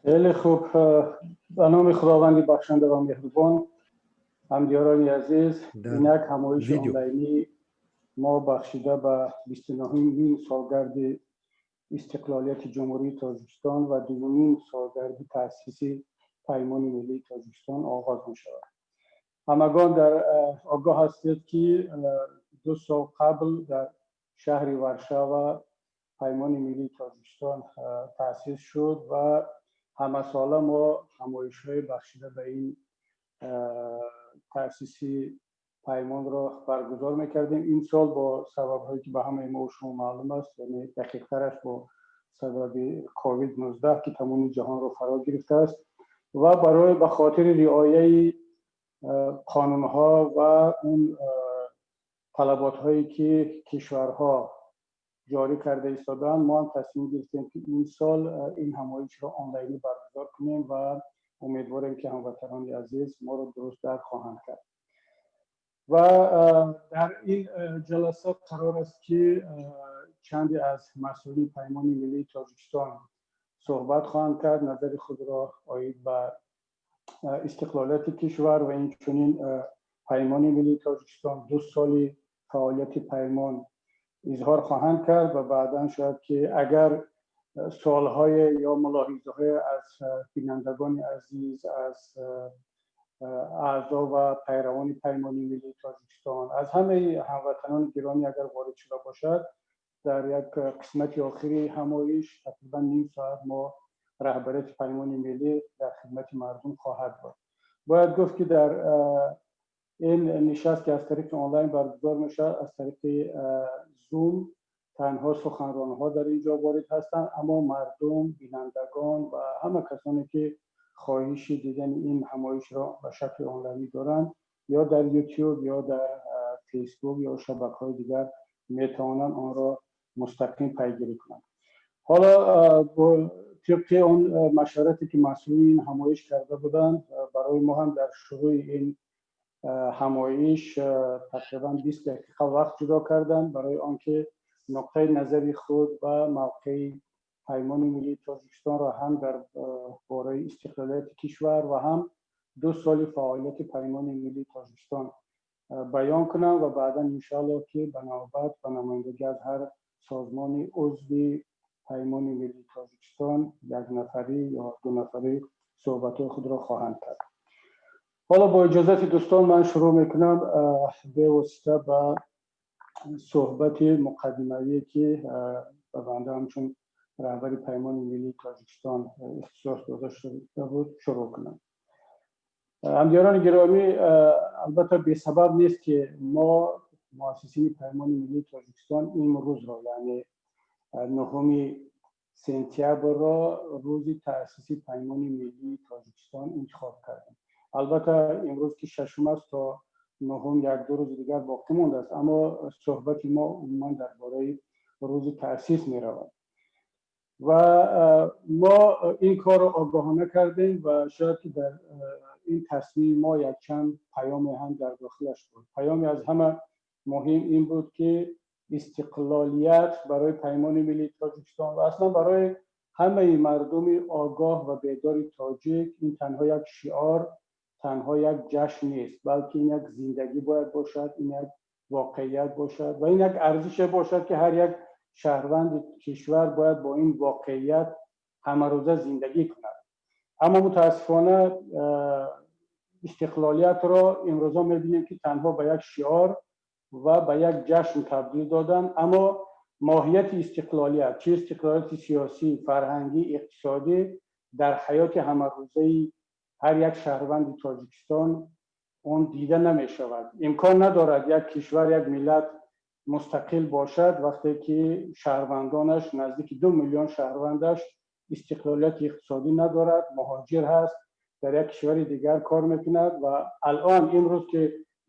Хеле хуб. Ба номи Худованди бахшанда ва меҳрубон. Ҳамдиёрони азиз, инак ҳамоиши онлайнии мо, бахшида ба 29-умин солгарди истиқлолияти Ҷумҳурии Тоҷикистон ва дуюмин солгарди таъсиси Паймони Миллии Тоҷикистон, оғоз мешавад. Ҳамагон дар огоҳ ҳастед, ки 2 сол қабл дар шаҳри Варшава Паймони Миллии Тоҷикистон таъсис шуд ва ҳамасола мо ҳамоишҳои бахшида ба ин таъсиси паймонро баргузор мекардем. Ин сол бо сабабҳое, ки ба ҳамаи мо шумо маълум аст, яъне дақиқтараш бо сабаби ковид 19, ки тамоми ҷаҳонро фаро гирифтааст, ва барои ба хотири риояи қонунҳо ва он талаботҳое, ки кишварҳо ҷорӣ карда истодаанд, мо ҳам тасмим гирифтем, ки ин сол ин ҳамоишро онлайнӣ баргузор кунем ва умедворем, ки ҳамватанони азиз моро дуруст дарк хоҳанд кард. Ва дар ин ҷаласа қарор аст, ки чанде аз масъулини Паймони Миллии Тоҷикистон суҳбат хоҳанд кард, назари худро оид ба истиқлолияти кишвар ва инчунин Паймони Миллии Тоҷикистон, 2 соли фаъолияти паймон изҳор хоҳанд кард. Ва баъдан шояд, ки агар суолҳое ё мулоҳизаҳое аз бинандагони азиз, аз аъзо ва пайравони Паймони Миллии Тоҷикистон, аз ҳамаи ҳамватанони гиромӣ агар ворид шуда бошад, дар як қисмати охири ҳамоиш, тақрибан ним соат, мо раҳбарияти Паймони Миллӣ дар хидмати мардум хоҳад буд. Бояд гуфт, ки дар ин нишаст, ки аз тариқи онлайн баргузор мешавад, аз тариқи Зум, танҳо суханронҳо дар ин ҷо ворид ҳастанд, аммо мардум, бинандагон ва ҳама касоне, ки хоҳиши дидани ин ҳамоишро ба шакли онлайнӣ доранд, ё дар Ютуб, ё дар Фейсбук, ё шабакаҳои дигар метавонанд онро мустақим пайгирӣ кунанд. Ҳоло тибқи он машварате, ки масъулини ин ҳамоиш карда буданд, барои мо ҳам дар шурӯи ин ҳамоиш тақрибан 20 дақиқа вақт ҷудо карданд, барои он ки нуқтаи назари худ ва мавқеи Паймони Миллии Тоҷикистонро ҳам дар бораи истиқлолияти кишвар ва ҳам 2 соли фаъолияти Паймони Миллии Тоҷикистон баён кунам. Ва баъдан, иншоалло, ки ба навбат ба намояндагӣ аз ҳар созмони узви Паймони Миллии Тоҷикистон як нафарӣ ё ду нафарӣ суҳбатҳои худро хоҳанд кард. Ҳоло бо иҷозати дӯстон ман шурӯъ мекунам, бевосита ба суҳбати муқаддимавие, ки ба банда ҳамчун раҳбари Паймони Миллии Тоҷикистон ихтисос дода шуда буд, шурӯъ кунам. Ҳамдиёрони гиромӣ, албатта, бесабаб нест, ки мо, муассисини Паймони Миллии Тоҷикистон, имрӯзро, яъне 9 сентябрро рӯзи таъсиси Паймони Миллии Тоҷикистон интихоб кардем. Албатта, имрӯз ки шашум аст, то нуҳум як ду рӯзи дигар боқӣ мондааст, аммо суҳбати мо умуман дар бораи рӯзи таъсис меравад. Ва мо ин корро огоҳона кардем ва шояд, ки дар ин тасмими мо якчанд паёме ҳам дар дохилаш буд. Паёме аз ҳама муҳим ин буд, ки истиқлолият барои Паймони Миллии Тоҷикистон ва аслан барои ҳамаи мардуми огоҳ ва бедори тоҷик ин танҳо як шиор, танҳо як ҷашн нест, балки ин як зиндагӣ бояд бошад, ин як воқеият бошад ва ин як арзише бошад, ки ҳар як шаҳрванди кишвар бояд бо ин воқеият ҳамарӯза зиндагӣ кунад. Аммо мутаассифона, истиқлолиятро имрӯза мебинем, ки танҳо ба як шиор ва ба як ҷашн табдил доданд, аммо моҳияти истиқлолият, чи истиқлолияти сиёсӣ, фарҳангӣ, иқтисодӣ, дар ҳаёти ҳамарӯзаи ҳар як шаҳрванди Тоҷикистон он дида намешавад. Имкон надорад як кишвар, як миллат мустақил бошад, вақте ки шаҳрвандонаш, наздики 2 миллион шаҳрвандаш, истиқлолияти иқтисодӣ надорад, муҳоҷир ҳаст, дар як кишвари дигар кор мекунад. Ва алон имрӯз, ки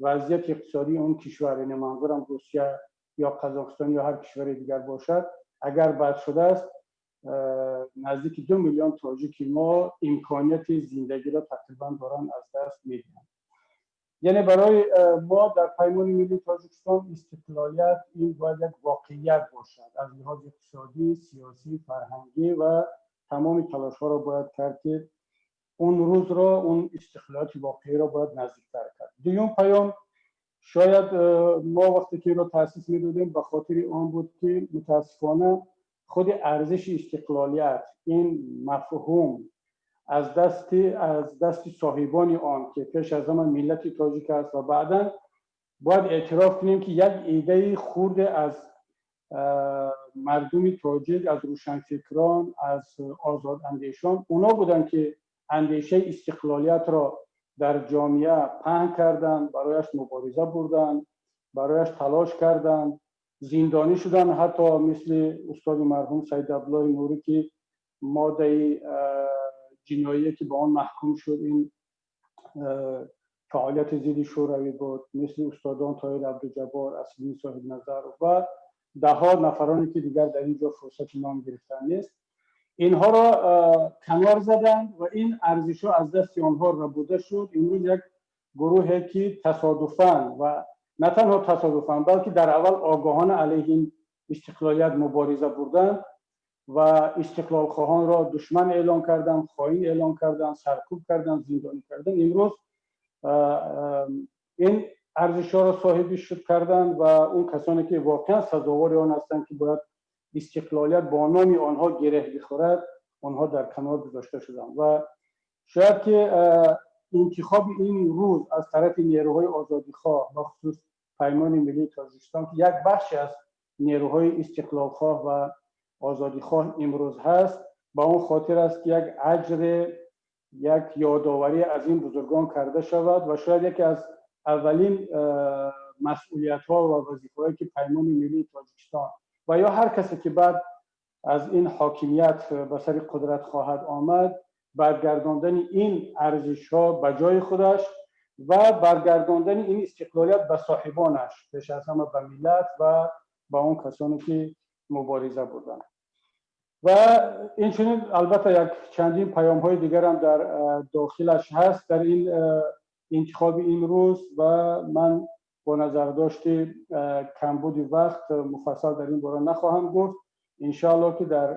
вазъияти иқтисодии он кишвар, яъне манзурам Русия ё Қазоқистон ё ҳар кишвари дигар бошад, агар бад шудааст, наздики 2 миллион тоҷики мо имконияти зиндагиро тақрибан доранд аз даст медиҳанд. Яъне барои мо дар Паймони Миллии Тоҷикистон истиқлолият ин бояд як воқеият бошад аз лиҳози иқтисодӣ, сиёсӣ, фарҳангӣ ва тамоми талошҳоро бояд кард, ки он рӯзро, он истиқлолияти воқеиро бояд наздиктар кард. Дуюм паём: шояд мо вақте ки инро таъсис медодем, ба хотири он буд, ки мутаассифона худи арзиши истиқлолият, ин мафҳум аз дасти соҳибони он, ки пеш аз ҳама миллати тоҷик аст ва баъдан бояд эътироф кунем, ки як идаи хурде аз мардуми тоҷик, аз рӯшанфикрон, аз озодандешон, оно буданд, ки андешаи истиқлолиятро дар ҷомеа паҳн карданд, барояш мубориза бурданд, барояш талош карданд, зиндонӣ шуданд, ҳатто мисли устоди марҳум Саид Абдуллоҳи Нурӣ, ки моддаи ҷиноие, ки ба он маҳкум шуд, ин фаъолияти зидди шӯравӣ буд, мисли устодон Тоҳир Абдуҷаббор, Аслиддин Соҳибназар ва даҳҳо нафароне, ки дигар дар ин ҷо фурсати ном гирифтан нест. Инҳоро канор заданд ва ин арзишҳо аз дасти онҳо рабуда шуд. Имрӯз як гурӯҳе, ки тасодуфан ва на танҳо тасодуфан, балки дар аввал огоҳона алайҳи ин истиқлолият мубориза бурданд ва истиқлолхоҳонро душман эълон карданд, хоин эълон карданд, саркӯб карданд, зиндонӣ карданд, имрӯз ин арзишҳоро соҳиби шуд карданд ва он касоне, ки воқеан сазовори он ҳастанд, ки бояд истиқлолият бо номи онҳо гиреҳ бихӯрад, онҳо дар канор гузошта шуданд. Ва шояд ки интихоби ин рӯз аз тарафи нерӯҳои озодихоҳ, бахусус Паймони Миллии Тоҷикистон, ки як бахше аз нерӯҳои истиқлолхоҳ ва озодихоҳ имрӯз ҳаст, ба он хотир аст, ки як аҷре, як ёдоварӣ аз ин бузургон карда шавад. Ва шояд яке аз аввалин масъулиятҳо ва вазифаҳое, ки Паймони Миллии Тоҷикистон ва ё ҳар касе, ки баъд аз ин ҳокимият ба сари қудрат хоҳад омад, баргардондани ин арзишҳо ба ҷои худаш ва баргардондани ин истиқлолият ба соҳибонаш, пеш аз ҳама ба миллат ва ба он касоне, ки мубориза бурданд. Ва инчунин, албатта, як чандин паёмҳои дигарам дар дохилаш ҳаст дар ин интихоби ин рӯз ва ман бо назардошти камбуди вақт муфассал дар ин бора нахоҳам гуфт. Иншоалло, ки дар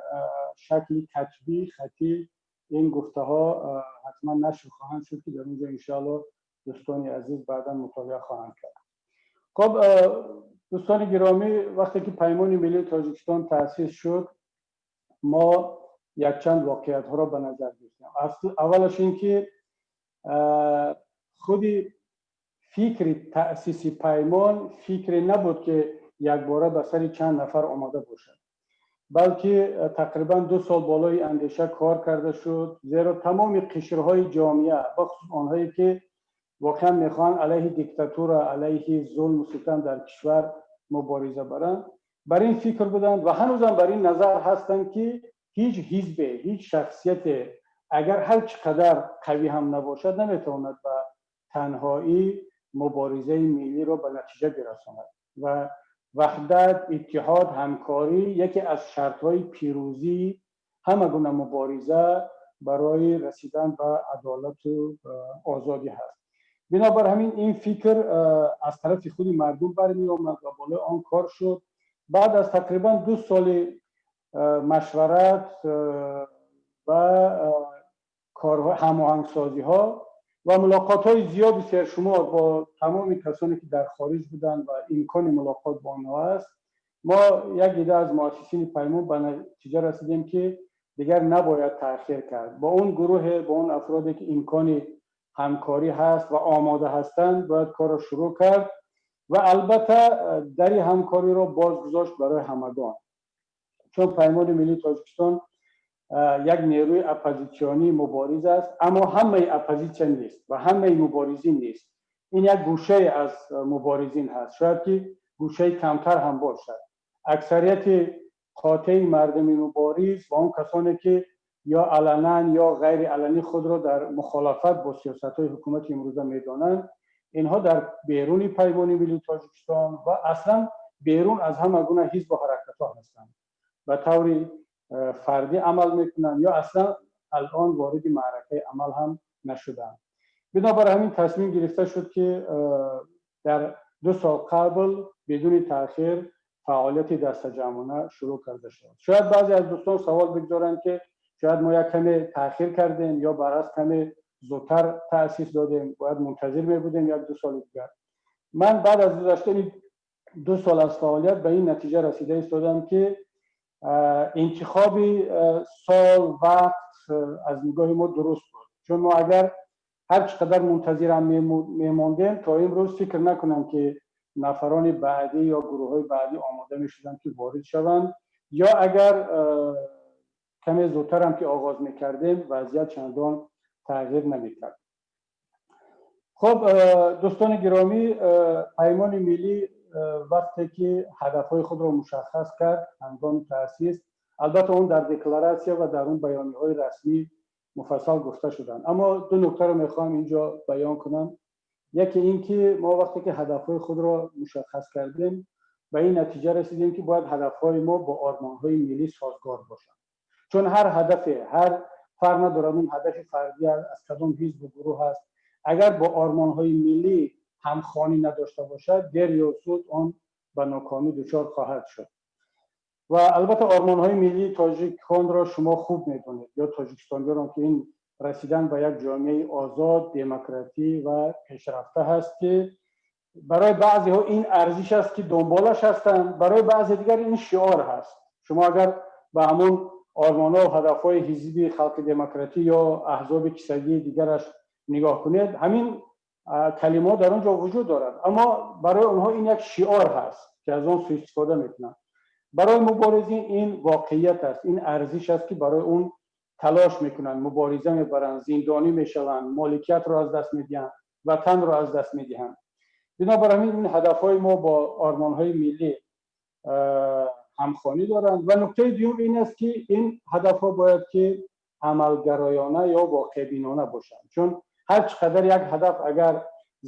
шакли катбӣ, хатӣ ин гуфтаҳо ҳатман нашр хоҳанд шуд, ки дар он ҷо, иншоалло, дӯстони азиз баъдан мутолиа хоҳанд кард. Хоб, дӯстони гиромӣ, вақте ки Паймони Миллии Тоҷикистон таъсис шуд, мо якчанд воқеиятҳоро ба назар гирифтем. Аввалаш ин ки худи фикри таъсиси паймон фикре набуд, ки якбора ба сари чанд нафар омода бошад, балки тақрибан 2 сол болои андеша кор карда шуд, зеро тамоми қишрҳои ҷомеа, бахусус онҳое, ки воқеан мехоҳанд алайҳи диктатура, алайҳи зулму ситам дар кишвар мубориза баранд, бар ин фикр буданд ва ҳанӯзам бар ин назар ҳастанд, ки ҳеҷ ҳизбе, ҳеҷ шахсияте, агар ҳар чӣ қадар қавӣ ҳам набошад, наметавонад ба танҳоӣ муборизаи миллиро ба натиҷа бирасонад ва ваҳдат, иттиҳод, ҳамкорӣ яке аз шартҳои пирӯзии ҳама гуна мубориза барои расидан ба адолату озодӣ ҳаст. Бинобар ҳамин ин фикр аз тарафи худи мардум бармеомад ва болои он кор шуд. Баъд аз тақрибан 2 соли машварат ва ҳамоҳангсозиҳо ва мулоқотҳои зиёди сершумор бо тамоми касоне, ки дар хориҷ буданд ва имкони мулоқот бо онҳо аст, мо як ида аз муассисини паймон ба натиҷа расидем, ки дигар набояд таъхир кард. Бо он гурӯҳе, бо он афроде, ки имкони ҳамкорӣ ҳаст ва омода ҳастанд, бояд корро шурӯъ кард ва албатта дари ҳамкориро боз гузошт барои ҳамагон, чун Паймони Миллии Тоҷикистон як нерӯи оппозитсионии мубориз аст, аммо ҳамаи оппозитсия нест ва ҳамаи муборизин нест. Ин як гӯшае аз муборизин ҳаст, шояд ки гӯшаи камтар ҳам бошад. Аксарияти қотеи мардуми мубориз ва он касоне, ки ё аланан, ё ғайриаланӣ худро дар мухолафат бо сиёсатҳои ҳукумати имрӯза медонанд, инҳо дар беруни Паймони Миллии Тоҷикистон ва аслан берун аз ҳама гуна ҳизбу ҳаракатҳо ҳастанд, ба таври фардӣ амал мекунанд ё аслан алон вориди маъракаи амал ҳам нашуданд. Бинобар ҳамин тасмим гирифта шуд, ки дар 2 сол қабл бидуни таъхир фаъолияти дастаҷамъона шурӯъ карда шавад. Шояд баъзе аз дӯстон савол бигзоранд, ки Шояд мо як каме таъхир кардем ё баръакс каме зудтар таъсис додем, бояд мунтазир мебудем як ду соли дигар. Ман баъд аз гузаштани 2 сол аз фаъолият ба ин натиҷа расида истодам, ки интихоби сол, вақт аз нигоҳи мо дуруст буд, чун мо агар ҳар чӣ қадар мунтазирам мемондем, то имрӯз фикр накунам, ки нафарони баъдӣ ё гурӯҳҳои баъдӣ омода мешуданд, ки ворид шаванд, ё агар каме зудтарам ки оғоз мекардем, вазъият чандон тағйир намекард. Хуб, дӯстони гиромӣ, Паймони Миллӣ вақте ки ҳадафҳои худро мушаххас кард ҳангоми таъсис, албатта он дар декларатсия ва дар он баёниҳои расмӣ муфассал гуфта шуданд, аммо ду нуктаро мехоҳам инҷо баён кунам. Яке ин ки мо вақте ки ҳадафҳои худро мушаххас кардем, ба ин натиҷа расидем, ки бояд ҳадафҳои мо бо ормонҳои миллӣ созгор бошанд, чун ҳар ҳадафе, ҳар фарқ надорад он ҳадафи фардӣ аз кадом ҳизбу гурӯҳ аст, агар бо ормонҳои миллӣ ҳамхонӣ надошта бошад, дер ё зуд он ба нокомӣ дучор хоҳад шуд. Ва албатта ормонҳои миллии тоҷиконро шумо хуб медонед ё тоҷикистониёнро, ки ин расидан ба як ҷомеаи озод, демократӣ ва пешрафта ҳаст, ки барои баъзеҳо ин арзиш аст, ки дунболаш ҳастанд, барои баъзе дигар ин шиор ҳаст. Шумо агар ба ҳамон ормонҳо ва ҳадафҳои Ҳизби Халқи Демократӣ ё аҳзоби кисагии дигараш нигоҳ кунед, ҳамин калимаҳо дар он ҷо вуҷуд дорад, аммо барои онҳо ин як шиор ҳаст, ки аз он суистифода мекунанд. Барои муборизин ин воқеият аст, ин арзиш аст, ки барои он талош мекунанд, мубориза мебаранд, зиндонӣ мешаванд, моликиятро аз даст медиҳанд, ватанро аз даст медиҳанд. Бинобар ҳамин ин ҳадафҳои мо бо ормонҳои миллӣ ҳамхонӣ доранд. Ва нуктаи дуюм ин аст, ки ин ҳадафҳо бояд ки амалгароёна ё воқеъбинона бошанд, чун ҳар чӣ қадар як ҳадаф агар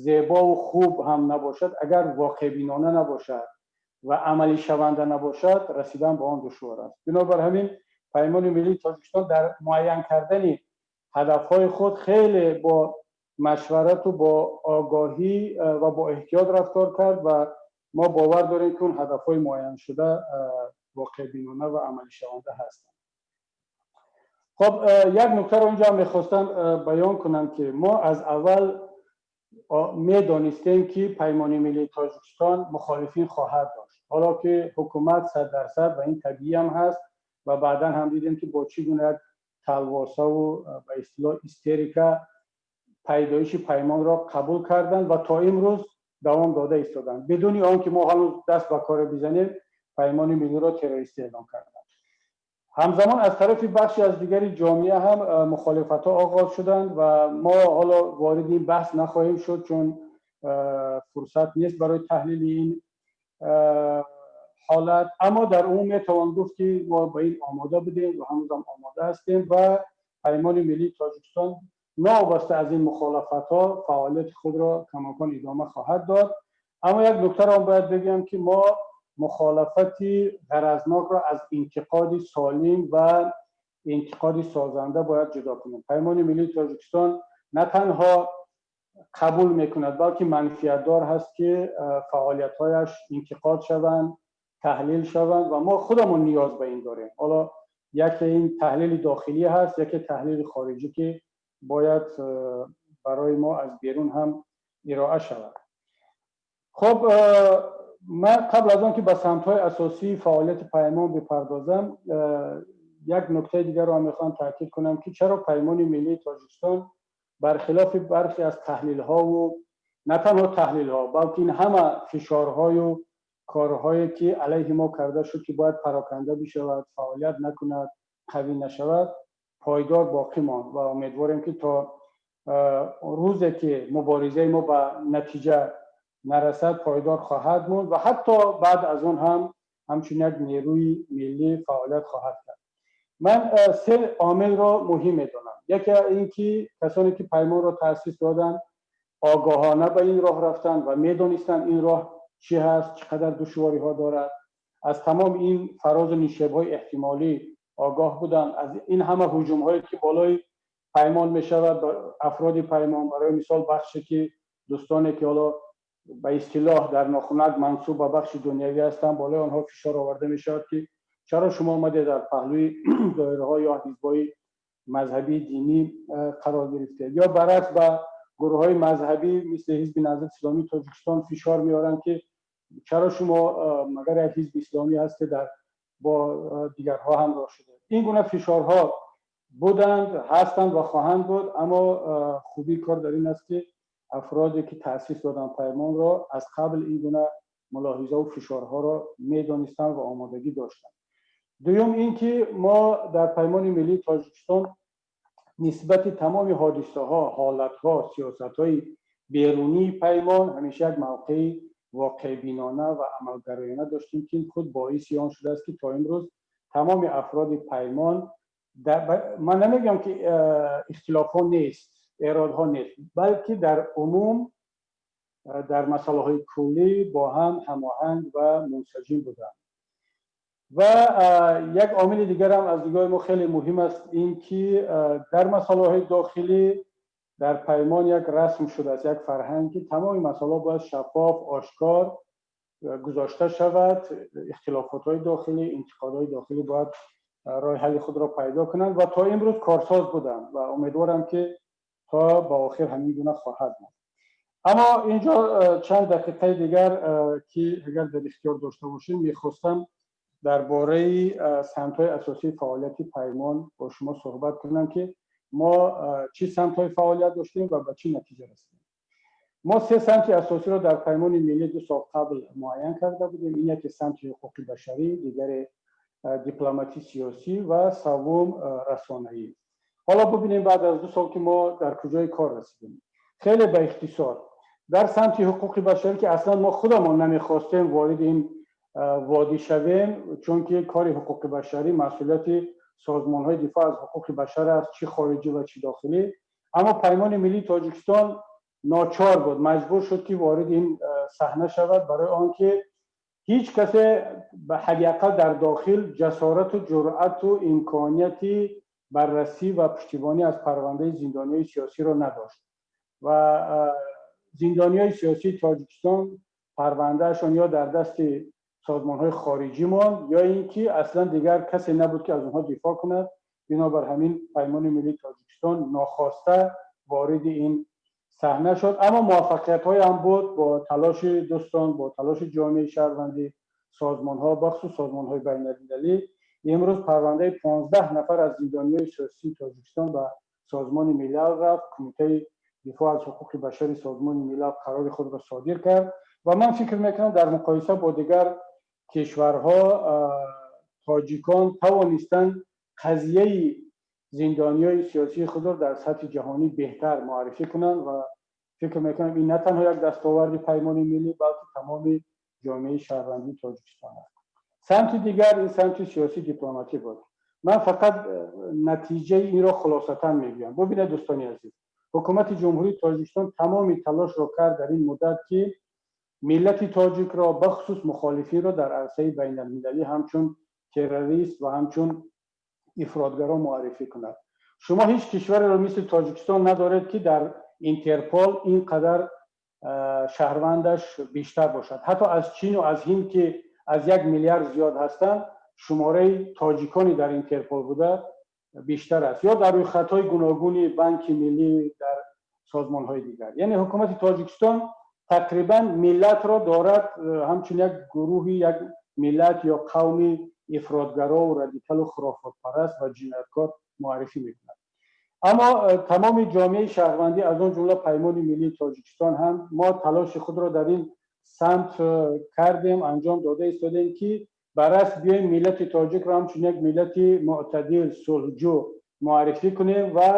зебову хуб ҳам набошад, агар воқеъбинона набошад ва амалишаванда набошад, расидан ба он душвор аст. Бинобар ҳамин Паймони Миллии Тоҷикистон дар муайян кардани ҳадафҳои худ хеле бо машварату бо огоҳӣ ва бо эҳтиёт рафтор кард ва мо бовар дорем, ки он ҳадафҳои муайяншуда воқеъбинона ва амалишаванда ҳастанд. Хоб, як нуктаро инҷо мехостам баён кунам, ки мо аз аввал медонистем, ки Паймони Миллии Тоҷикистон мухолифин хоҳад дошт. Ҳоло ки ҳукумат 100%, ва ин табиӣ ҳам ҳаст, ва баъдан ҳам дидем, ки бо чӣ гуна як талвосаву ба истилоҳ истерика пайдоиши паймонро қабул карданд ва то имрӯз давом дода истоданд. Бидуни он ки мо ҳанӯз даст ба коре бизанем, Паймони Миллиро террористӣ эълон карданд. Ҳамзамон аз тарафи бахши аз дигари ҷомеа ҳам мухолифатҳо оғоз шуданд ва мо ҳоло вориди ин баҳс нахоҳем шуд, чун фурсат нест барои таҳлили ин ҳолат. Аммо дар умум метавон гуфт, ки мо ба ин омода будем ва ҳанӯзам омода ҳастем ва Паймони Миллии Тоҷикистон новобаста аз ин мухолафатҳо фаъолияти худро камокон идома хоҳад дод. Аммо як нуктаро ҳам бояд бигӯям, ки мо мухолафати ғаразнокро аз интиқоди солим ва интиқоди созанда бояд ҷудо кунем. Паймони Миллии Тоҷикистон на танҳо қабул мекунад, балки манфиатдор ҳаст, ки фаъолиятҳояш интиқод шаванд, таҳлил шаванд ва мо худамон ниёз ба ин дорем. Ҳоло яке ин таҳлили дохилӣ ҳаст, яке таҳлили хориҷӣ, ки бояд барои мо аз берун ҳам ироа шавад. Хуб, ман қабл аз он ки ба самтҳои асосии фаъолияти паймон бипардозам, як нуктаи дигарро ҳам мехоҳам таъкид кунам, ки чаро Паймони Миллии Тоҷикистон бархилофи бархе аз таҳлилҳову на танҳо таҳлилҳо, балки ин ҳама фишорҳою корҳое, ки алайҳи мо карда шуд, ки бояд пароканда бишавад, фаъолият накунад, қавӣ нашавад, пойдор боқӣ монд ва умедворем, ки то рӯзе ки муборизаи мо ба натиҷа нарасад, пойдор хоҳад монд ва ҳатто баъд аз он ҳам ҳамчун як нерӯи миллӣ фаъолият хоҳад кард. Ман се омилро муҳим медонам. Яке ин ки касоне ки паймонро таъсис доданд, огоҳона ба ин роҳ рафтанд ва медонистанд, ин роҳ чӣ ҳаст, чӣ қадар душвориҳо дорад, аз тамоми ин фарозу нишебҳои эҳтимолӣ огоҳ буданд, аз ин ҳама ҳуҷумҳое, ки болои паймон мешавад, афроди паймон, барои мисол бахше ки дӯстоне, ки ҳоло ба истилоҳ дар нохунак мансуб ба бахши дунявӣ ҳастанд, болои онҳо фишор оварда мешавад, ки Чаро шумо омаде дар паҳлӯи доираҳо ё ҳизбҳои мазҳабии динӣ қарор гирифтед? Ё баръакс, ба гурӯҳҳои мазҳабӣ мисли Ҳизби Наҳзати Исломии Тоҷикистон фишор меоранд, ки чаро шумо магар як ҳизби исломӣ ҳастед, дар бо дигарҳо ҳамроҳ шудед? Ин гуна фишорҳо буданд, ҳастанд ва хоҳанд буд. Аммо хубии кор дар ин аст, ки афроде ки таъсис доданд Паймонро, аз қабл ин гуна мулоҳизаву фишорҳоро медонистанд ва омодагӣ доштанд. Дуюм ин ки мо дар Паймони Миллии Тоҷикистон нисбати тамоми ҳодисаҳо, ҳолатҳо, сиёсатҳои берунии Паймон ҳамеша як мавқеи воқеъбинона ва амалгароёна доштем, ки худ боиси он шудааст, ки то имрӯз тамоми афроди Паймон, ман намегӯям, ки ихтилофҳо нест, эродҳо нест, балки дар умум дар масъалаҳои куллӣ бо ҳам ҳамоҳанг ва мунсаҷим буданд. Ва як омили дигарам аз нигоҳи мо хеле муҳим аст, ин ки дар масъалаҳои дохилӣ дар Паймон як расм шудааст, як фарҳанг, ки тамоми масъалаҳо бояд шаффоф, ошкор гузошта шавад. Ихтилофотҳои дохилӣ, интиқодҳои дохилӣ бояд роҳи ҳалли худро пайдо кунанд ва то имрӯз корсоз буданд ва умедворам, ки то ба охир ҳамин гуна хоҳад буд. Аммо инҷо чанд дақиқаи дигар, ки агар дар ихтиёр дошта бошем, мехостам дар бораи самтҳои асосии фаъолияти Паймон бо шумо суҳбат кунам, ки мо чӣ самтҳои фаъолият доштем ва ба чӣ натиҷа расидем. Мо се самти асосиро дар Паймони Миллӣ 2 сол қабл муайян карда будем. Ин яке самти ҳуқуқи башарӣ, дигаре дипломатии сиёсӣ ва саввум расонаӣ. Ҳоло бубинем, баъд аз 2 сол ки мо дар куҷои кор расидем. Хеле ба ихтисор, дар самти ҳуқуқи башарӣ, ки аслан мо худамон намехостем ворид ин водӣ шавем, чунки кори ҳуқуқи башарӣ масъулияти созмонҳои дифоъ аз ҳуқуқи башар аст, чӣ хориҷӣ ва чӣ дохилӣ. Аммо Паймони Миллии Тоҷикистон ночор буд, маҷбур шуд, ки ворид ин саҳна шавад, барои он ки ҳеҷ касе ба ҳадди ақал дар дохил ҷасорату ҷуръату имконияти баррасӣ ва пуштибонӣ аз парвандаи зиндониҳои сиёсиро надошт. Ва зиндониҳои сиёсии Тоҷикистон парвандаашон ё дар дасти созмонҳои хориҷӣ монд, ё ин ки аслан дигар касе набуд, ки аз онҳо дифоъ кунад. Бинобар ҳамин Паймони Миллии Тоҷикистон нохоста вориди ин саҳна шуд. Аммо муваффақиятҳое ҳам буд. Бо талоши дӯстон, бо талоши ҷомеаи шаҳрвандӣ, созмонҳо, бахусус созмонҳои байналмилалӣ, имрӯз парвандаи 15 нафар аз зиндониҳои сиёсии Тоҷикистон ба Созмони Милал рафт. Кумитаи дифоъ аз ҳуқуқи башари Созмони Милал қарори худро содир кард. Ва ман фикр мекунам, дар муқоиса бо дигар кишварҳо тоҷикон тавонистанд қазияи зиндониҳои сиёсии худро дар сатҳи ҷаҳонӣ беҳтар муаррифӣ кунанд. Ва фикр мекунам, ин на танҳо як дастоварди Паймони Миллӣ, балки тамоми ҷомеаи шаҳрвандии Тоҷикистон аст. Самти дигар ин самти сиёсӣ дипломатӣ буд. Ман фақат натиҷаи инро хулосатан мегӯям. Бубинед, дӯстони азиз, ҳукумати Ҷумҳурии Тоҷикистон тамоми талошро кард дар ин муддат, ки миллати тоҷикро, бахусус мухолифинро, дар арсаи байналмилалӣ ҳамчун террорист ва ҳамчун ифротгаро муаррифӣ кунад. Шумо ҳеҷ кишвареро мисли Тоҷикистон надоред, ки дар Интерпол ин қадар шаҳрвандаш бештар бошад. Ҳатто аз Чину аз Ҳинд, ки аз 1 миллиард зиёд ҳастанд, шумораи тоҷикони дар Интерпол буда бештар аст, ё дар рӯйхатҳои гуногуни Банки Миллӣ, дар созмонҳои дигар. Яъне ҳукумати Тоҷикистон тақрибан миллатро дорад ҳамчун як гурӯҳи, як миллат ё қавми ифротгарову радикалу хурофотпараст ва ҷинояткор муаррифӣ мекунад. Аммо тамоми ҷомеаи шаҳрвандӣ, аз он ҷумла Паймони Миллии Тоҷикистон ҳам, мо талоши худро дар ин самт кардем, анҷом дода истодем, ки ба расм биёем, миллати тоҷикро ҳамчун як миллати мӯътадил, сулҳҷӯ муаррифӣ кунем ва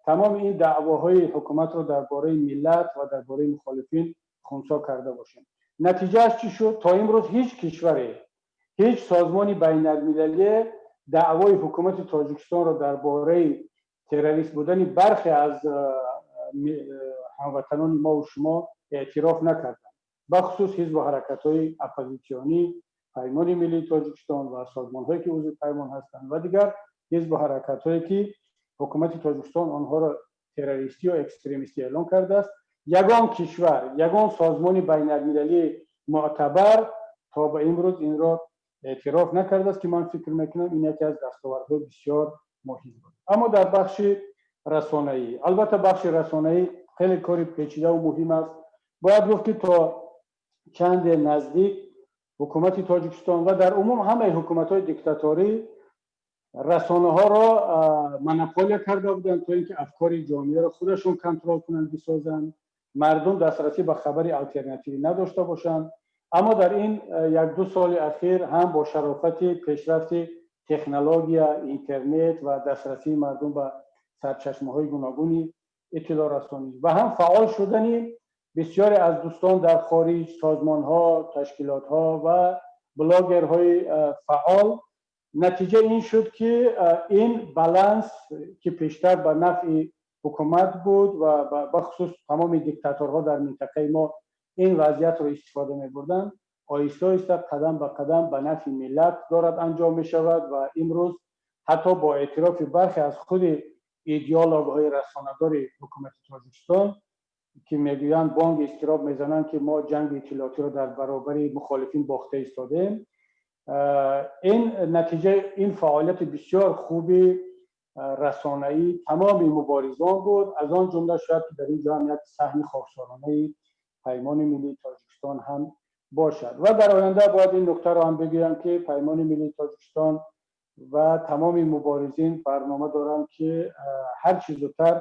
тамоми ин даъвоҳои ҳукуматро дар бораи миллат ва дар бораи мухолифин хунсо карда бошем. Натиҷааш чӣ шуд? То имрӯз ҳеҷ кишваре, ҳеҷ созмони байналмилалие даъвои ҳукумати Тоҷикистонро дар бораи террорист будани бархе аз ҳамватанони мову шумо эътироф накарданд, бахусус ҳизбу ҳаракатҳои оппозитсионӣ, Паймони Миллии Тоҷикистон ва созмонҳое, ки узви Паймон ҳастанд, ва дигар ҳизбу ҳаракатҳое, ки ҳукумати Тоҷикистон онҳоро террористӣ ё экстремистӣ эълон кардааст. Ягон кишвар, ягон созмони байналмилалии мӯътабар то ба имрӯз инро эътироф накардааст, ки ман фикр мекунам, ин яке аз дастовардҳои бисёр муҳим буд. Аммо дар бахши расонаӣ, албатта, бахши расонаӣ хеле кори печидаву муҳим аст. Бояд гуфт, ки то чанде наздик ҳукумати Тоҷикистон ва дар умум ҳамаи ҳукуматҳои диктаторӣ расонаҳоро монополия карда буданд, то ин ки афкори ҷомеаро худашон контрол кунанд, бисозанд, мардум дастрасӣ ба хабари алтернативӣ надошта бошанд. Аммо дар ин 1-ду соли ахир ҳам бо шарофати пешрафти технология, интернет ва дастрасии мардум ба сарчашмаҳои гуногуни иттилоърасонӣ ва ҳам фаъол шудани бисёре аз дӯстон дар хориҷ, созмонҳо, ташкилотҳо ва блогерҳои фаъол, натиҷа ин шуд, ки ин баланс, ки пештар ба нафъи ҳукумат буд ва бахусус тамоми диктаторҳо дар минтақаи мо ин вазъиятро истифода мебурданд, оҳиста оҳиста, қадам ба қадам ба нафъи миллат дорад анҷом мешавад. Ва имрӯз ҳатто бо эътирофи бархе аз худи идеологҳои расонадори ҳукумати Тоҷикистон, ки мегӯянд, бонги изтироб мезананд, ки мо ҷанги иттилоотиро дар баробари мухолифин бохта истодаем, ин натиҷаи ин фаъолияти бисёр хуби расонаӣ тамоми муборизон буд. Аз он ҷумла шояд ки дар ин ҷо ҳам як саҳми хоксоронаи Паймони миллии Тоҷикистон ҳам бошад. Ва дар оянда бояд ин нуктаро ҳам бигӯям, ки Паймони миллии Тоҷикистон ва тамоми муборизин барнома доранд, ки ҳар чӣ зудтар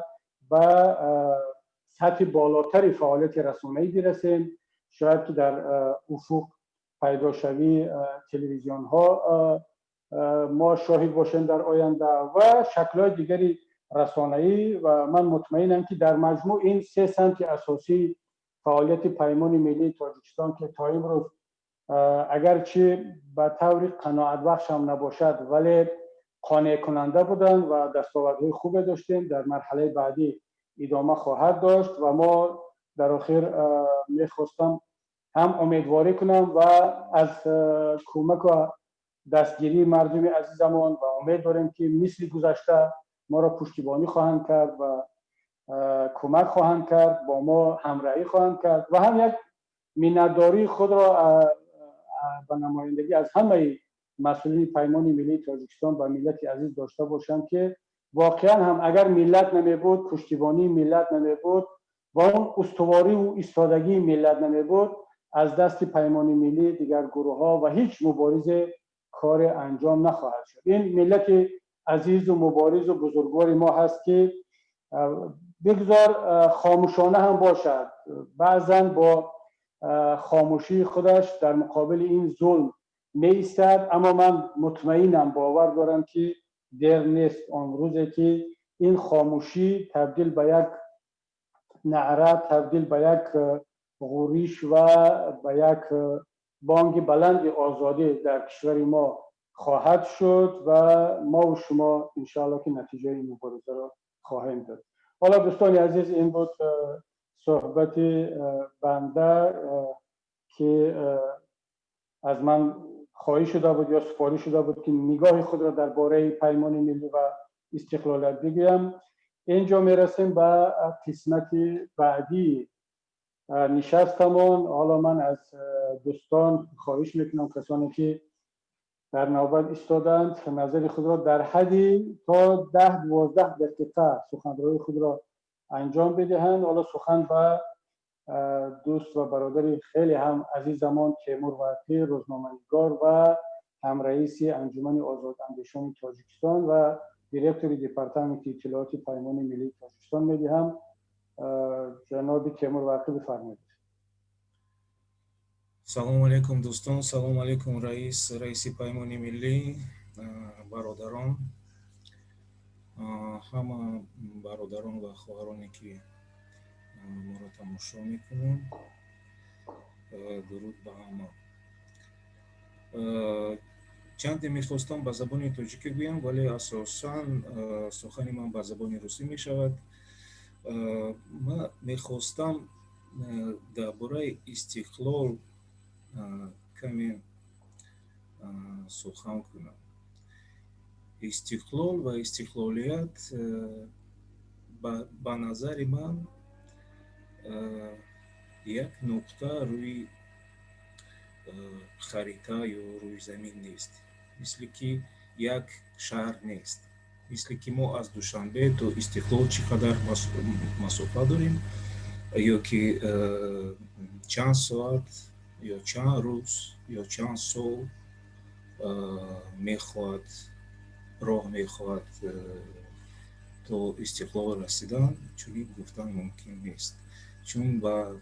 ба сатҳи болотари фаъолияти расонаӣ бирасем. Шояд ки дар уфуқ пайдошавии телевизионҳо мо шоҳид бошем дар оянда ва шаклҳои дигари расонаӣ. Ва ман мутмаинам, ки дар маҷмӯъ ин се самти асосии фаъолияти Паймони миллии Тоҷикистон, ки то имрӯз агарчи ба таври қаноатбахш ҳам набошад, вале қонеъкунанда буданд ва дастовардҳои хубе доштем, дар марҳалаи баъдӣ идома хоҳад дошт. Ва мо дар охир мехостам ҳам умедворӣ кунам ва аз кӯмак ва дастгирии мардуми азизамон ва умед дорем, ки мисли гузашта моро пуштибонӣ хоҳанд кард ва кӯмак хоҳанд кард, бо мо ҳамроҳӣ хоҳанд кард. Ва ҳам як миннатдории худро ба намояндагӣ аз ҳамаи масъулини Паймони миллии Тоҷикистон ба миллати азиз дошта бошам, ки воқеан ҳам агар миллат намебуд, пуштибонии миллат намебуд ва он устувориву истодагии миллат намебуд, аз дасти Паймони миллӣ, дигар гурӯҳҳо ва ҳеҷ муборизе коре анҷом нахоҳад шуд. Ин миллати азизу муборизу бузургвори мо ҳаст, ки бигзор хомӯшона ҳам бошад, баъзан бо хомӯшии худаш дар муқобили ин зулм меистад, аммо ман мутмаинам, бовар дорам, ки дер нест он рӯзе, ки ин хомӯшӣ табдил ба як наъра, табдил ба як ғуриш ва ба як бонги баланди озодӣ дар кишвари мо хоҳад шуд ва мову шумо, иншоалло, ки натиҷаи ин муборизаро хоҳем дод. Ҳоло, дӯстони азиз, ин буд суҳбати банда, ки аз ман хоҳиш шуда буд ё супориш шуда буд, ки нигоҳи худро дар бораи Паймони миллӣ ва истиқлолият бигӯям. Инҷо мерасем ба қисмати баъдии нишастамон. Ҳоло ман аз дӯстон хоҳиш мекунам, касоне ки дар навбат истоданд, назари худро дар ҳадди то 10-12 дақиқа суханроии худро анҷом бидиҳанд. Ҳоло сухан ба дӯст ва бародари хеле ҳам азизамон Темур Варқӣ, рӯзноманигор ва ҳамраиси Анҷумани озодандешони Тоҷикистон ва директори департаменти иттилооти Паймони миллии Тоҷикистон медиҳам. Ҷаноби Темур Варқӣ, бифармоед. Салому алайкум, дӯстон, салому алайкум, раис, раиси Паймони миллӣ, бародарон, ҳама бародарон ва хоҳароне, ки моро тамошо мекунанд, дуруд ба ҳама. Чанде мехостам ба забони тоҷикӣ гӯям, вале асосан сухани ман ба забони русӣ мешавад. Ман мехостам дар бораи истиқлол каме сухан кунам. Истиқлол ва истиқлолият, ба назари ман, як нуқта рӯи харита ё рӯи замин нест, мисли ки як шаҳр нест, мисли ки мо аз Душанбе то Истиқлол чӣ қадар масофа дорем ё ки чанд соат ё чанд рӯз ё чанд сол мехоҳад, роҳ мехоҳад то Истиқлол расидан, чунин гуфтан мумкин нест. Чун ба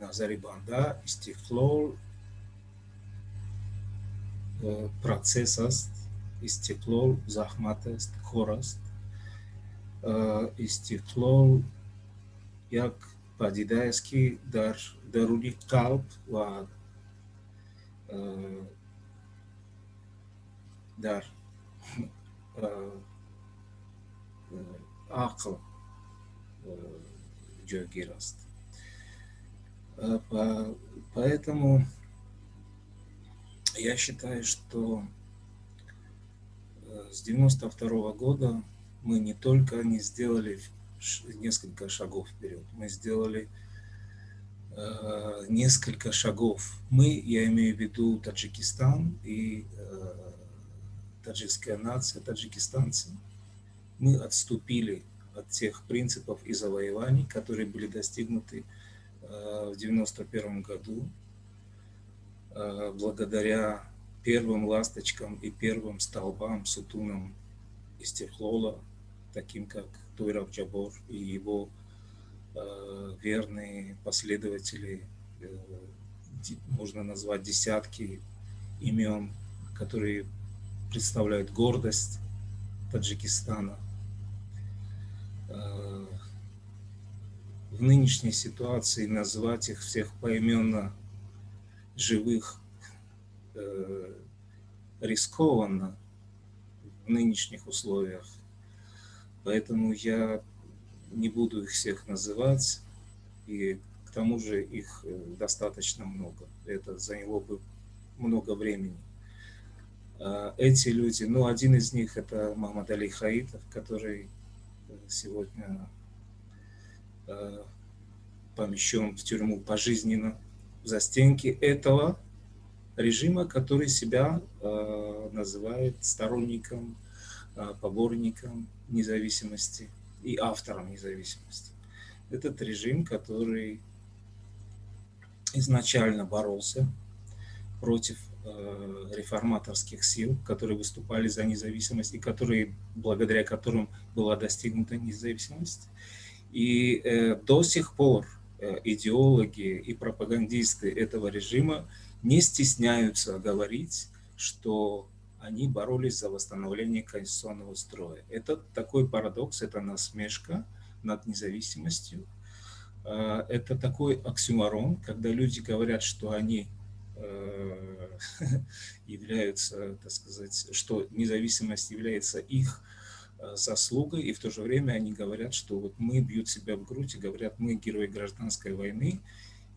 назари банда истиқлол процесс аст, истиқлол заҳмат аст, кор аст, истиқлол як падидае аст, ки дар даруни қалб ва дар ақл ҷойгир аст. Поэтому я считаю, что с 92-го года мы не только не сделали несколько шагов вперед, мы сделали несколько шагов. Мы, я имею в виду Таджикистан и таджикская нация, таджикистанцы, мы отступили от тех принципов и завоеваний, которые были достигнуты в 91 году благодаря первым ласточкам и первым столбам, сутунам Истиқлола, таким как Тойров Джабор и его верные последователи, можно назвать десятки имен, которые представляют гордость Таджикистана. В нынешней ситуации назвать их всех поименно живых рискованно в нынешних условиях. Поэтому я не буду их всех называть, и к тому же их достаточно много. Это заняло бы много времени. Эти люди, ну, один из них — это Махмад Али Хаитов, который сегодня помещен в тюрьму пожизненно в застенки этого режима, который себя называет сторонником, поборником независимости и автором независимости. Этот режим, который изначально боролся против реформаторских сил, которые выступали за независимость и которые, благодаря которым была достигнута независимость. И до сих пор идеологи и пропагандисты этого режима не стесняются говорить, что они боролись за восстановление конституционного строя. Это такой парадокс, это насмешка над независимостью. Это такой оксюморон, когда люди говорят, что они являются, так сказать, что независимость является их заслугой, и в то же время они говорят, что вот мы, бьют себя в грудь и говорят: мы герои гражданской войны,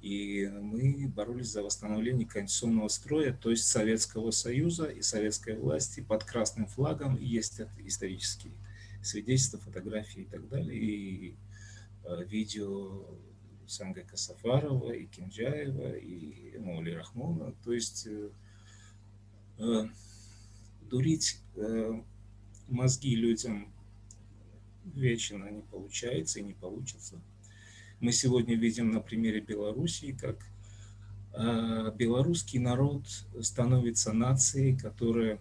и мы боролись за восстановление конституционного строя, то есть Советского Союза и советской власти под красным флагом. И есть это исторические свидетельства, фотографии и так далее, и видео Сангека Сафарова, и Кенджаева, и Эмомали Рахмона. То есть дурить мозги людям вечно не получается и не получится. Мы сегодня видим на примере Белоруссии, как белорусский народ становится нацией, которая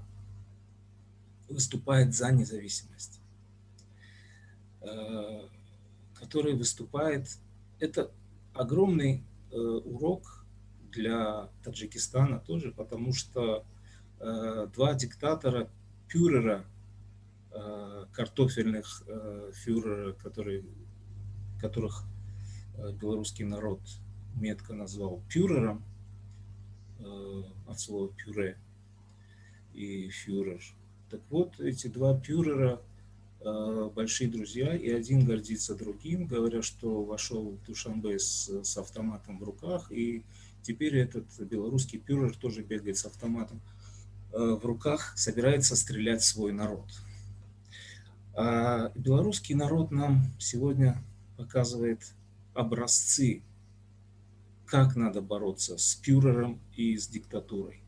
выступает за независимость, которая выступает. Это огромный урок для Таджикистана тоже, потому что два диктатора, фюрера, картофельных фюрера, которых белорусский народ метко назвал пюрером, от слова пюре и фюрер. Так вот, эти два пюрера большие друзья, и один гордится другим, говоря, что вошел в Душанбе с автоматом в руках, и теперь этот белорусский пюрер тоже бегает с автоматом в руках, собирается стрелять свой народ. А белорусский народ нам сегодня показывает образцы как надо бороться с фюрером и с диктатурой.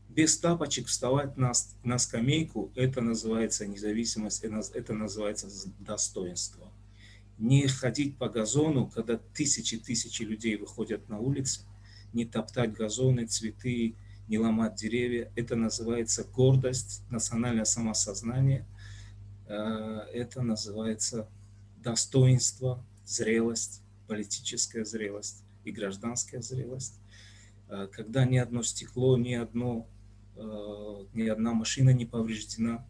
Без тапочек вставать на скамейку, это называется независимость, это называется достоинство. Не ходить по газону, когда тысячи-тысячи людей выходят на улицы, не топтать газоны, цветы, не ломать деревья. Это называется гордость, национальное самосознание. Это называется достоинство, зрелость, политическая зрелость и гражданская зрелость. Когда ни одно стекло, ни одна машина не повреждена.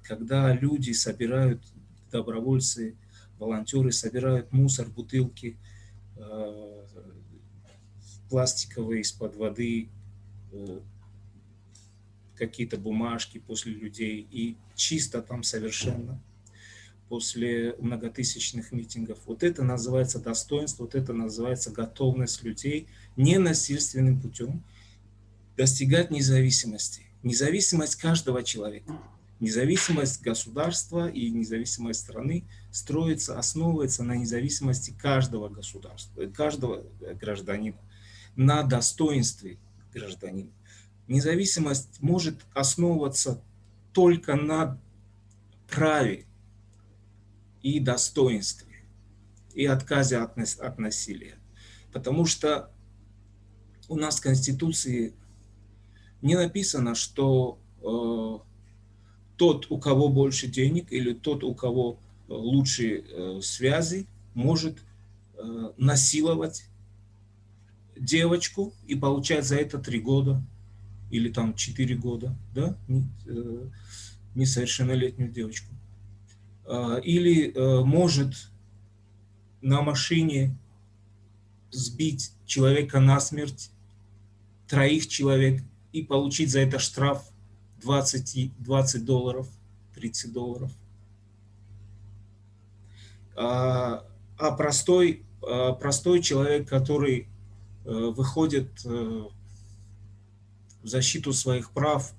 Когда люди собирают, добровольцы, волонтеры собирают мусор, бутылки пластиковые из-под воды, какие-то бумажки после людей, и чисто там совершенно после многотысячных митингов. Вот это называется достоинство, вот это называется готовность людей ненасильственным путем достигать независимости. Независимость каждого человека, независимость государства и независимость страны строится, основывается на независимости каждого государства, каждого гражданина, на достоинстве гражданина. Независимость может основываться только на праве и достоинстве, и отказе от насилия. Потому что у нас в Конституции не написано, что тот, у кого больше денег, или тот, у кого лучше связи, может насиловать девочку и получать за это 3 года или там 4 года, да, несовершеннолетнюю девочку. Или может на машине сбить человека насмерть, 3 человек, и получить за это штраф $20, $30. А простой человек, который выходит в защиту своих прав,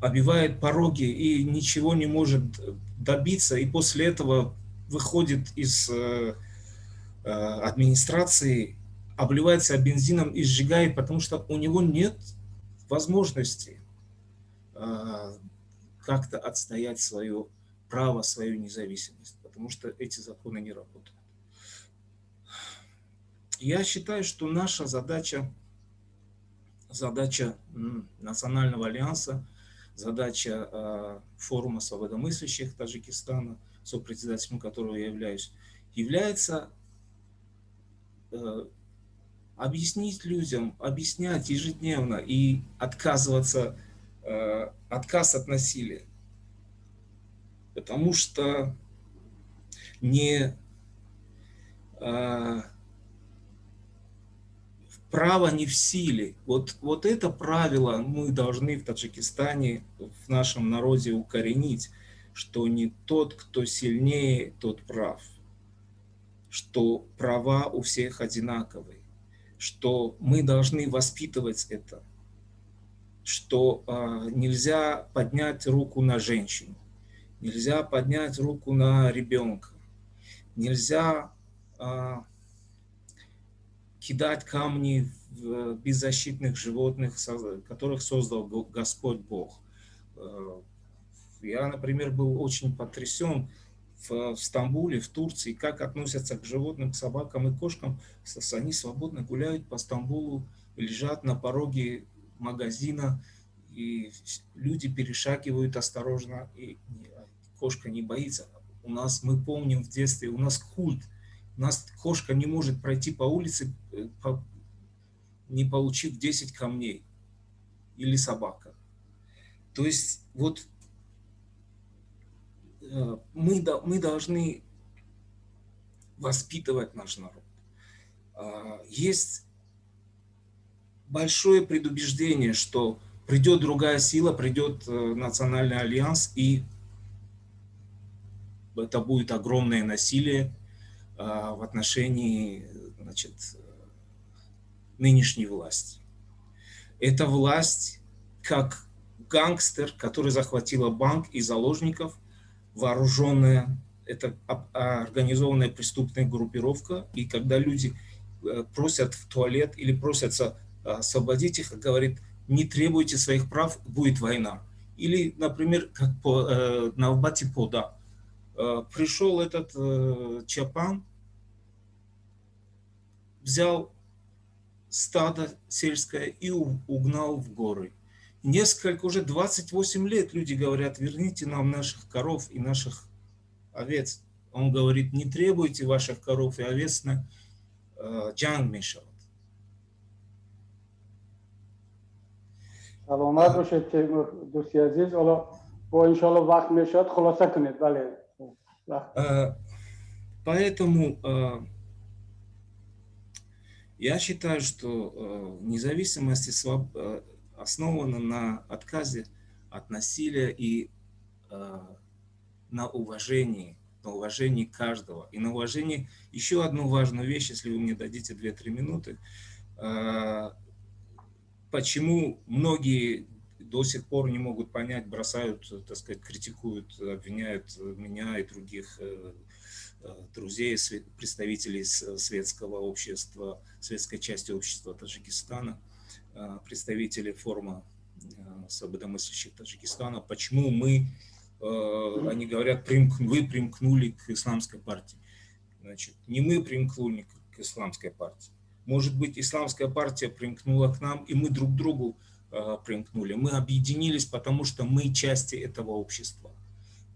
обивает пороги и ничего не может добиться, и после этого выходит из администрации, обливается бензином и сжигает, потому что у него нет возможности как-то отстоять свое право, свою независимость, потому что эти законы не работают. Я считаю, что наша задача, задача Национального альянса, задача форума свободомыслящих Таджикистана, сопредседателем которого я являюсь, является объяснить людям, объяснять ежедневно и отказываться, отказ от насилия. Потому что не право не в силе. Вот это правило мы должны в Таджикистане, в нашем народе укоренить, что не тот, кто сильнее, тот прав, что права у всех одинаковые, что мы должны воспитывать это, что нельзя поднять руку на женщину, нельзя поднять руку на ребенка, нельзя кидать камни в беззащитных животных, которых создал Господь Бог. Я, например, был очень потрясен в Стамбуле, в Турции, как относятся к животным, к собакам и кошкам. Они свободно гуляют по Стамбулу, лежат на пороге магазина, и люди перешагивают осторожно, и кошка не боится. У нас, мы помним в детстве, у нас культ. У нас кошка не может пройти по улице, не получив 10 камней. Или собака. То есть вот мы должны воспитывать наш народ. Есть большое предубеждение, что придет другая сила, придет Национальный альянс, и это будет огромное насилие в отношении, значит, нынешней власти. Эта власть, как гангстер, который захватила банк и заложников, вооруженная, Это организованная преступная группировка, и когда люди просят в туалет или просятся освободить их, говорит, не требуйте своих прав, будет война. Или, например, как по, Навбати Пода. Пришел этот чапан, взял стадо сельское и угнал в горы. Несколько, уже 28 лет люди говорят, верните нам наших коров и наших овец. Он говорит, не требуйте ваших коров и овец на ҷанг мешавад. Саломат бошед, Темур, дӯсти азиз. Ҳоло бо иншоалло вақт мешавад, хулоса кунед. Бале. Поэтому я считаю, что независимость основана на отказе от насилия и на уважении каждого. И на уважении еще одну важную вещь, если вы мне дадите 2-3 минуты. Почему многие до сих пор не могут понять, бросают, так сказать, критикуют, обвиняют меня и других друзей, представителей светского общества, светской части общества Таджикистана, представителей форума свободомыслящих Таджикистана, почему мы, они говорят, вы примкнули к исламской партии. Значит, не мы примкнули к исламской партии. Может быть, исламская партия примкнула к нам, и мы друг к другу примкнули. Мы объединились, потому что мы части этого общества.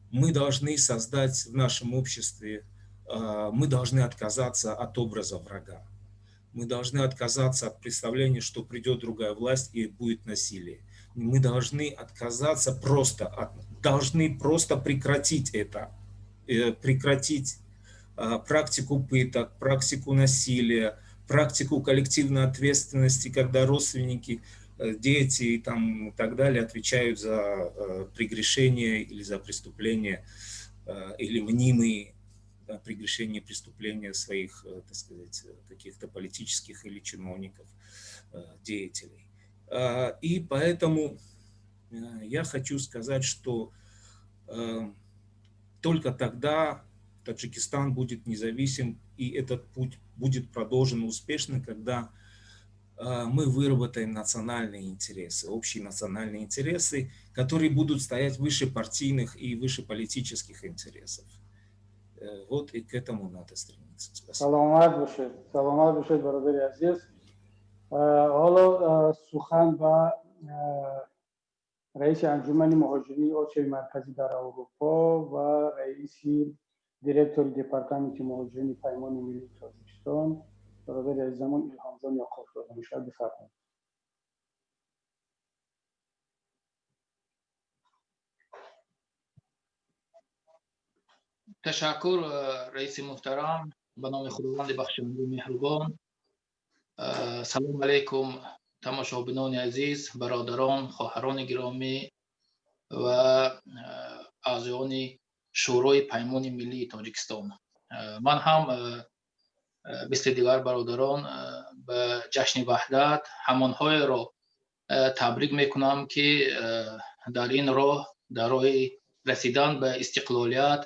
Мы должны создать в нашем обществе, мы должны отказаться от образа врага. Мы должны отказаться от представления, что придет другая власть и будет насилие. Мы должны отказаться просто, должны просто прекратить это, прекратить практику пыток, практику насилия, практику коллективной ответственности, когда родственники, дети и, там, и так далее отвечают за прегрешение или за преступление, или мнимые прегрешения, преступления своих, так сказать, каких-то политических или чиновников, деятелей. И поэтому я хочу сказать, что только тогда Таджикистан будет независим, и этот путь будет продолжен успешно, когда мы выработаем национальные интересы, общие национальные интересы, которые будут стоять выше партийных и выше политических интересов. Вот и к этому надо стремиться. Спасибо. Саломат бошед, саломат бошед, бародари азиз. Ҳоло сухан ба раиси анҷумани муҳоҷирини Осиёи Марказӣ дар Аврупо ва раиси директори департаменти муҳоҷирини Паймони Миллии Тоҷикистон бародари азизамон Илҳомҷон Яқуб дода мешавад. Бифармоед. Ташаккур, раиси муҳтарам. Ба номи Худованди бахшандаи меҳрубон. Салом алайкум, тамошобинони азиз, бародарон, хоҳарони гиромӣ ва аъзоёни Шӯрои Паймони Миллии Тоҷикистон. Ман ҳам мисли дигар бародарон ба ҷашни Ваҳдат ҳамонҳоеро табрик мекунам, ки дар ин роҳ, дар роҳи расидан ба истиқлолият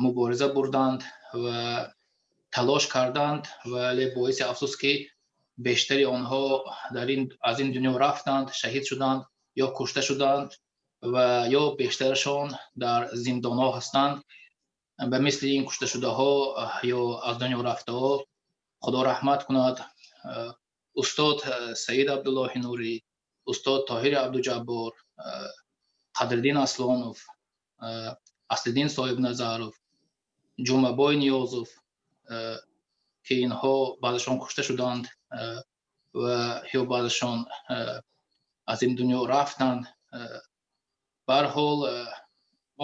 мубориза бурданд ва талош карданд, вале боиси афсӯс, ки бештари онҳо аз ин дунё рафтанд, шаҳид шуданд ё кушта шуданд ва ё бештарашон дар зиндонҳо ҳастанд. Ба мисли ин кушташудаҳо ё аз дунё рафтаҳо Худо раҳмат кунад устод Саид Абдуллоҳи Нурӣ, устод Тоҳири Абдуҷаббор, Қадриддин Аслонов, Аслиддин Соҳибназаров, Ҷумъабой Ниёзов, ки инҳо баъзешон кушта шуданд ва ё баъзешон аз ин дунё рафтанд. Ба ҳар ҳол,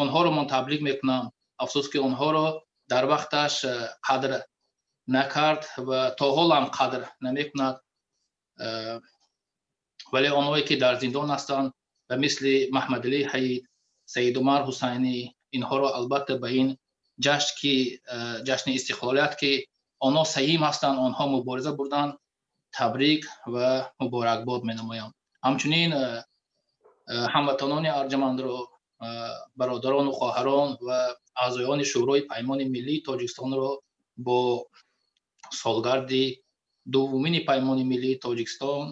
онҳоро ман таблиғ мекунам. Афсӯс, ки онҳоро дар вақташ қадр накард ва то ҳол ҳам қадр намекунад. Вале онҳое ки дар зиндон ҳастанд, ба мисли Маҳмадалӣ Ҳаид, Саидумар Ҳусайнӣ, инҳоро албатта ба ин ҷашн, ки ҷашни истиқлолият, ки онҳо саҳим ҳастанд, онҳо мубориза бурданд, табрик ва муборакбод менамоям. Ҳамчунин ҳамватанони арҷмандро, бародарону хоҳарон ва Аъзоёни Шӯрои Паймони Миллии Тоҷикистонро бо солгарди дуввумини Паймони Миллии Тоҷикистон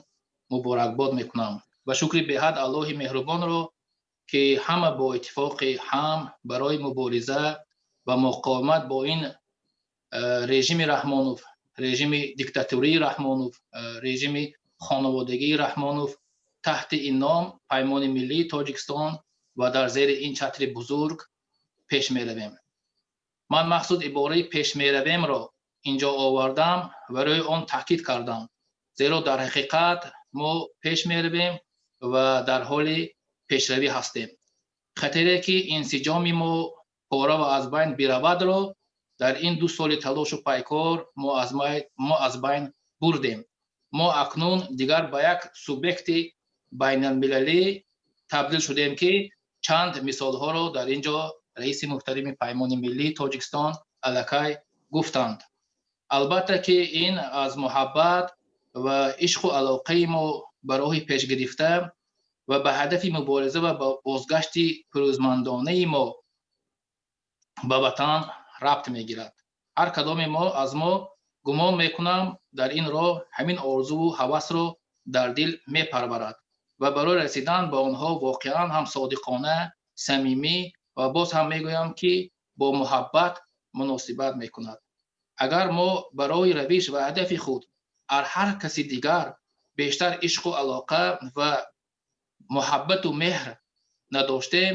муборакбод мекунам ва шукри беҳад Аллоҳи меҳрубонро, ки ҳама бо иттифоқи ҳам барои мубориза ва муқовимат бо ин режими Раҳмонов, режими диктатурии Раҳмонов, режими хонаводагии Раҳмонов таҳти ин ном Паймони Миллии Тоҷикистон ва дар зери ин чатри бузург пеш меравем. Ман махсус ибораи «пеш меравемро» инҷо овардам, барои он таъкид кардам, зеро дар ҳақиқат мо пеш меравем ва дар ҳоли пешравӣ ҳастем. Хатаре, ки инсиҷоми мо пора ва аз байн биравадро, дар ин 2 соли талошу пайкор мо аз байн бурдем. Мо акнун дигар ба як субъекти байналмилалӣ табдил шудем, ки чанд мисолҳоро дар ин ҷо раиси муҳтарими Паймони Миллии Тоҷикистон аллакай гуфтанд. Албатта, ки ин аз муҳаббат ва ишқу алоқаи мо ба роҳи пешгирифта ва ба ҳадафи мубориза ва ба бозгашти пирӯзмандонаи мо ба ватан рабт мегирад. Ҳар кадоме мо аз мо, гумон мекунам, дар ин роҳ ҳамин орзуву ҳавасро дар дил мепарварад ва барои расидан ба онҳо воқеан ҳам содиқона, самимӣ ва боз ҳам мегӯям, ки бо муҳаббат муносибат мекунад. Агар мо барои равиш ва ҳадафи худ аз ҳар каси дигар бештар ишқу алоқа ва муҳаббату меҳр надоштем,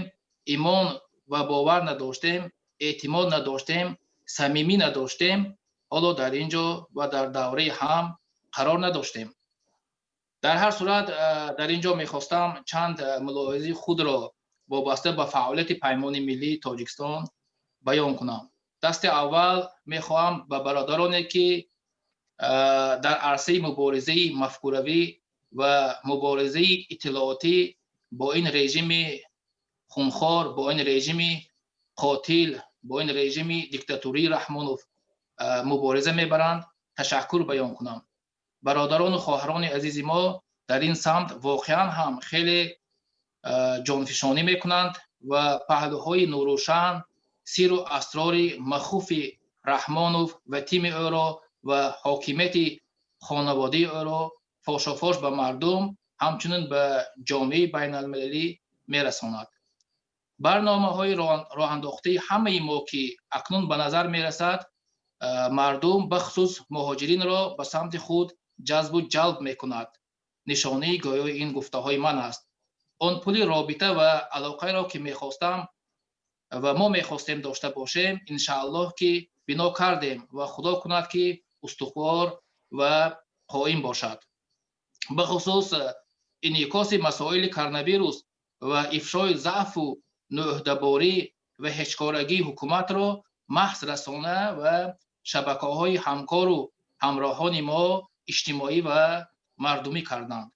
имон ва бовар надоштем, эътимод надоштем, самимӣ надоштем, ҳоло дар ин ҷо ва дар давраи ҳам қарор надоштем. Дар ҳар сурат, дар ин ҷо мехостам чанд мулоҳизаи худро вобаста ба фаъолияти Паймони Миллии Тоҷикистон баён кунам. Дасти аввал мехоҳам ба бародароне, ки дар арсаи муборизаи мафкуравӣ ва муборизаи иттилоотӣ бо ин режими хунхор, бо ин режими қотил, бо ин режими диктатурии Раҳмонов мубориза мебаранд, ташаккур баён кунам. Бародарону хоҳарони азизи мо дар ин самт воқеан ҳам хеле ҷонфишонӣ мекунанд ва паҳлӯҳои нурӯшан, сиру асрори махуфи Раҳмонов ва тими ӯро ва ҳокимияти хонаводаи ӯро фошофош ба мардум, ҳамчунин ба ҷомеаи байналмилалӣ мерасонад. Барномаҳои роҳандохтаи ҳамаи мо, ки акнун ба назар мерасад, мардум, бахусус муҳоҷиринро ба самти худ ҷазбу ҷалб мекунад, нишонаи гӯёи ин гуфтаҳои ман аст. Он пули робита ва алоқаеро, ки мехостам ва мо мехостем дошта бошем, иншааллоҳ, ки бино кардем ва Худо кунад, ки устувор ва қоим бошад. Бахусус инъикоси масоили коронавирус ва ифшои заъфу нӯҳдаборӣ ва ҳечкорагии ҳукуматро маҳз расона ва шабакаҳои ҳамкору ҳамроҳони мо иҷтимоӣ ва мардумӣ карданд.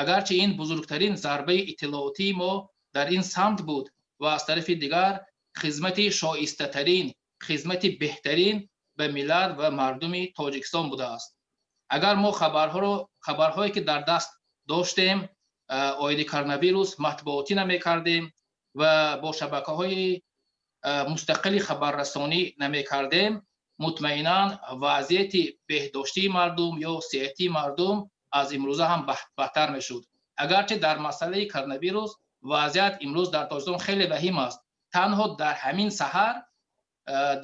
Агарчи ин бузургтарин зарбаи иттилоотии мо дар ин самт буд ва аз тарафи дигар хизмати шоистатарин, хизмати беҳтарин ба миллат ва мардуми Тоҷикистон будааст. Агар мо хабарҳое, ки дар даст доштем оиди коронавирус, матбуотӣ намекардем ва бо шабакаҳои мустақили хабаррасонӣ намекардем, мутмаинан вазъияти беҳдоштии мардум ё сиҳатии мардум аз имрӯза ҳам бадтар мешуд. Агарчи дар масъалаи коронавирус вазъият имрӯз дар Тоҷикистон хеле ваҳим аст. Танҳо дар ҳамин саҳар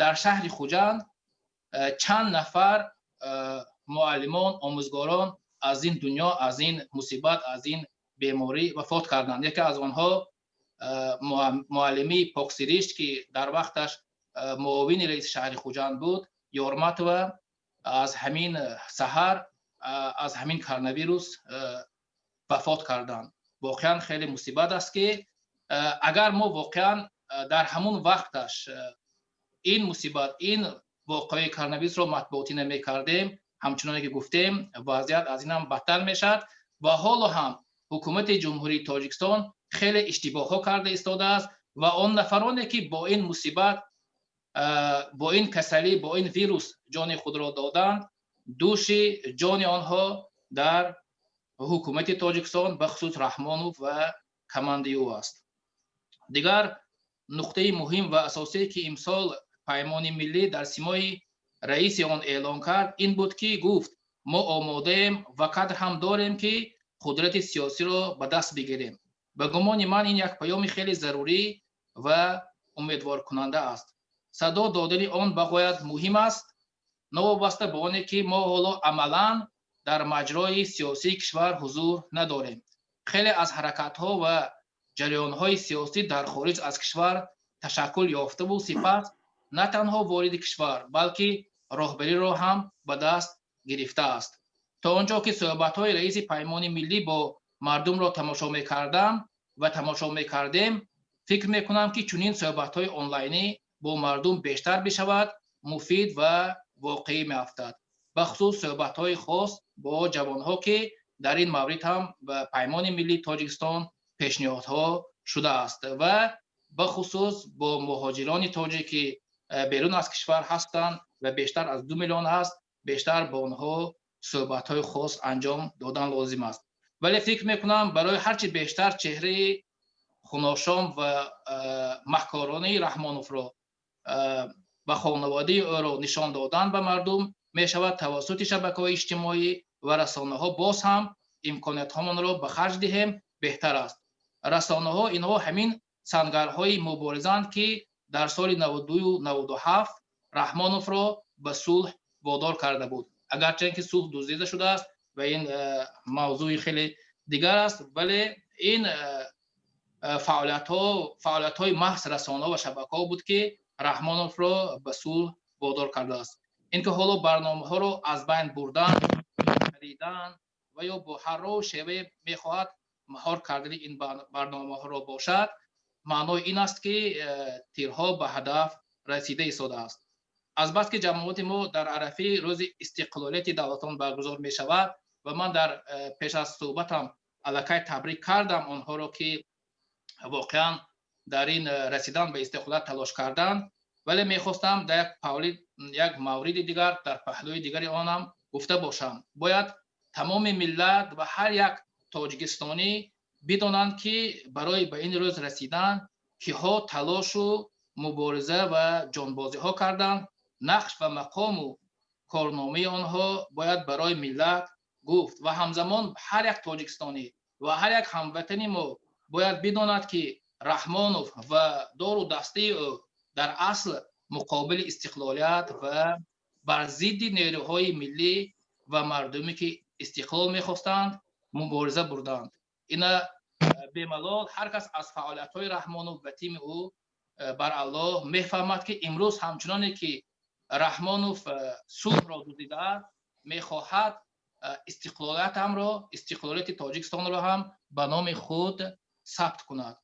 дар шаҳри Хуҷанд чанд нафар муаллимон, омӯзгорон аз ин дунё, аз ин мусибат, аз ин беморӣ вафот карданд. Яке аз онҳо муаллимии Поксиришт, ки дар вақташ муовини раиси шаҳри Хуҷанд буд, Ёрматова, аз ҳамин саҳар аз ҳамин коронавирус вафот карданд. Воқеан хеле мусибат аст, ки агар мо воқеан дар ҳамун вақташ ин мусибат, ин воқеаи коронавирусро матбуотӣ намекардем, ҳамчуноне ки гуфтем, вазъият аз ин ҳам бадтар мешавад. Ва ҳоло ҳам ҳукумати Ҷумҳурии Тоҷикистон хеле иштибоҳҳо карда истодааст ва он нафароне, ки бо ин мусибат, бо ин касалӣ, бо ин вирус ҷони худро доданд, дӯши ҷони онҳо дар ҳукумати Тоҷикистон, бахусус Раҳмонов ва командаи ӯ аст. Дигар Нуқтаи муҳим ва асосие, ки имсол Паймони миллӣ дар симои раиси он эълон кард, ин буд, ки гуфт: мо омодаем ва кадр ҳам дорем, ки қудрати сиёсиро ба даст бигирем. Ба гумони ман, ин як паёми хеле зарурӣ ва умедворкунанда аст. Садо додани он бағоят муҳим аст, новобаста ба оне ки мо ҳоло амалан дар маҷрои сиёсии кишвар ҳузур надорем. Хеле аз ҳаракатҳо ва ҷараёнҳои сиёсӣ дар хориҷ аз кишвар ташаккул ёфтаву сипас на танҳо вориди кишвар, балки роҳбариро ҳам ба даст гирифтааст. То он ҷо ки суҳбатҳои раиси Паймони миллӣ бо мардумро тамошо мекардам ва тамошо мекардем, фикр мекунам, ки чунин суҳбатҳои онлайнӣ бо мардум бештар бишавад, муфид ва воқеӣ меафтад, бахусус суҳбатҳои хос бо ҷавонҳо, ки дар ин маврид ҳам ба Паймони миллии Тоҷикистон пешниҳодҳо шудааст, ва бахусус бо муҳоҷирони тоҷик, ки берун аз кишвар ҳастанд ва бештар аз 2 миллион ҳаст, бештар бо онҳо суҳбатҳои хос анҷом додан лозим аст. Вале фикр мекунам, барои ҳарчи бештар чеҳраи хуношом ва маҳкоронаи Раҳмоновро ва хонаводаи ӯро нишон додан ба мардум мешавад тавассути шабакаҳои иҷтимоӣ ва расонаҳо. Боз ҳам имкониятҳомонро ба харҷ диҳем, беҳтар аст. Расонаҳо инҳо ҳамин сангарҳои муборизаанд, ки дар соли 92, 97 Раҳмоновро ба сулҳ водор карда буд, агарчанд ки сулҳ дуздида шудааст ва ин мавзӯи хеле дигар аст. Вале ин фаъолиятҳои маҳз расонаҳо ва шабакаҳо буд, ки Раҳмоновро ба сулҳ водор кардааст. Ин ки ҳоло барномаҳоро аз байн бурдан, харидан ва ё бо ҳар роҳу шевае мехоҳад маҳор кардани ин барномаҳоро бошад, маънои ин аст, ки тирҳо ба ҳадаф расида истодааст. Азбаски ҷамоати мо дар арафаи Рӯзи истиқлолияти давлатон баргузор мешавад ва ман дар пеш аз суҳбатам аллакай табрик кардам онҳоро, ки воқеан дар ин расидан ба истиқлолият талош карданд, вале мехостам дар як мавриди дигар, дар паҳлӯи дигари онам гуфта бошам. Бояд тамоми миллат ва ҳар як тоҷикистонӣ бидонанд, ки барои ба ин рӯз расидан киҳо талошу мубориза ва ҷонбозиҳо карданд. Нақш ва мақому корномаи онҳо бояд барои миллат гуфт ва ҳамзамон ҳар як тоҷикистонӣ ва ҳар як ҳамватани мо бояд бидонад, ки Раҳмонов ва дору дастаи ӯ дар асл муқобили истиқлолият ва бар зидди нерӯҳои миллӣ ва мардуме, ки истиқлол мехостанд, мубориза бурданд. Ина бемалол ҳар кас аз фаъолиятҳои Раҳмонов ва тими ӯ баралло мефаҳмад, ки имрӯз ҳамчуноне ки Раҳмонов сулҳро дуздидааст, мехоҳад истиқлолиятамро, истиқлолияти Тоҷикистонро ҳам ба номи худ сабт кунад.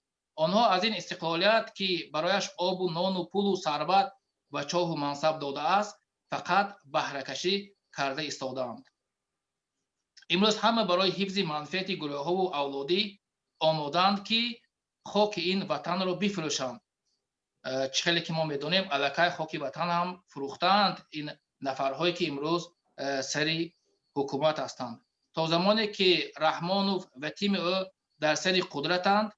Онҳо аз ин истиқлолият, ки барояш обу нону пулу сарват ва чоҳу мансаб додааст, фақат баҳракашӣ карда истодаанд. Имрӯз ҳама барои ҳифзи манфиати гурӯҳҳову авлодӣ омодаанд, ки хоки ин ватанро бифурӯшанд. Чӣ хеле ки мо медонем, аллакай хоки ватан ҳам фурӯхтаанд ин нафарҳое, ки имрӯз сари ҳукумат ҳастанд. То замоне ки Раҳмонов ва тими ӯ дар сари қудратанд,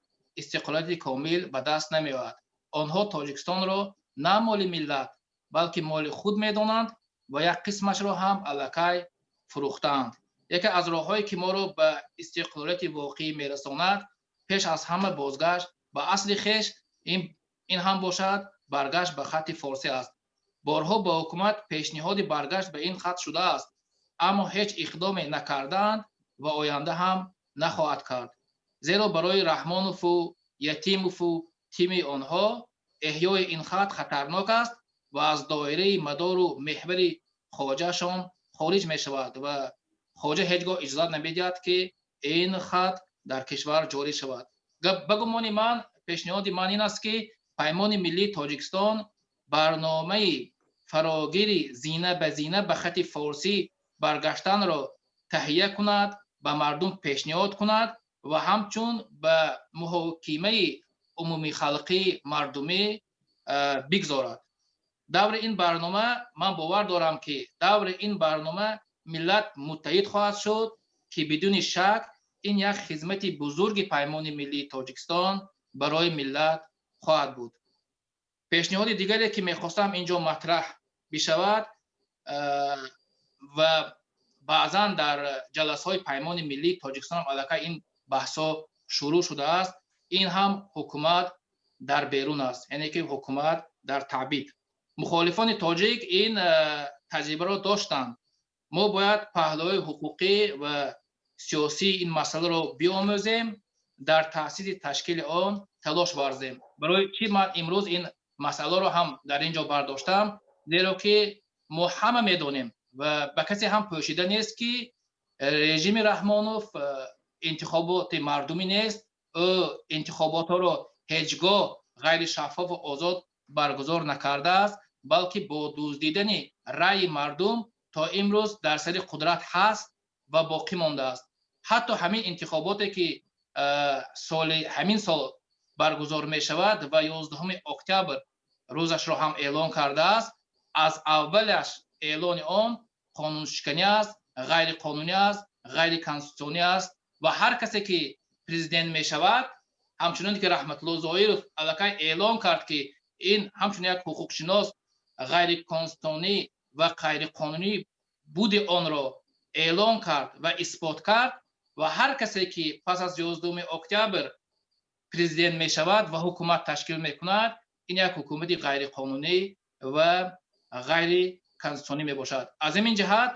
истиқлолияти комил ба даст намеояд. Онҳо Тоҷикистонро на моли миллат, балки моли худ медонанд ва як қисмашро ҳам аллакай фурӯхтаанд. Яке аз роҳҳое, ки моро ба истиқлолияти воқеӣ мерасонад, пеш аз ҳама бозгашт ба асли хеш, ин ҳам бошад баргашт ба хатти форсӣ аст. Борҳо ба ҳукумат пешниҳоди баргашт ба ин хат шудааст, аммо ҳеҷ иқдоме накардаанд ва оянда ҳам нахоҳад кард, зеро барои Раҳмонову Ятимову тими онҳо эҳёи ин хат хатарнок аст ва аз доираи мадору меҳвари хоҷаашон хориҷ мешавад ва хоҷа ҳеҷ гоҳ иҷозат намедиҳад, ки ин хат дар кишвар ҷорӣ шавад. Ба гумони ман, пешниҳоди ман ин аст, ки Паймони миллии Тоҷикистон барномаи фарогири зина ба зина ба хати форсӣ баргаштанро таҳия кунад, ба мардум пешниҳод кунад ва ҳамчун ба муҳокимаи умумихалқӣ мардумӣ бигзорад. Даври ин барнома, ман бовар дорам, ки даври ин барнома миллат муттаҳид хоҳад шуд, ки бидуни шак ин як хизмати бузурги Паймони миллии Тоҷикистон барои миллат хоҳад буд. Пешниҳоди дигаре ки мехостам инҷо матраҳ бишавад ва баъзан дар ҷаласаҳои Паймони миллии Тоҷикистон ҳам аллакай ин баҳсҳо шурӯъ шудааст, ин ҳам ҳукумат дар берун аст, яъне ки ҳукумат дар таъбид. Мухолифони тоҷик ин таҷрибаро доштанд. Мо бояд паҳлӯи ҳуқуқӣ ва сиёсии ин масъаларо биомӯзем, дар таъсиси ташкили он талош варзем. Барои чӣ ман имрӯз ин масъаларо ҳам дар ин ҷо бардоштам? Зеро ки мо ҳама медонем ва ба касе ҳам пӯшида нест, ки режими Раҳмонов интихоботи мардумӣ нест. Ӯ интихоботҳоро ҳеҷ гоҳ ғайришаффофу озод баргузор накардааст, балки бо дуздидани раъйи мардум то имрӯз дар сари қудрат ҳаст ва боқӣ мондааст. Ҳатто ҳамин интихоботе ки соли ҳамин сол баргузор мешавад ва 11 октябр рӯзашро ҳам эълон кардааст, аз аввалаш эълони он қонуншиканӣ аст, ғайриқонунӣ аст, ғайриконститутсионӣ аст ва ҳар касе ки президент мешавад, ҳамчунон ки Раҳматулло Зоиров аллакай эълон кард, ки ин ҳамчун як ҳуқуқшинос ғайриконститутсионӣ ва ғайриқонунӣ буди онро эълон кард ва исбот кард, ва ҳар касе ки пас аз 11 октябр президент мешавад ва ҳукумат ташкил мекунад, ин як ҳукумати ғайриқонунӣ ва ғайриконститутсионӣ мебошад. Аз ҳамин ҷиҳат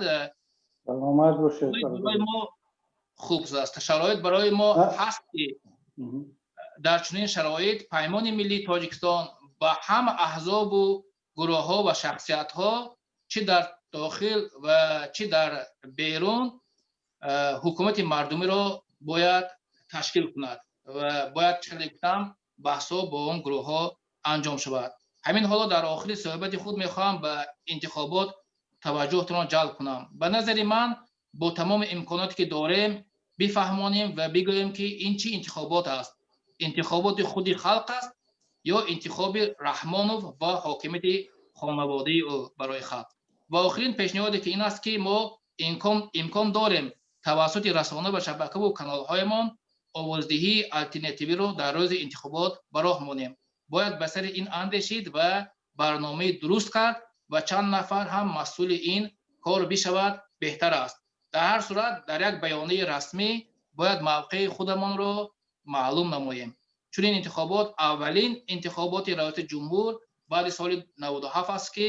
саломат бошед. Барои мо хуб аст, шароит барои мо ҳаст, ки дар чунин шароит Паймони миллии Тоҷикистон ба ҳама аҳзобу гурӯҳҳо ва шахсиятҳо, чӣ дар дохил ва чӣ дар берун, ҳукумати мардумиро бояд ташкил кунад ва бояд, чӣ гуфтам, баҳсҳо бо он гурӯҳҳо анҷом шавад. Ҳамин ҳоло дар охири суҳбати худ мехоҳам ба интихобот таваҷҷӯҳтонро ҷалб кунам. Ба назари ман, бо тамоми имконоте ки дорем, бифаҳмонем ва бигӯем, ки ин чӣ интихобот аст: интихоботи худи халқ аст ё интихоби Раҳмонов ва ҳокимияти хонаводаи ӯ барои халқ. Ва охирин пешниҳоде ки ин аст, ки мо имкон дорем тавассути расона ва шабакаву каналҳоямон овоздиҳии алтернативиро дар рӯзи интихобот ба роҳ монем. Бояд ба сари ин андешид ва барномаи дуруст кард ва чанд нафар ҳам масъули ин кор бишавад, беҳтар аст. Дар ҳар сурат, дар як баёнияи расмӣ бояд мавқеи худамонро маълум намоем. Чунин интихобот аввалин интихоботи раёсати ҷумҳур баъди соли 97 аст, ки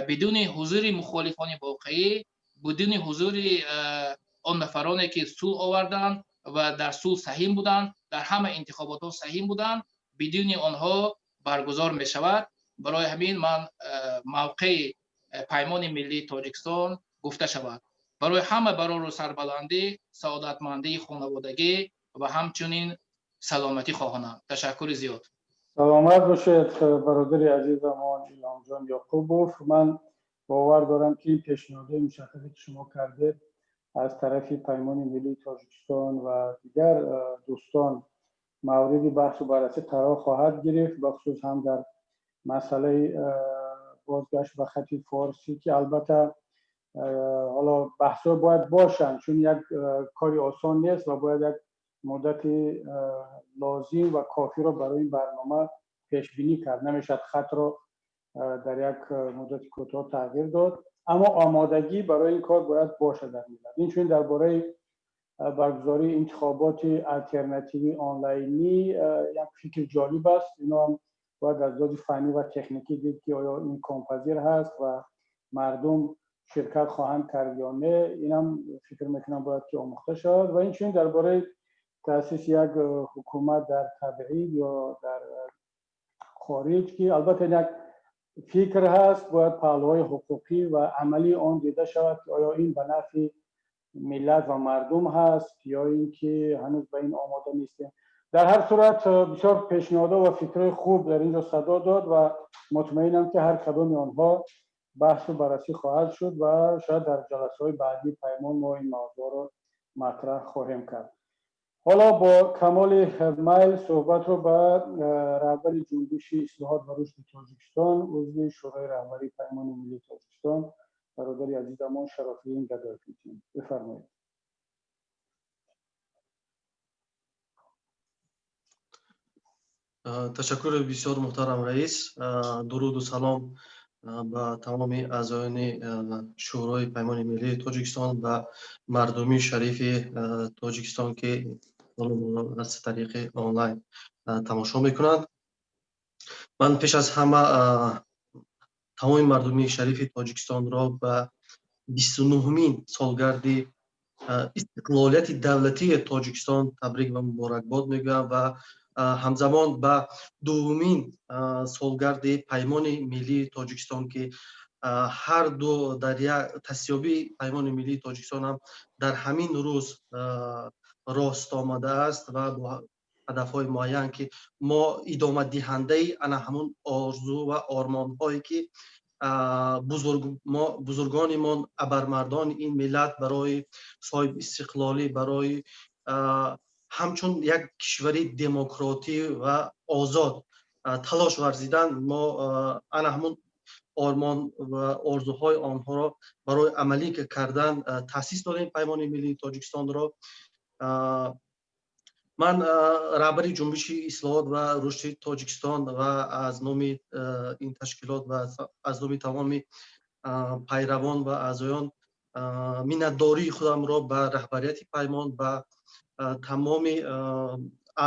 бидуни ҳузури мухолифони воқеӣ, бидуни ҳузури он нафароне ки сулҳ оварданд ва дар сулҳ саҳим буданд, дар ҳама интихоботҳо саҳим буданд, бидуни онҳо баргузор мешавад. Барои ҳамин ман мавқеи Паймони миллии Тоҷикистон гуфта шавад. Барои ҳама барору сарбаландӣ, саодатмандии хонаводагӣ ва ҳамчунин саломатӣ хоҳонам. Ташаккури зиёд. Саломат бошед, бародари азизамон Илҳомҷон Ёқубов. Ман бовар дорам, ки ин пешниҳодҳои мушаххасе ки шумо кардед, аз тарафи Паймони миллии Тоҷикистон ва дигар дӯстон мавриди баҳсу баррасӣ қарор хоҳад гирифт, бахусус ҳам дар масъалаи бозгашт ба хати форсӣ, ки албатта ҳоло баҳсҳо бояд бошанд, чун як кори осон нест ва бояд як муддати лозим ва кофиро барои ин барнома пешбинӣ кард. Намешавад хатро дар як муддати кӯтоҳ тағйир дод, аммо омодагӣ барои ин кор бояд бошад дар миллат. Инчунин дар бораи баргузории интихоботи алтернативӣ онлайнӣ як фикри ҷолиб аст. Ино ҳам бояд аз лиҳози фаннӣ ва техникӣ дид, ки оё имконпазир ҳаст ва мардум ширкат хоҳанд кард ё не. Инам фикр мекунам, бояд ки омӯхта шавад. Ва инчунин дар бораи таъсиси як ҳукумат дар табъид ё дар хориҷ, ки албатта як фикр ҳаст, бояд паҳлӯҳои ҳуқуқӣ ва амалии он дида шавад, ки оё ин ба нафъи миллат ва мардум ҳаст ё ин ки ҳанӯз ба ин омода нестем. Дар ҳар сурат, бисёр пешниҳодҳо ва фикрҳои хуб дар инҷо садо дод ва мутмаинам, ки ҳар кадоми онҳо баҳсу баррасӣ хоҳад шуд ва шояд дар ҷаласаҳои баъдии Паймон мо ин мавзӯъро матраҳ хоҳем кард. Ҳоло бо камоли майл суҳбатро ба раҳбари Ҷунбиши ислоҳот ва рушди Тоҷикистон, узви Шӯрои раҳбарии Паймони миллии Тоҷикистон, бародари азизамон Шарофиддин Гадоев метиҳем. Бифармоед. Ташаккури бисёр, муҳтарам раис. Дуруду салом ба тамоми аъзоёни Шӯрои Паймони Миллии Тоҷикистон, ба мардуми шарифи Тоҷикистон, ки аз тариқи онлайн тамошо мекунанд. Ман пеш аз ҳама тамоми мардуми шарифи Тоҷикистонро ба 29-умин солгарди истиқлолияти давлатии Тоҷикистон табрик ва муборакбод мегӯям ва ҳамзамон ба дуввумин солгарди Паймони Миллии Тоҷикистон, ки ҳар ду дар як таъсисёбии Паймони Миллии Тоҷикистон ҳам дар ҳамин рӯз рост омадааст ва бо ҳадафҳои муайян, ки мо идомадиҳандаи ана ҳамун орзу ва ормонҳое, ки бузургонимон, абармардони ин миллат барои соҳибистиқлолӣ, барои ҳамчун як кишвари демократӣ ва озод талош варзидан, мо ана ҳамун ормон ва орзуҳои онҳоро барои амалӣ кардан таъсис додем Паймони Миллии Тоҷикистонро. Ман раҳбари Ҷунбиши ислоҳот ва рушди Тоҷикистон ва аз номи ин ташкилот ва аз номи тамоми пайравон ва аъзоён миннатдории худамро ба раҳбарияти Паймон, ба тамоми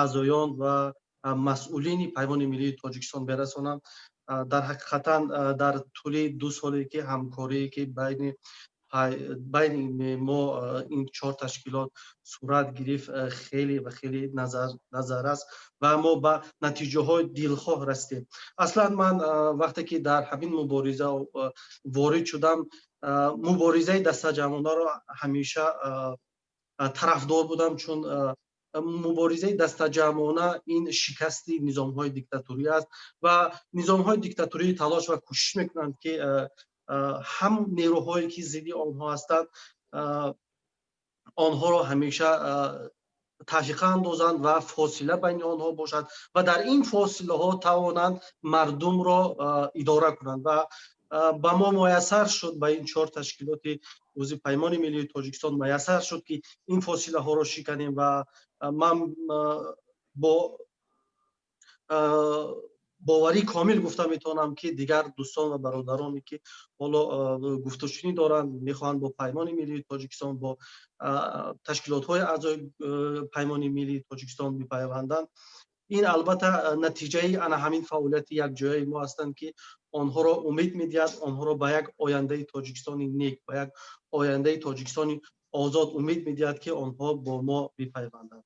аъзоён ва масъулини Паймони Миллии Тоҷикистон мерасонам. Дар ҳақиқатан дар тӯли 2 соле ки ҳамкорие ки байни мо, ин чор ташкилот, сурат гирифт, хеле ва хеле назар аст ва мо ба натиҷаҳои дилхоҳ расидем. Аслан ман вақте ки дар ҳамин мубориза ворид шудам, муборизаи дастаҷамъонаро ҳамеша тарафдор будам, чун муборизаи дастаҷамъона ин шикасти низомҳои диктаторӣ аст ва низомҳои диктаторӣ талош ва кӯшиш мекунанд, ки ҳам нерӯҳое ки зидди онҳо ҳастанд, онҳоро ҳамеша тафриқа андозанд ва фосила байни онҳо бошад ва дар ин фосилаҳо тавонанд мардумро идора кунанд. Ва ба мо муяссар шуд, ба ин чор ташкилоти рӯзи Паймони Миллии Тоҷикистон муяссар шуд, ки ин фосилаҳоро шиканем. Ва ман бо боварии комил гуфта метавонам, ки дигар дӯстон ва бародароне ки ҳоло гуфтушунӣ доранд, мехоҳанд бо Паймони Миллии Тоҷикистон, бо ташкилотҳои аъзои Паймони Миллии Тоҷикистон бипайванданд, ин албатта натиҷаи ана ҳамин фаъолияти якҷояи мо ҳастанд, ки онҳоро умед медиҳад, онҳоро ба як ояндаи Тоҷикистони нек, ба як ояндаи Тоҷикистони озод умед медиҳад, ки онҳо бо мо бипайванданд.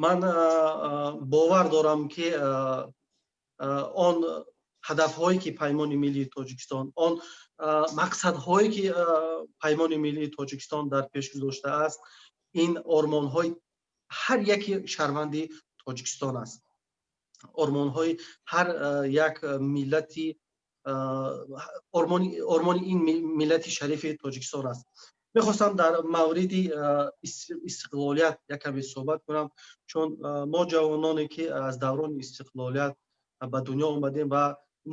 Ман бовар дорам, ки он ҳадафҳое ки Паймони Миллии Тоҷикистон, он мақсадҳое ки Паймони Миллии Тоҷикистон дар пеш гузоштааст, ин ормонҳои ҳар яки шаҳрванди Тоҷикистон аст, ормонҳои ҳар як миллати, ормони ин миллати шарифи Тоҷикистон аст. Мехостам дар мавриди истиқлолият як каме суҳбат кунам, чун мо ҷавононе ки аз даврони истиқлолият ба дунё омадем ва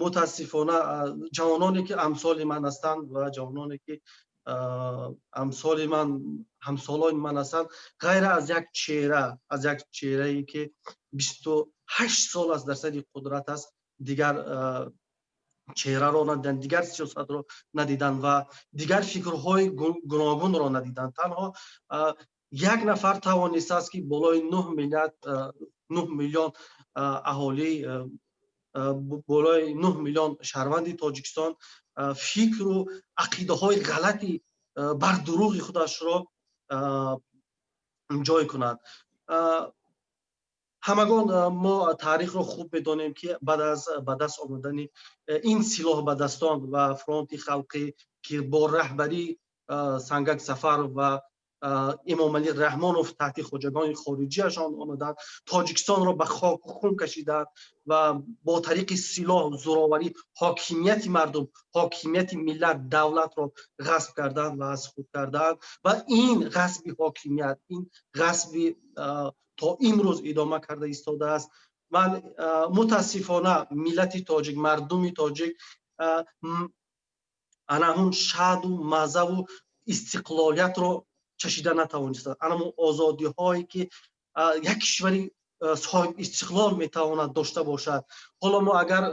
мутаассифона ҷавононе ки амсоли ман ҳастанд ва ҷавононе ки амсоли ман, ҳамсолони ман ҳастанд, ғайр аз як чеҳра, аз як чеҳрае ки 28 сол аст дар сари қудрат аст, дигар чеҳраро надиданд, дигар сиёсатро надиданд ва дигар фикрҳои гуногунро надиданд. Танҳо як нафар тавонистааст, ки болои 9 миллиард, 9 миллион аҳолӣ, болои 9 миллион шаҳрванди Тоҷикистон фикру ақидаҳои ғалати бардурӯғи худашро ҷой кунад. Ҳамагон мо таърихро хуб медонем, ки баъд аз ба даст омадани ин силоҳ ба дастон ва Фронти халқӣ, ки бо раҳбарии Сангак Сафаров ва Эмомалӣ Раҳмонов таҳти хоҷагони хориҷиашон омаданд, Тоҷикистонро ба хоку хун кашиданд ва бо тариқи силоҳ, зӯроварӣ ҳокимияти мардум, ҳокимияти миллат, давлатро ғасб карданд ва аз худ карданд. Ва ин ғасби ҳокимият, ин ғасби то имрӯз идома карда истодааст. Ман мутаассифона миллати тоҷик, мардуми тоҷик ана ҳамун шаҳду маззаву истиқлолиятро чашида натавонистанд, ана ҳамун озодиҳое ки як кишвари соҳиб истиқлол метавонад дошта бошад. Ҳоло мо агар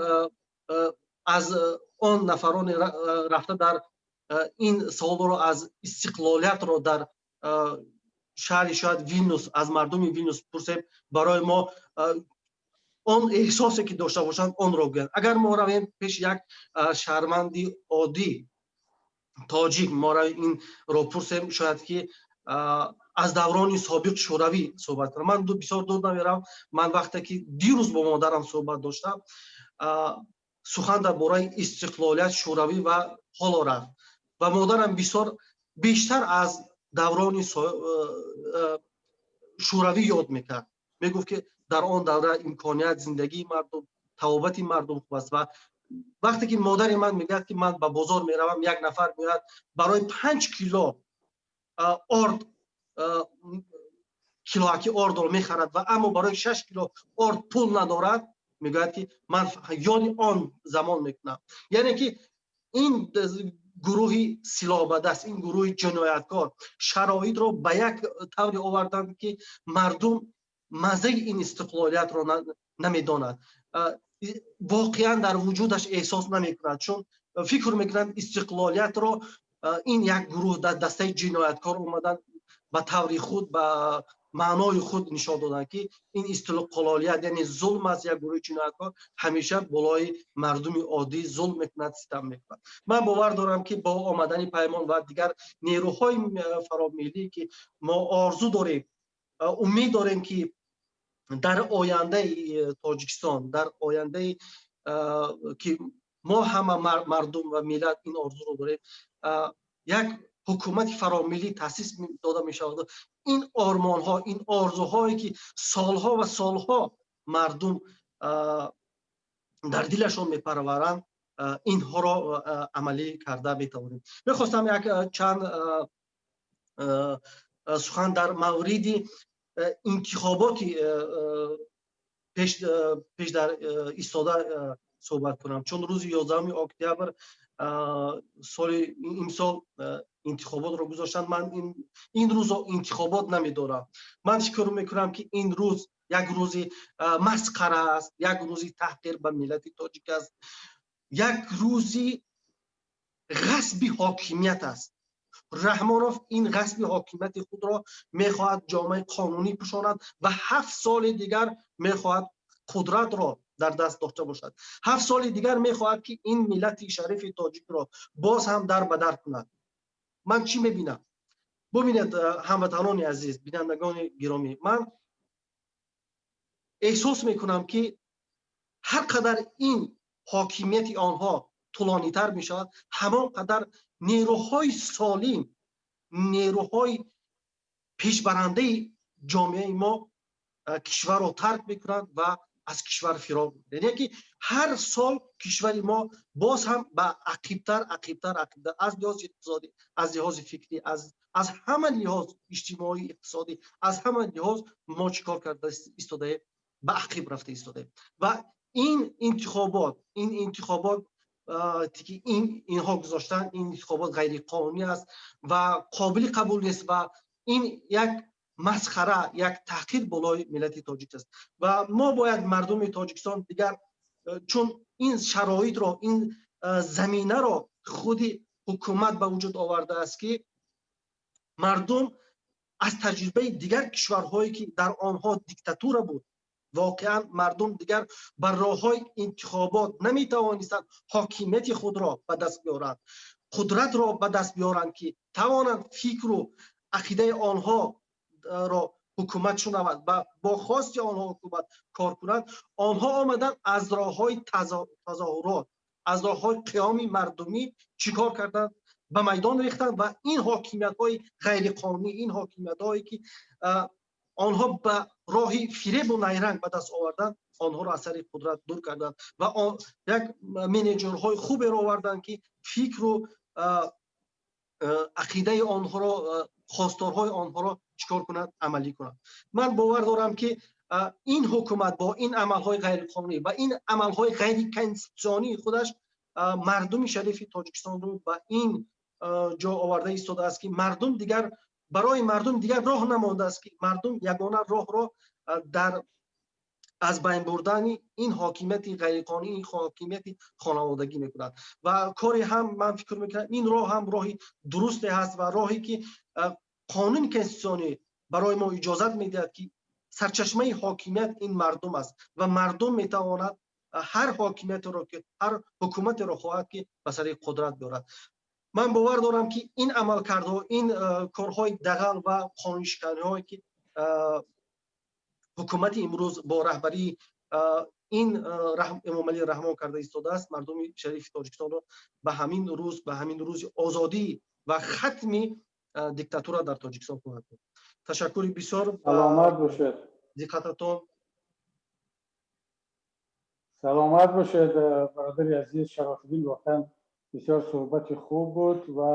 аз он нафароне рафта дар ин саволро аз истиқлолиятро дар шаҳри шояд Вилнюс аз мардуми Вилнюс пурсем, барои мо он эҳсосе ки дошта бошанд, онро гӯянд. Агар мо равем пеши як шаҳрванди оддӣ тоҷик, мо равем инро пурсем, шояд ки аз даврони собиқ Шӯравӣ суҳбат кунам. Ман бисёр дур намеравам. Ман вақте ки дирӯз бо модарам суҳбат доштам, сухан дар бораи истиқлолият, Шӯравӣ ва ҳоло рафт ва модарам бисёр бештар аз даврони Шӯравӣ ёд мекард. Мегуфт, ки дар он давра имконият, зиндагии мардум, табобати мардум хуб аст. Ва вақте ки модари ман мегӯяд, ки ман ба бозор меравам, як нафар меояд, барои 5 кило орд, килоаки ордро мехарад ва аммо барои 6 кило орд пул надорад, мегӯяд, ки ман ёди он замон мекунам. Яъне ки ин гурӯҳи силоҳбадаст, ин гурӯҳи ҷинояткор шароитро ба як тавре оварданд, ки мардум маззаи ин истиқлолиятро намедонад, воқеан дар вуҷудаш эҳсос намекунад, чун фикр мекунанд, истиқлолиятро ин як гурӯҳ, дастаи ҷинояткор омаданд, ба таври худ, ба маънои худ нишон доданд, ки ин истиқлолият яъне зулм аст. Як гурӯҳи ҷинояткор ҳамеша болои мардуми оддӣ зулм мекунад, ситам мекунад. Ман бовар дорам, ки бо омадани Паймон ва дигар нерӯҳои фаромиллӣ, ки мо орзу дорем, умед дорем, ки дар ояндаи Тоҷикистон, дар ояндаи ки мо ҳама мардум ва миллат ин орзуро дорем, як ҳукумати фаромиллӣ таъсис дода мешавад. Ин ормонҳо, ин орзуҳое ки солҳо ва солҳо мардум дар дилашон мепарваранд, инҳоро амалӣ карда метавонем. Мехостам як чанд сухан дар мавриди интихоботи пеш дар истода суҳбат кунам, чун рӯзи 11 октябр соли имсол интихоботро гузоштанд. Ман ин рӯзо интихобот намедорам. Ман фикр мекунам, ки ин рӯз як рӯзи масхара аст, як рӯзи таҳқир ба миллати тоҷик аст, як рӯзи ғасби ҳокимият аст. Раҳмонов ин ғасби ҳокимияти худро мехоҳад ҷомаи қонунӣ пӯшонад ва 7 соли дигар мехоҳад қудратро дар даст дошта бошад. 7 соли дигар мехоҳад, ки ин миллати шарифи тоҷикро боз ҳам дар ба дар кунад. Ман чӣ мебинам? Бубинед, ҳамватанони азиз, бинандагони гиромӣ, ман эҳсос мекунам, ки ҳар қадар ин ҳокимияти онҳо тӯлонитар мешавад, ҳамон қадар нерӯҳои солим, нерӯҳои пешбарандаи ҷомеаи мо кишварро тарк мекунанд ва аз кишвар фирор. Яъне ки ҳар сол кишвари мо боз ҳам ба ақибтар, ақибтар, ақибтар, аз лиҳози иқтисодӣ, аз лиҳози фикрӣ, аз ҳама лиҳоз, иҷтимоӣ, иқтисодӣ, аз ҳама лиҳоз мо чӣ кор карда истодаем? Ба ақиб рафта истодаем. Ва ин интихобот ки инҳо гузоштанд, ин интихобот ғайриқонунӣ аст ва қобили қабул нест ва ин як масхара, як таҳқир болои миллати тоҷик аст. Ва мо бояд, мардуми Тоҷикистон, дигар, чун ин шароитро, ин заминаро худи ҳукумат ба вуҷуд овардааст, ки мардум аз таҷрибаи дигар кишварҳое, ки дар онҳо диктатура буд, воқеан мардум дигар ба роҳҳои интихобот наметавонистанд ҳокимияти худро ба даст биёранд, қудратро ба даст биёранд, ки тавонанд фикру ақидаи онҳоро ҳукумат шунавад ва бо хости онҳо ҳукумат кор кунад. Онҳо омаданд, аз роҳҳои тазоҳурот, аз роҳҳои қиёми мардумӣ чӣ кор карданд? Ба майдон рехтанд ва ин ҳокимиятҳои ғайриқонунӣ, ин ҳокимиятҳое ки онҳо ба роҳи фиребу найранг ба даст оварданд, онҳоро аз сари қудрат дур карданд ва як менеҷерҳои хуберо оварданд, ки фикру ақидаи онҳоро, хосторҳои онҳоро чӣ кор кунад? Амалӣ кунад. Ман бовар дорам, ки ин ҳукумат бо ин амалҳои ғайриқонунӣ ва ин амалҳои ғайриконститутсионии худаш мардуми шарифи Тоҷикистонро ба ин ҷо оварда истодааст, ки мардум дигар, барои мардум дигар роҳ намондааст, ки мардум ягона роҳро дар Аз байн бурдани ин ҳокимияти ғайриқонунӣ, ин ҳокимияти хонаводагӣ мекунад. Ва кори ҳам, ман фикр мекунам, ин роҳ ҳам роҳи дурусте ҳаст ва роҳе ки қонуни конститутсионӣ барои мо иҷозат медиҳад, ки сарчашмаи ҳокимият ин мардум аст ва мардум метавонад ҳар ҳокимиятеро ки, ҳар ҳукуматеро хоҳад, ки ба сари қудрат биёрад. Ман бовар дорам, ки ин амалкардҳо, ин корҳои дағал ва қонуншиканиҳое ки ҳукумати имрӯз бо раҳбарии ин Эмомалӣ Раҳмон карда истодааст, мардуми шарифи Тоҷикистонро ба ҳамин рӯз, ба ҳамин рӯзи озодӣ ва хатми диктатура дар Тоҷикистон хоҳад буд. Ташаккури бисёр. Саломат бошед. Диққататон. Саломат бошед, бародари азиз Шарофиддин. Воқеан бисёр суҳбати хуб буд ва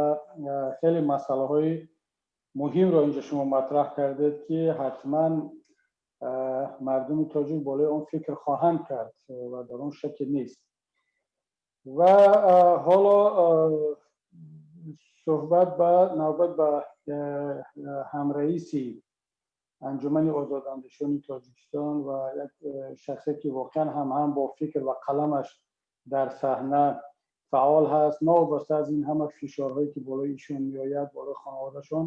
хеле масъалаҳои муҳимро инҷо шумо матраҳ кардед, ки ҳатман мардуми тоҷик болои он фикр хоҳанд кард ва дар он шакке нест. Ва ҳоло суҳбат ба навбат ба ҳамраиси Анҷумани озодандешони Тоҷикистон ва як шахсе ки воқеан ҳам бо фикр ва қаламаш дар саҳна фаъол ҳаст, новобаста аз ин ҳама фишорҳое ки болои ишон меояд, болои хонаводашон,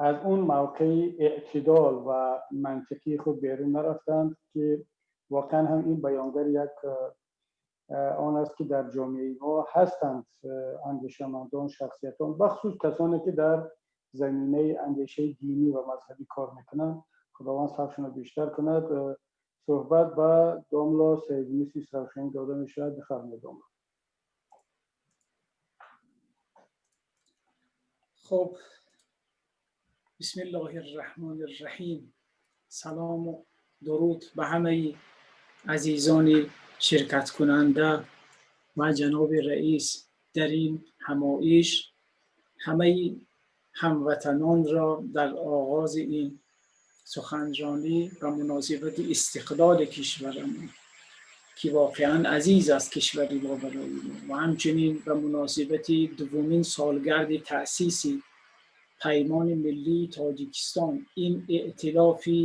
аз он мавқеи эътидол ва мантиқии худ берун нарафтанд, ки воқеан ҳам ин баёнгари як он аст, ки дар ҷомеаи мо ҳастанд андешамандон, шахсиятон, бахусус касоне ки дар заминаи андешаи динӣ ва мазҳабӣ кор мекунанд. Худованд сафшонро бештар кунад. Суҳбат ба домло Саидюнуси Истаравшанӣ дода мешавад. Бифармоед, домло. Хуб, бисм аллоҳи арраҳмони арраҳим. Салому дуруд ба ҳамаи азизони ширкаткунанда ва ҷаноби раис дар ин ҳамоиш. Ҳамаи ҳамватанонро дар оғози ин суханронӣ ба муносибати истиқлоли кишварамон, ки воқеан азиз аст кишвари мо барои мо, ва ҳамчунин ба муносибати дуввумин солгарди таъсиси Паймони миллии Тоҷикистон, ин эътилофи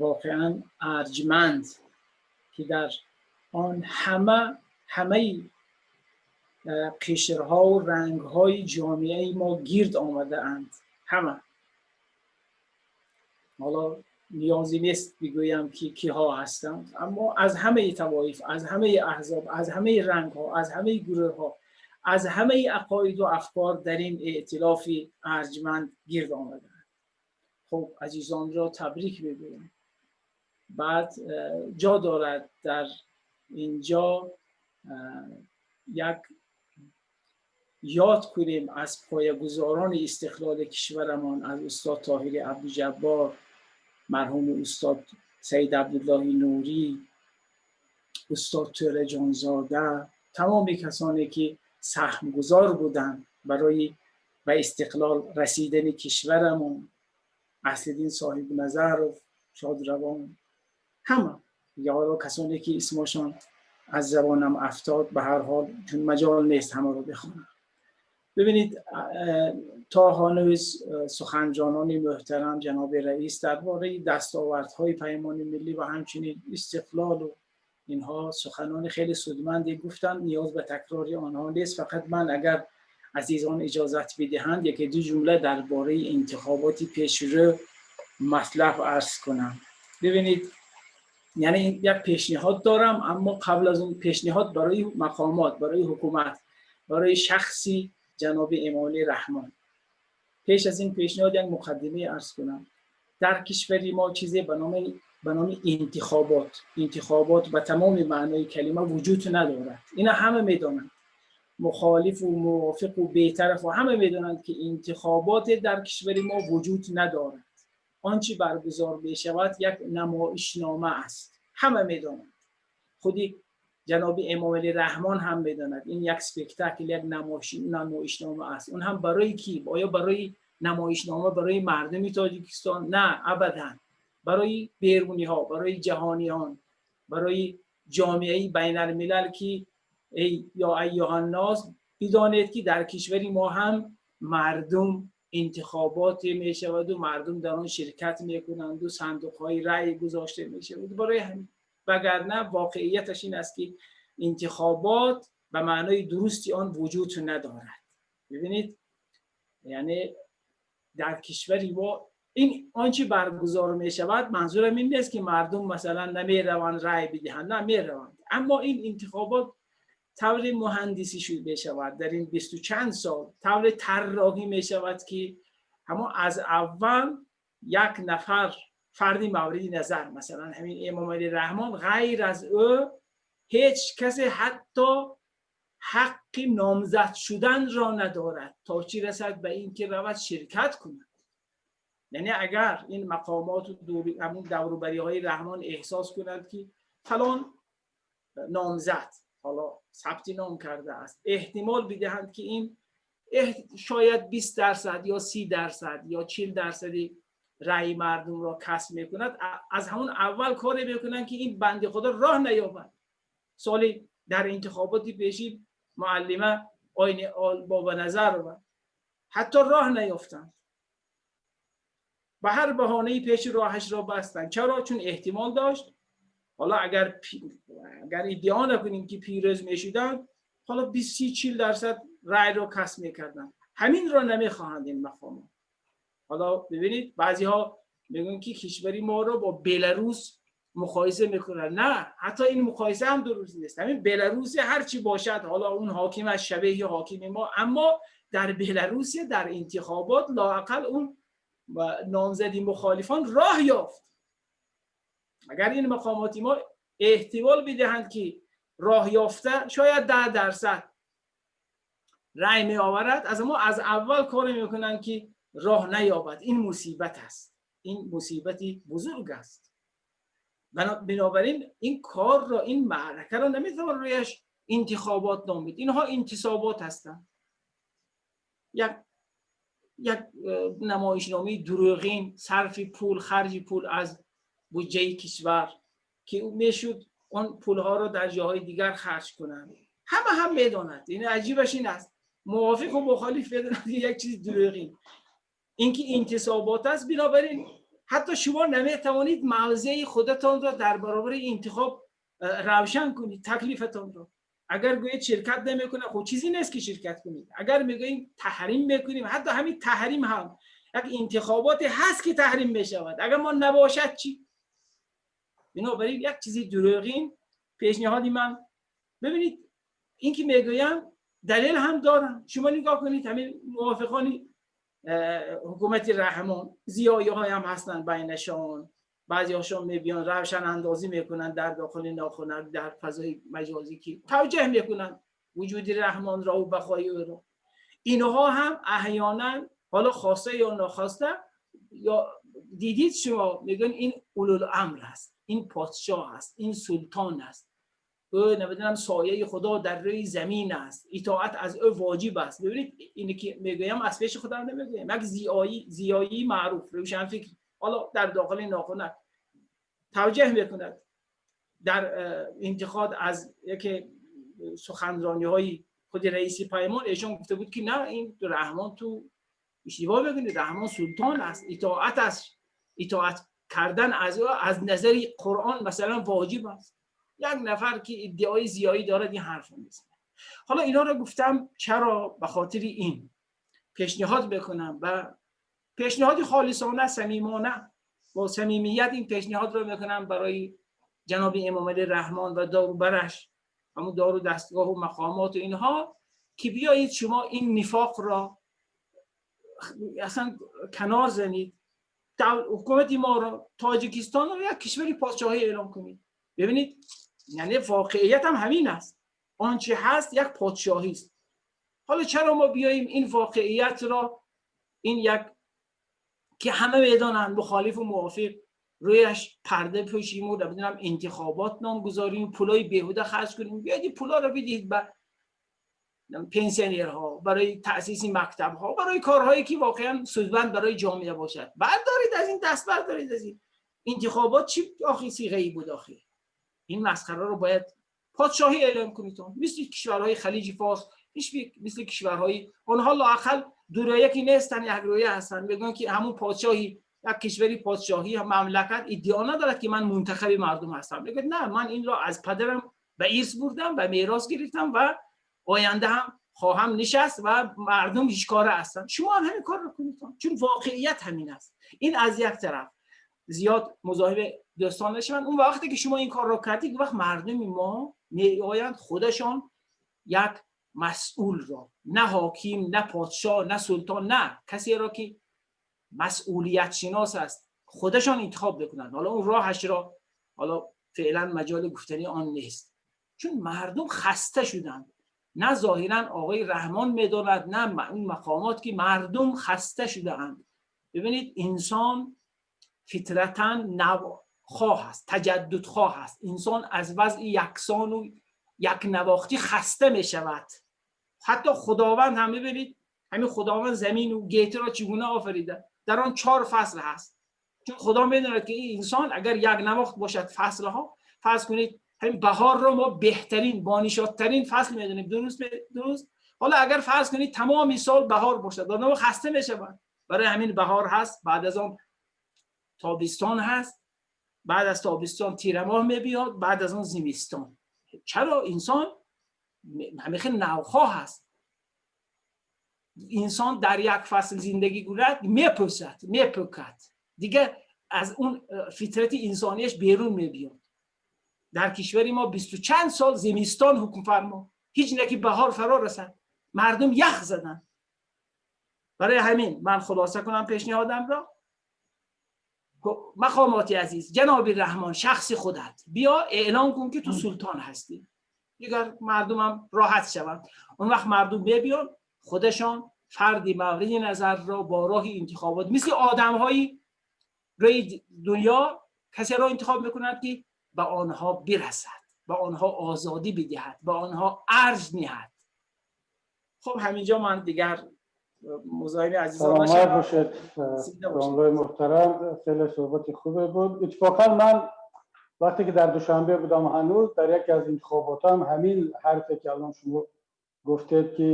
воқеан арҷманд, ки дар он ҳамаи қишрҳову рангҳои ҷомеаи мо гирд омадаанд. Ҳама, ҳоло ниёзе нест бигӯям, ки киҳо ҳастанд, аммо аз ҳамаи тавоиф, аз ҳамаи аҳзоб, аз ҳамаи рангҳо, аз ҳамаи гурӯҳҳо, аз ҳамаи ақоиду афкор дар ин эътилофи арҷманд гирд омадаанд. Хуб, азизонро табрик мегӯям. Баъд ҷо дорад дар инҷо як ёд кунем аз поягузорони истиқлоли кишварамон, аз устод Тоҳири Абдуҷаббор, марҳуми устод Саид Абдуллоҳи Нурӣ, устод Тӯраҷонзода, тамоми касоне ки саҳмгузор буданд барои ба истиқлол расидани кишварамон, Аслиддин Соҳибназаров, шодравон, ҳама ё ҳоло касоне ки исмошон аз забонам афтод, ба ҳар ҳол чун маҷол нест ҳамаро бихонам. Бибинед, то ҳанӯз суханҷонони муҳтарам, ҷаноби раис дар бораи дастовардҳои Паймони миллӣ ва ҳамчунин истиқлолу инҳо суханони хеле судманде гуфтанд, ниёз ба такрори онҳо нест. Фақат ман, агар азизон иҷозат бидиҳанд, яке ду ҷумла дар бораи интихоботи пешрӯ матлаб арз кунам. Бибинед, яъне як пешниҳод дорам, аммо қабл аз он пешниҳод барои мақомот, барои ҳукумат, барои шахси ҷаноби Эмомалӣ Раҳмон. Пеш аз ин пешниҳод як муқаддимае арз кунам. Дар кишвари мо чизе ба номи интихобот ба тамоми маънои калима вуҷуд надорад. Ина ҳама медонанд, мухолифу мувофиқу бетарафу ҳама медонанд, ки интихоботе дар кишвари мо вуҷуд надорад. Он чи баргузор мешавад, як намоишнома аст. Ҳама медонанд, худи ҷаноби Эмомалӣ Раҳмон ҳам медонад, ин як спектакл, як намоишнома аст. Он ҳам барои кӣ? Оё барои намоишнома барои мардуми Тоҷикистон? На, абадан. Барои беруниҳо, барои ҷаҳониён, барои ҷомеаи байналмилал, ки эй ё айюҳаннос, бидонед, ки дар кишвари мо ҳам мардум انتخابات می شود و مردم در آن شرکت میکنند و صندوق های رأی گذاشته می شود برای همین، وگرنه واقعیتش این است که انتخابات به معنای درستی آن وجود ندارد. ببینید، یعنی در کشوری ما این آنچه برگزار می شود، منظورم این نیست که مردم مثلا نمی روند رأی بدهند، نه، می روند، اما این انتخابات طور مهندسی شده می شود، در این 20 چند سال طور طراحی می شود که اما از اول یک نفر، فردی مورد نظر، مثلا همین امام علی رحمان، غیر از او هیچ کسی حتی حق نامزد شدن را ندارد، تا چی رسد به این که رود شرکت کند. یعنی اگر این مقامات و همون دوروبری های رحمان احساس کنند که فلان نامزد حالا ثبت نام کرده است، احتمال بدهند که این شاید 20% یا 30% یا 40% رأی مردم را کسب میکند، از همون اول کاری میکنند که این بنده خدا راه نیابد. سالی در انتخاباتی پیشی معلمه آین بابا نظر و حتی راه نیافتند، به هر بهانه‌ای پیش راهش را بستند. چرا؟ چون احتمال داشت حالا اگر ادعا نکنیم که پیروز میشدن، حالا 20 30 40% رأی را کسب میکردن. همین را نمیخواهند این مقامات. حالا ببینید، بعضی ها میگن که کشوری ما رو با بلاروس مقایسه میکنن. نه، حتی این مقایسه هم درست نیست. همین بلاروس هر چی باشد، حالا اون حاکم از شبیه حاکم ما، اما در بلاروس در انتخابات لااقل اون نامزدی مخالفان راه یافت. اگر این مقاماتی ما احتمال بدهند که راه یافته شاید 10% رأی می آورد، از ما از اول کار میکنند که راه نیابد. این مصیبت است، این مصیبتی بزرگ است. بنابراین این کار را، این معرکه را نمیتوان رویش انتخابات نامید. اینها انتصابات هستند، یک نمایشنامه دروغین، صرف پول، خرج پول از بودجه کشور که میشد اون پولها رو در جاهای دیگر خرج کنند. همه هم میداند. این عجیبش این است، موافق و مخالف میداند یک چیز دروغین، اینکه انتصابات است. بنابراین حتی شما نمیتوانید موضع خودتان را در برابر انتخاب روشن کنید، تکلیفتان را. اگر گویید شرکت نمیکنه، خب چیزی نیست که شرکت کنید. اگر میگوییم تحریم میکنیم، حتی همین تحریم هم یک انتخاباتی هست که تحریم میشود. اگر ما نباشد چی؟ بنابراین یک چیزی دروغین. پیشنهادی من، ببینید، این که میگویم دلیل هم دارم. شما نگاه کنید، همین موافقان حکومت رحمان، زیایی های هم هستن بینشان، بعضی هاشون میبیان روشن اندازی میکنن در داخل ناخنک، در فضای مجازی که توجیه میکنن وجود رحمان را و بقای او را. اینها هم احیانا حالا خواسته یا ناخواسته، یا دیدید شما میگن این اولوالامر است، این پادشاه است، این سلطان است، او نمیدونم سایه خدا در روی زمین است، اطاعت از او واجب است. ببینید، اینی که میگویم از پیش خودم نمیگویم، یک زیایی معروف روشن فکر حالا در داخل ناخنک توجیه میکند در انتقاد از یک سخنرانی های خود رئیس پیمان. ایشان گفته بود که نه، این رحمان تو اشتباه میکنید، رحمان سلطان است، اطاعت است، اطاعت کردن از او از نظر قرآن مثلا واجب است. یک نفر که ادعای زیایی دارد این حرف میزنه. حالا اینا رو گفتم چرا؟ به خاطر این پیشنهاد بکنم و پیشنهادی خالصانه، صمیمانه، با صمیمیت این پیشنهاد رو میکنم برای جناب امام علی رحمان و دارو برش، همون دارو دستگاه و مقامات و اینها، که بیایید شما این نفاق را اصلا کنار زنید، حکومت ما را، تاجیکستان رو یک کشوری پادشاهی اعلام کنید. ببینید، یعنی واقعیت هم همین است، آنچه هست یک پادشاهی است. حالا چرا ما بیاییم این واقعیت را، این یک که همه میدانند، مخالف و موافق، رویش پرده پوشیم و نمیدونم انتخابات نامگذاریم، پولای بیهوده خرج کنیم؟ بیاید پولا رو بدید به پنسیونرها، برای تاسیس مکتب ها، برای کارهایی که واقعا سودمند برای جامعه باشد. بردارید از این، دست بردارید از این انتخابات. چی آخی صیغه ای بود آخی؟ این مسخره رو باید پادشاهی اعلام کنید، مثل کشورهای خلیج فارس، مثل کشورهای آنها. لااقل Дурӯя ки нестанд, якрӯя ҳастанд. Мегӯянд, ки ҳамун подшоҳи як кишвари подшоҳӣ, мамлакат иддао надорад, ки ман мунтахаби мардум ҳастам. Мегӯяд: на, ман инро аз падарам ба ирс бурдам, ба мерос гирифтам ва оянда ҳам хоҳам нишаст ва мардум ҳеҷкора ҳастанд. Шумо ҳам ҳамин корро кунед, чун воқеият ҳамин аст. Ин аз як тараф, зиёд музоҳиби дӯстон нашаванд. Он вақте ки шумо ин корро кардед, вақт мардуми мо меоянд, худашон як масъулро, на ҳоким, на подшоҳ, на султон, на касеро ки масъулиятшинос аст, худашон интихоб мекунанд. Ҳоло он роҳашро ҳоло феълан маҷоли гуфтани он нест, чун мардум хаста шуданд. На зоҳиран оғои Раҳмон медонад, на он мақомот, ки мардум хаста шудаанд. Бибинед, инсон фитратан навхоҳ аст, таҷаддудхоҳ аст. Инсон аз вазъи яксону якнавохтӣ хаста мешавад. Ҳатто Худованд ҳам, бибинед, ҳамин Худованд замину гетиро чӣ гуна офарида, дар он чор фасл ҳаст, чун Худо медонад, ки ин инсон агар якнавохт бошад фаслҳо, фарз кунед, ҳамин баҳорро мо беҳтарин, бонишоттарин фасл медонем, дуруст? Ҳоло агар фарз кунед, тамоми сол баҳор бошад, одам хаста мешавад. Барои ҳамин баҳор ҳаст, баъд аз он тобистон ҳаст, баъд аз тобистон тирамоҳ мебиёд, баъд аз он зимистон. Чаро? Инсон ҳамин хел навхоҳ аст. Инсон дар як фасл зиндагӣ кунад, мепӯсад, мепӯкад, дигар аз он фитрати инсонияш берун мебиёд. Дар кишвари мо бисту чанд сол зимистон ҳукмфармо, ҳеҷ не ки баҳор фаро расад, мардум ях заданд. Барои ҳамин ман хулоса кунам пешниҳодамро: мақомоти азиз, ҷаноби Раҳмон, шахси худат биё эълон кун, ки ту султон ҳастӣ, дигар мардумам роҳат шаванд. Он вақт мардум мебиён, худашон фарди мавриди назарро бо роҳи интихобот, мисли одамҳои рӯи дунё, касеро интихоб мекунанд, ки ба онҳо бирасад, ба онҳо озодӣ бидиҳад, ба онҳо арҷ ниҳад. Хуб, ҳаминҷо ман дигар музоҳими азизон. Саломат бошед, домлои муҳтарам, хеле суҳбати хубе буд. Иттифоқан ман вақте ки дар Душанбе будам ҳанӯз, дар яке аз интихоботам ҳамин ҳарфе ки алон шумо гуфтед, ки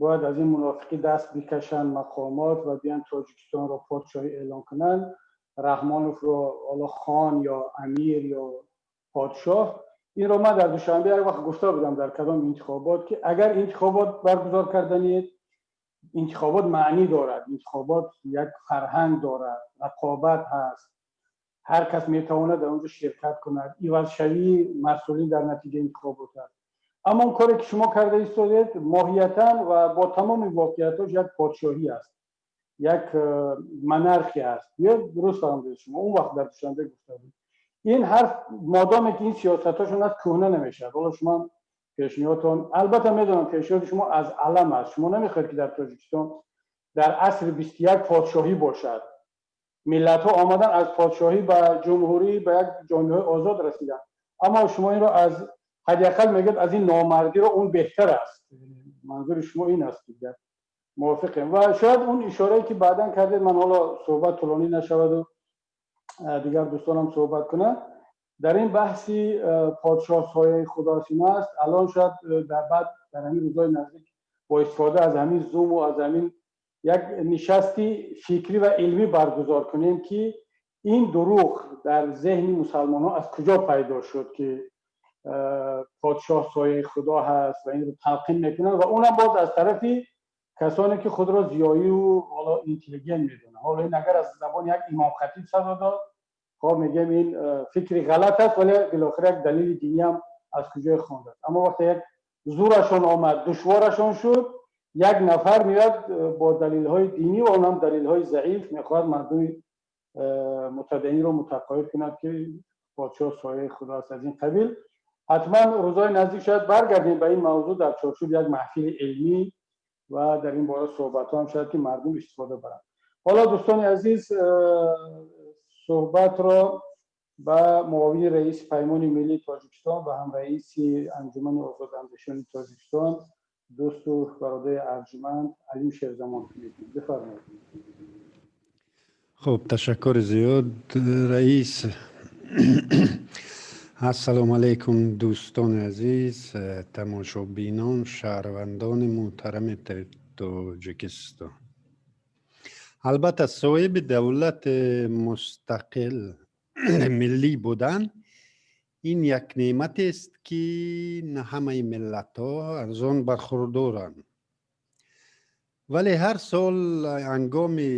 бояд аз ин мунофиқӣ даст бикашанд мақомот ва биён Тоҷикистонро подшоҳӣ эълон кунанд, Раҳмоновро ҳоло хон ё амир ё подшоҳ. Инро ман дар Душанбе як вақт гуфта будам, дар кадом интихобот, ки агар интихобот баргузор карданид, интихобот маънӣ дорад, интихобот як фарҳанг дорад, рақобат ҳаст, ҳар кас метавонад дар онҷо ширкат кунад, ивазшавии масъулин дар натиҷаи интихобот аст. Аммо он коре ки шумо карда истодед, моҳиятан ва бо тамоми воқеиятош як подшоҳӣ аст, як монархия аст. Дуруст фаҳмидед шумо, он вақт дар Душанбе гуфта буд. Ин ҳарф модоме ки ин сиёсатҳошон аст, кӯҳна намешавад. Ҳоло шумо пешниҳодтон, албатта медонам, пешниҳоди шумо аз алам аст. Шумо намехоҳед, ки дар Тоҷикистон дар асри 21 подшоҳӣ бошад. Миллатҳо омадан, аз подшоҳӣ ба ҷумҳурӣ, ба як ҷомеаҳои озод расиданд. Аммо шумо инро аз ҳадди ақал мегӯяд, аз ин номардиро он беҳтар аст. Манзури шумо ин аст, дигар мувофиқем. Ва шояд он ишорае ки баъдан кардед, ман ҳоло суҳбат тӯлонӣ нашаваду дигар дӯстонам суҳбат кунанд, дар ин баҳси подшоҳ сояи худост, ин аст. Алон шояд дар баъд, дар ҳамин рӯзҳои наздик, бо истифода аз ҳамин зуму аз ҳамин як нишасти фикрӣ ва илмӣ баргузор кунем, ки ин дурӯғ дар зеҳни мусалмонҳо аз куҷо пайдо шуд, ки подшоҳ сояи худо ҳаст ва инро талқин мекунанд, ва онам боз аз тарафи касоне ки худро зиёию ҳоло интеллигент медонанд. Ҳоло ин агар аз забони як имомхатиб садо дод, хоб, мегӯем, ин фикри ғалат аст, вале билохира як далели динӣ ҳам аз куҷое хондааст. Аммо вақте як зурашон омад, душворашон шуд, як нафар меояд бо далелҳои динӣ ва онам далелҳои заиф мехоҳад мардуми мутадаинро мутақоид кунад, ки подшоҳ сояи худо аст, аз ин қабил. Ҳатман рӯзҳои наздик шояд баргардем ба ин мавзӯъ дар чорчӯби як маҳфили илмӣ ва дар ин бора суҳбатҳо ҳам шояд, ки мардум истифода баранд. Ҳоло, дӯстони азиз, суҳбатро ба муовини раиси Паймони миллии Тоҷикистон ва ҳам раиси Анҷумани озодандешони Тоҷикистон, дӯсту бародари арҷуманд Алим Шерзамон медиҳем. Бифармоед. Хуб, ташаккури зиёд, раис. Ассалому алайкум, дӯстони азиз, тамошобинон, шаҳрвандони муҳтарами. Тоҷикистон. Албатта, соҳиби давлати мустақил миллӣ будан ин як неъматест, ки на ҳамаи миллатҳо аз он бархурдоранд. Вале ҳар сол ҳангоми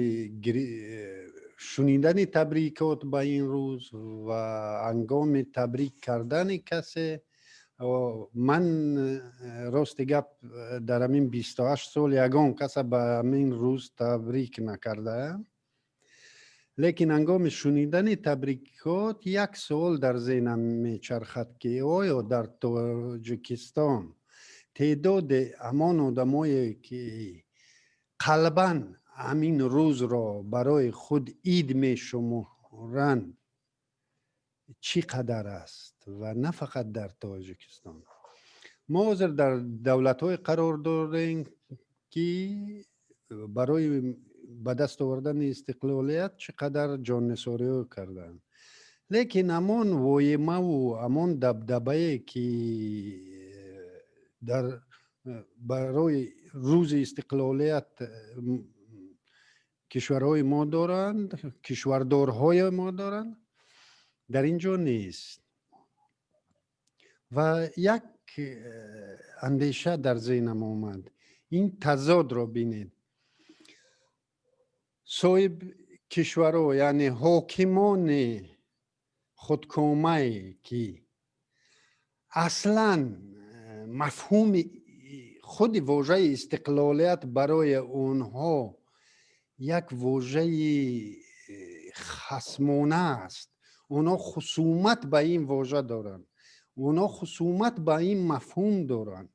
шунидани табрикот ба ин рӯз ва ҳангоми табрик кардани касе, ман, рости гап, дар ҳамин 28 сол ягон каса ба ҳамин рӯз табрик накардаам, лекин ҳангоми шунидани табрикот як суол дар зеҳнам мечархад, ки оё дар Тоҷикистон теъдоди ҳамон одамое, ки қалбан ҳамин рӯзро барои худ ид мешуморанд, чӣ қадар аст? Ва на фақат дар Тоҷикистон. Мо ҳозир дар давлатҳое қарор дорем, ки барои ба даст овардани истиқлолият чӣ қадар ҷоннисориҳо карданд, лекин ҳамон воимаву ҳамон дабдабае, ки дар барои рӯзи истиқлолият кишварҳои мо доранд, кишвардорҳои мо доранд, дар ин ҷо нест. Ва як андеша дар зеҳнам омад. Ин тазодро бинед: соҳиб кишварҳо, яъне ҳокимони худкомае, ки аслан мафҳуми худи вожаи истиқлолият барои онҳо як вожаи хасмона аст, онҳо хусумат ба ин вожа доранд, онҳо хусумат ба ин мафҳум доранд,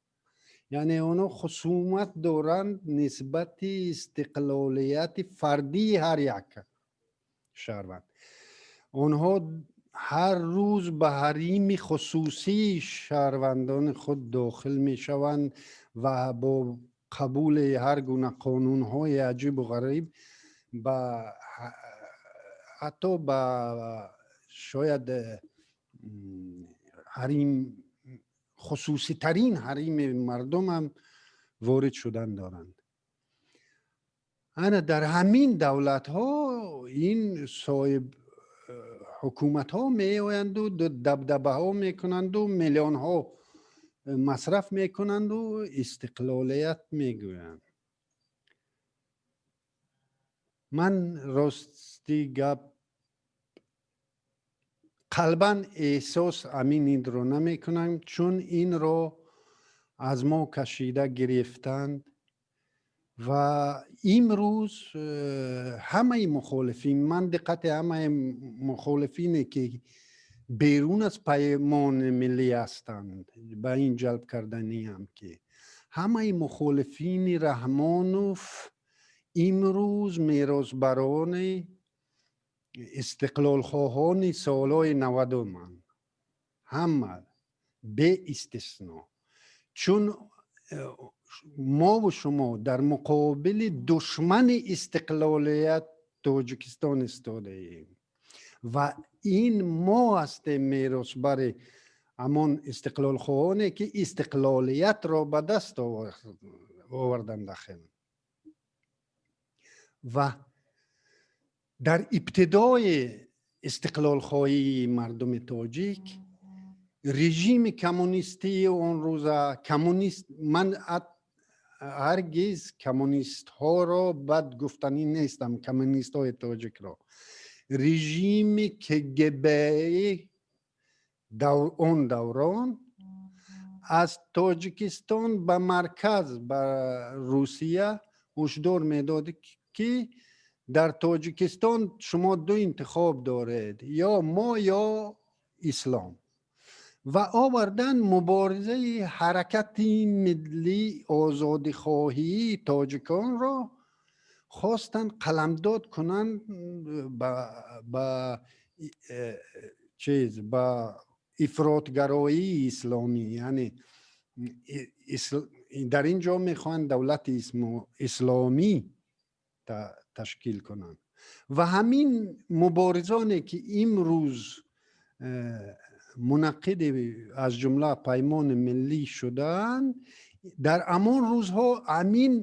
яъне онҳо хусумат доранд нисбати истиқлолияти фардии ҳар як шаҳрванд. Онҳо ҳар рӯз ба ҳарими хусусии шаҳрвандони худ дохил мешаванд ва бо қабули ҳар гуна қонунҳои аҷибу ғариб ба ҳатто ба шояд ҳарим, хусуситарин ҳарими мардумам ворид шудан доранд. Ана дар ҳамин давлатҳо ин соҳиб ҳукуматҳо меоянду дабдабаҳо мекунанду миллионҳо масраф мекунанду истиқлолият мегӯянд. Ман, рости гап, қалбан эҳсос ҳамин инро намекунам, чун инро аз мо кашида гирифтанд. Ва имрӯз ҳамаи мухолифин, ман диққати ҳамаи мухолифине, ки берун аз Паймони Миллӣ ҳастанд, ба ин ҷалб карданиам, ки ҳамаи мухолифини Раҳмонов имрӯз меросбарони истиқлолхоҳони солҳои 90-анд, ҳама беистисно, чун мову шумо дар муқобили душмани истиқлолият Тоҷикистон истодаем ва ин мо ҳастем меросбари ҳамон истиқлолхоҳоне, ки истиқлолиятро ба даст оварданд ахел. Ва дар ибтидои истиқлолхоҳии мардуми тоҷик режими коммунистии он рӯза, коммунист, ман ҳаргиз коммунистҳоро бад гуфтанӣ нестам, коммунистҳои тоҷикро, режими КГБ он даврон аз Тоҷикистон ба марказ, ба Русия ҳушдор медод, ки дар Тоҷикистон шумо ду интихоб доред: ё мо, ё ислом. Ва овардан муборизаи ҳаракати миллӣ озодихоҳии тоҷиконро хостанд қаламдод кунанд ба чиз, ба ифротгароии исломӣ, яъне дар ин ҷо мехоҳанд давлати исломӣ ташкил кунанд. Ва ҳамин муборизоне, ки имрӯз мунаққиди аз ҷумла Паймони Миллӣ шудаанд, дар ҳамон рӯзҳо ҳамин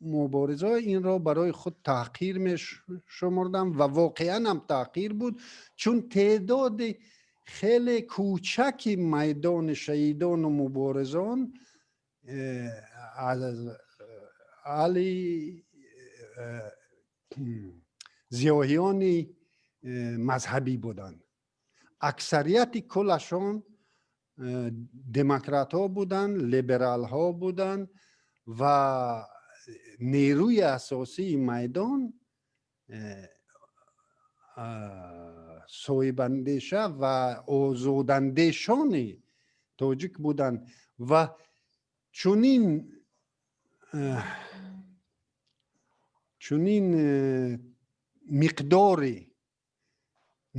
мубориза инро барои худ таҳқир мешумурдам ва воқеан ҳам таҳқир буд, чун теъдоди хеле кӯчаки майдони шаҳидону муборизон аз аҳли зиёҳиёни мазҳабӣ буданд. Аксарияти куллашон демократҳо буданд, либералҳо буданд ва нерӯи асосии майдон соҳибандеша ва озодандешони тоҷик буданд ва чунин миқдори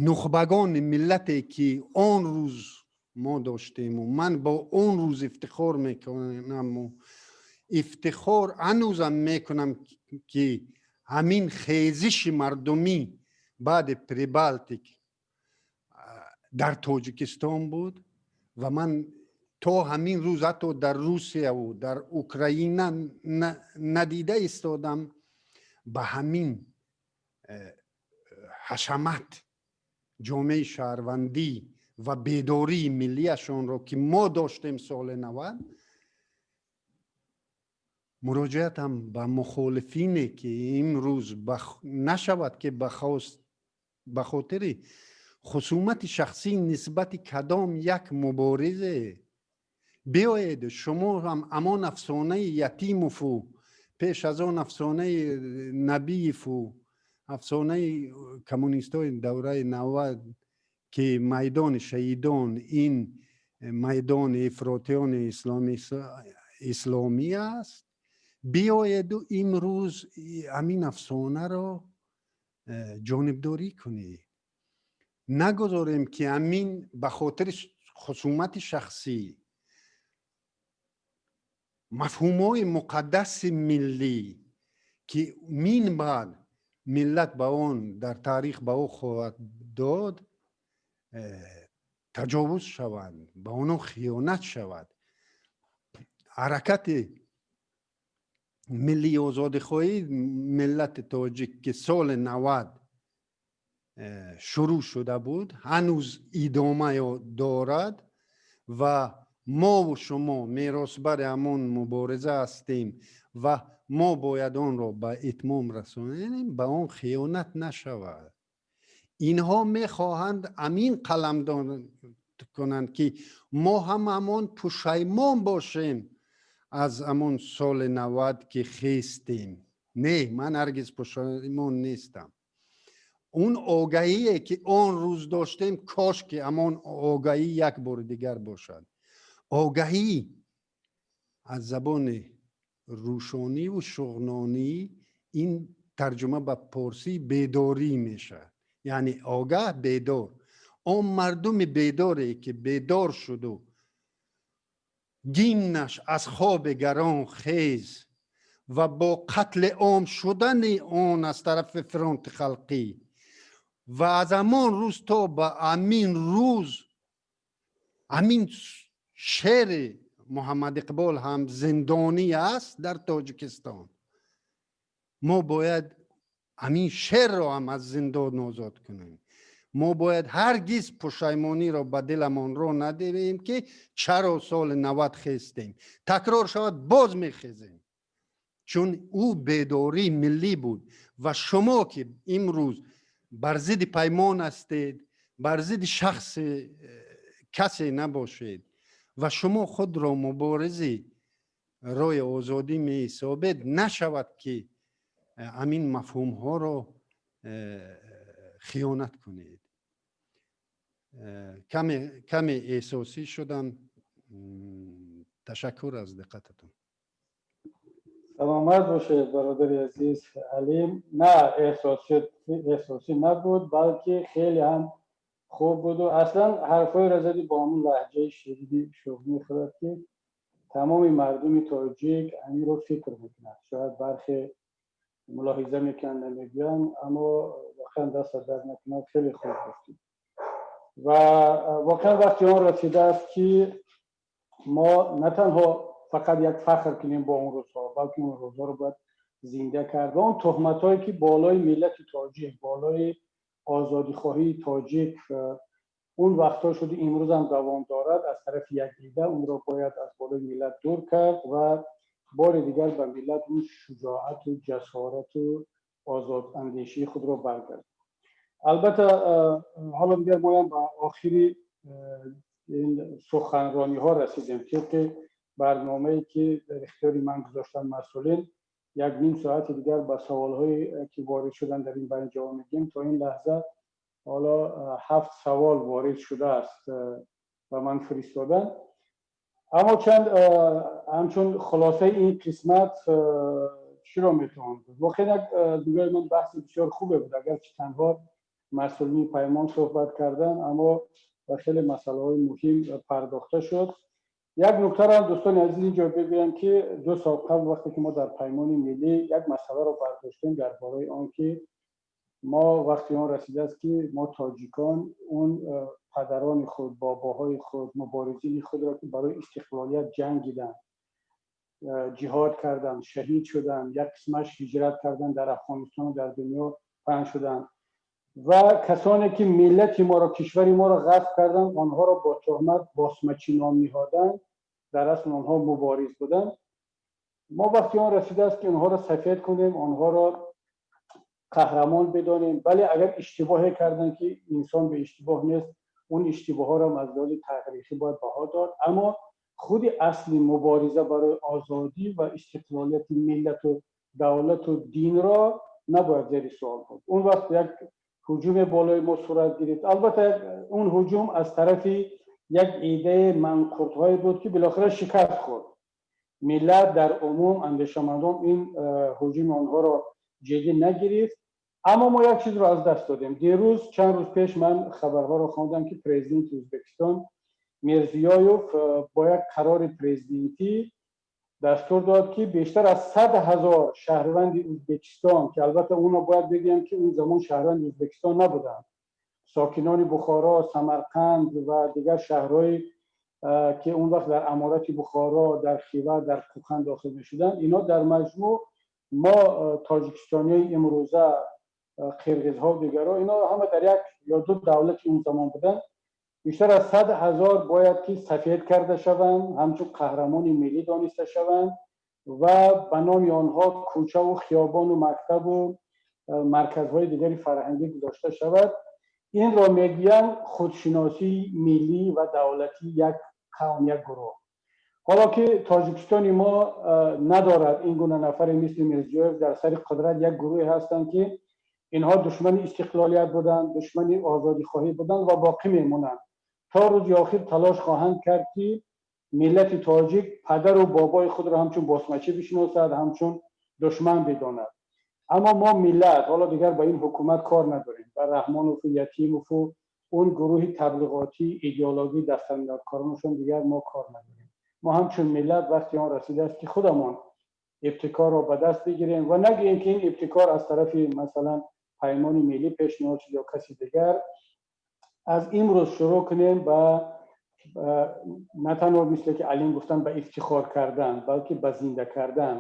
нухбагони миллате, ки он рӯз мо доштему ман бо он рӯз ифтихор мекунаму ифтихор ҳанӯзам мекунам, ки ҳамин хезиши мардумӣ баъди Прибалтик дар Тоҷикистон буд ва ман то ҳамин рӯз ҳатто дар Русияву дар Украина надида истодам ба ҳамин ҳашамат ҷомеаи шаҳрвандӣ ва бедории миллиашонро, ки мо доштем соли 90. Муроҷиатам ба мухолифине, ки имрӯз нашавад, ки ба хотири хусумати шахсӣ нисбати кадом як муборизе биёед, шумо ҳам ҳамон афсонаи Ятимову пеш аз он афсонаи Набиеву афсонаи коммунистҳои давраи 90, ки майдони шаҳидон ин майдони ифротиёни исломӣ аст, биёеду имрӯз ҳамин афсонаро ҷонибдорӣ кунед. Нагузорем, ки ҳамин ба хотири хусумати шахсӣ мафҳумҳои муқаддаси миллӣ, ки мин баъд миллат ба он дар таърих ба ӯ хоҳад дод, таҷовуз шаванд, ба онҳо хиёнат шавад. Ҳаракати миллии озодихоҳии миллати тоҷик, ки соли 90 шурӯъ шуда буд, ҳанӯз идома дорад ва мову шумо меросбари ҳамон мубориза ҳастем ва мо бояд онро ба итмом расонем, ба он хиёнат нашавад. Инҳо мехоҳанд ҳамин қаламдон кунанд, ки мо ҳам ҳамон пушаймон бошем аз ҳамон соли 90, ки хестем. Не, ман ҳаргиз пушаймон нестам. Он огаҳие, ки он рӯз доштем, кош ки ҳамон огаҳӣ як бори дигар бошад. Огаҳӣ аз забони рӯшониву шуғнонӣ ин тарҷума ба порсӣ бедорӣ мешавад, яъне огаҳ, бедор. Он мардуми бедоре, ки бедор шуду гимнаш «Аз хоби гарон хез» ва бо қатли ом шудани он аз тарафи Фронти Халқӣ ва аз ҳамон рӯз то ба ҳамин рӯз ҳамин шеъри Муҳаммад Иқбол ҳам зиндонӣ аст дар Тоҷикистон. Мо бояд ҳамин шеърро ҳам аз зиндон озод кунем. Мо бояд ҳаргиз пушаймониро ба диламон роҳ надиҳем, ки чаро соли 90 хестем. Такрор шавад, боз мехезем, чун ӯ бедории миллӣ буд. Ва шумо, ки имрӯз бар зидди паймон ҳастед, бар зидди шахси касе набошед ва шумо худро муборизи роҳи озодӣ меҳисобед, нашавад, ки ҳамин мафҳумҳоро хиёнат кунед. Каме эҳсосӣ шудам. Ташаккур аз диққататон. Саломат бошед, бародари азиз Алим. На, эҳсосӣ набуд, балки хеле ҳам хуб буду аслан ҳарфҳоеро задӣ бо ҳамун лаҳҷаи ширини шуғнии худат, ки тамоми мардуми тоҷик ҳаминро фикр мекунад. Шояд бархе мулоҳиза мекунанд, намегӯянд, аммо воқеан даст дард накунад, хеле хуб гуфтӣ. Ва воқеан вақти он расидааст, ки мо на танҳо фақат як фахр кунем бо он рӯзҳо, балки он рӯзҳоро бояд зинда кард ва он туҳматҳое ки болои миллати тоҷик, болои озодихоҳии тоҷик он вақтҳо шуд, имрӯзам давом дорад, аз тарафи як дида онро бояд аз болои миллат дур кард ва бори дигар ба миллат он шуҷоату ҷасорату озодандешии худро баргардонд. Албатта, ҳоло дигар моям ба охири ин суханрониҳо расидем. Тибқи барномае ки дар ихтиёри ман гузоштанд масъулин, як ним соати дигар ба саволҳое ки ворид шуданд дар ин байн ҷавоб медиҳем. То ин лаҳза ҳоло ҳафт савол ворид шудааст, ба ман фиристоданд. Аммо чанд ҳамчун хулосаи ин қисмат чиро метавон гуфт? Воқеан, як нигоҳи ман, баҳси бисёр хубе буд. Агарчи танҳо масъулини Паймон суҳбат карданд, аммо ба хеле масъалаҳои муҳим пардохта шуд. Як нуктаро, дӯстони азиз, инҷо бигӯям, ки 2 сол қабл, вақте ки мо дар Паймони Миллӣ як масъаларо бардоштем дар бораи он ки мо вақти он расидааст, ки мо тоҷикон он падарони худ, бобоҳои худ, муборизини худро, ки барои истиқлолият ҷангиданд, ҷиҳод карданд, шаҳид шуданд, як қисмаш ҳиҷрат карданд, дар Афғонистону дар дунё паҳн шуданд, ва касоне ки миллати моро, кишвари моро ғасб карданд, онҳоро бо туҳмат босмачӣ ном ниҳоданд, дар асл онҳо мубориз буданд, мо вақти он расидааст, ки онҳоро сафед кунем, онҳоро қаҳрамон бидонем. Бале, агар иштибоҳе карданд, ки инсон бе иштибоҳ нест, он иштибоҳҳоро аз лиҳози таърихӣ бояд баҳо дод, аммо худи асли мубориза барои озодӣ ва истиқлолияти миллату давлату динро набояд зери суол бурд. Он вақт як ҳуҷуме болои мо сурат гирифт. Албатта, он ҳуҷум аз тарафи як иддаи манқуртҳое буд, ки билохира шикаст хӯрд. Миллат дар умум, андешамандон ин ҳуҷуми онҳоро ҷиддӣ нагирифт, аммо мо як чизро аз даст додем. Дирӯз, чанд рӯз пеш, ман хабарҳоро хондам, ки президенти Ӯзбекистон Мирзиёев бо як қарори президентӣ дастур дод, ки бештар аз 100 000 шаҳрванди Ӯзбекистон, ки албатта онро бояд бигӯям, ки он замон шаҳрванди Ӯзбекистон набуданд, сокинони Бухоро, Самарқанд ва дигар шаҳрҳое ки он вақт дар аморати Бухоро, дар Хива, дар Қӯқанд дохил мешуданд, инҳо дар маҷмӯъ мо тоҷикистониҳои имрӯза, қирғизҳо, дигарҳо, инҳо ҳама дар як ё ду давлати он замон буданд, бештар аз 100 000 бояд ки сафед карда шаванд, ҳамчун қаҳрамони миллӣ дониста шаванд ва ба номи онҳо кӯчаву хиёбону мактабу марказҳои дигари фарҳангӣ гузошта шавад. Инро мегӯянд худшиносии миллӣ ва давлатии як қавм, як гурӯҳ. Ҳоло ки Тоҷикистони мо надорад ин гуна нафаре мисли Мирзиёев дар сари қудрат, як гурӯҳе ҳастанд, ки инҳо душмани истиқлолият буданд, душмани озодихоҳӣ буданд ва боқӣ мемонанд. То рӯзи охир талош хоҳанд кард, ки миллати тоҷик падару бобои худро ҳамчун босмачӣ бишиносад, ҳамчун душман бидонад. Аммо мо миллат ҳоло дигар ба ин ҳукумат кор надорем, ба Раҳмонову Ятимову он гурӯҳи таблиғотӣ, идеологӣ, дастандаркоронашон дигар мо кор надорем. Мо ҳамчун миллат вақти он расидааст, ки худамон ибтикорро ба даст бигирем ва нагӯем, ки ин ибтикор аз тарафи, масалан, Паймони Миллӣ пешниҳод шуд ё каси дигар. Аз имрӯз шурӯъ кунем ба на танҳо, мисле ки Алим гуфтанд, ба ифтихор кардан, балки ба зинда кардан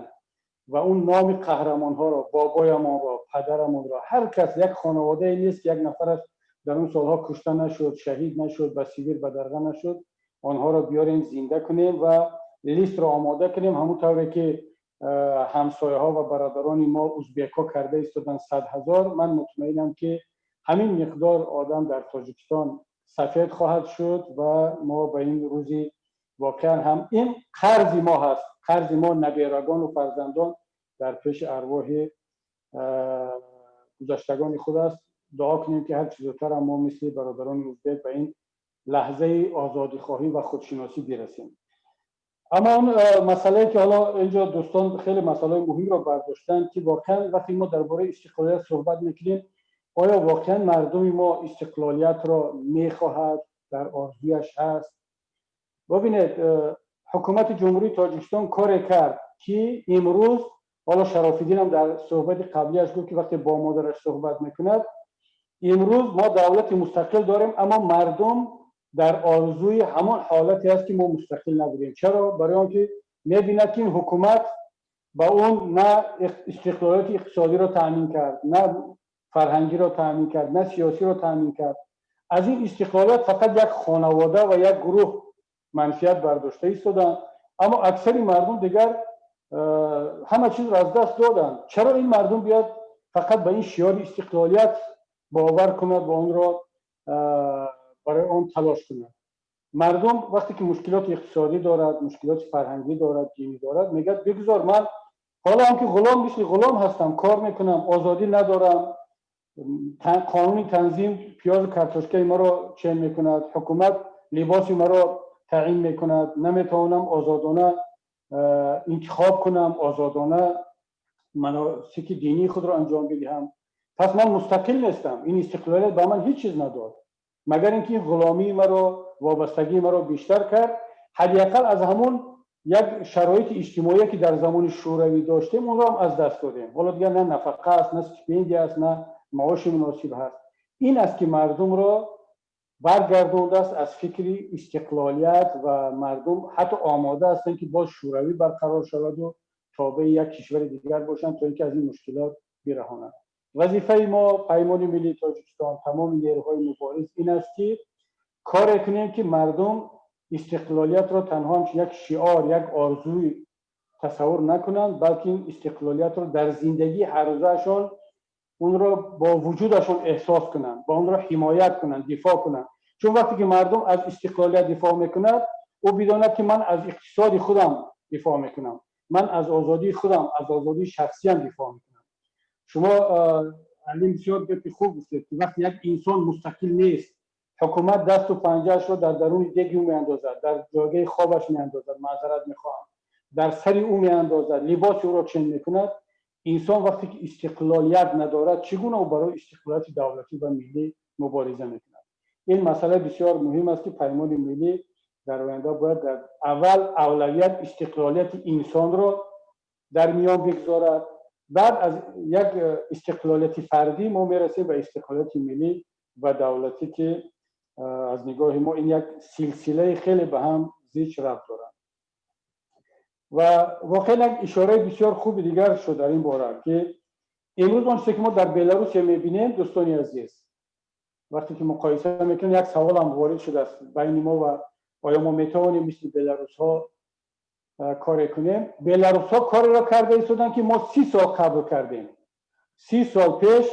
ва он номи қаҳрамонҳоро, бобоямонро, падарамонро. Ҳар кас, як хонаводае нест, ки як нафараш дар он солҳо кушта нашуд, шаҳид нашуд, ба Сибир бадарға нашуд. Онҳоро биёрем, зинда кунем ва листро омода кунем, ҳамон тавре ки ҳамсояҳо ва бародарони мо узбекҳо карда истоданд, 100 000. Ман мутмаинам, ки ҳамин миқдор одам дар Тоҷикистон сафед хоҳад шуд ва мо ба ин рӯзи воқеан ҳам ин қарзи мо ҳаст, қарзи мо, наберагону фарзандон дар пеши арвоҳи гузаштагони худ аст. Дуо кунем, ки ҳарчи зудтар мо мисли бародарони узбек ба ин лаҳзаи озодихоҳӣ ва худшиносӣ бирасем. Аммо он масъалае ки ҳоло инҷо дӯстон хеле масъалаи муҳимро бардоштанд, ки воқеан вақте мо дар бораи истиқлолият суҳбат мекунем, оё воқеан мардуми мо истиқлолиятро мехоҳад, дар орзуяш ҳаст? Бибинед, ҳукумати Ҷумҳурии Тоҷикистон коре кард, ки имрӯз ҳоло Шарофиддинам дар суҳбати қаблиаш гуфт, ки вақте бо модараш суҳбат мекунад, имрӯз мо давлати мустақил дорем, аммо мардум дар орзуи ҳамон ҳолате аст, ки мо мустақил набудем. Чаро? Барои он ки мебинад, ки ин ҳукумат Ба он на истиқлолияти иқтисодиро таъмин кард, на фарҳангиро таъмин кард, на сиёсиро таъмин кард. Аз ин истиқлолият фақат як хонавода ва як гурӯҳ манфиат бардошта истоданд, аммо аксари мардум дигар ҳама чизро аз даст доданд. Чаро ин мардум биёд фақат ба ин шиори истиқлолият бовар кунад ва онро барои он талош кунад? Мардум вақте ки мушкилоти иқтисодӣ дорад, мушкилоти фарҳангӣ дорад, динӣ дорад, мегӯяд: «Бигузор, ман ҳоло ҳам ки ғулом, мисли ғулом ҳастам, кор мекунам, озодӣ надорам, қонуни танзим пиёзу картошкаи маро чен мекунад, ҳукумат либоси маро таъин мекунад, наметавонам озодона интихоб кунам, озодона маносики динии худро анҷом бидиҳам. Пас ман мустақил нестам. Ин истиқлолият ба ман ҳеҷ чиз надод, магар ин ки ин ғуломии маро, вобастагии маро бештар кард. Ҳадди ақал аз ҳамон як шароити иҷтимоие, ки дар замони шӯравӣ доштем, онро ҳам аз даст додем. Ҳоло дигар на нафақа аст, на стипендия аст, на маоши муносиб ҳаст». Ин аст, ки мардумро баргардондааст аз фикри истиқлолият ва мардум ҳатто омода ҳастанд, ки боз шӯравӣ барқарор шаваду тобеи як кишвари дигар бошанд, то ин ки аз ин мушкилот бираҳонанд. Вазифаи мо, Паймони миллии Тоҷикистон, тамоми нерӯҳои мубориз, ин аст, ки коре кунем, ки мардум истиқлолиятро танҳо ҳамчун як шиор, як орзуи тасаввур накунанд, балки ин истиқлолиятро дар зиндагии ҳаррӯзаашон онро бо вуҷудашон эҳсос кунанд, ба онро ҳимоят кунанд, дифоъ кунанд. Чун вақте ки мардум аз истиқлолият дифоъ мекунад, ӯ бидонад, ки ман аз иқтисоди худам дифоъ мекунам, ман аз озодии худам, аз озодии шахсиям дифоъ мекунам. Шумо, Алим, бисёр гапи хуб гуфтед, ки вақте як инсон мустақил нест, ҳукумат дасту панҷаашро дар даруни деги ӯ меандозад, дар ҷойгаи хобаш меандозад, маъзарат мехоҳам, дар сари ӯ меандозад, либоси ӯро чен мекунад. Инсон вақте ки истиқлолият надорад, чӣ гуна ӯ барои истиқлолияти давлатӣ ва миллӣ мубориза мекунад? Ин масъала бисёр муҳим аст, ки Паймони миллӣ дар оянда бояд дар аввал авлавият истиқлолияти инсонро дар миён бигзорад. Баъд аз як истиқлолияти фардӣ мо мерасем ба истиқлолияти миллӣ ва давлатӣ, ки аз нигоҳи мо ин як силсилаи хеле ба ҳам зич рабт дорад. Ва воқеан як ишораи бисёр хуби дигар шуд дар ин бора, ки имрӯз он чизе ки мо дар Беларусия мебинем, дӯстони азиз, вақте ки муқоиса мекунем, як саволам ворид шудааст байни мо ва оё мо метавонем мисли беларусҳо коре кунем? Беларусҳо кореро карда истоданд, ки мо 30 сол қабл кардем. 30 сол пеш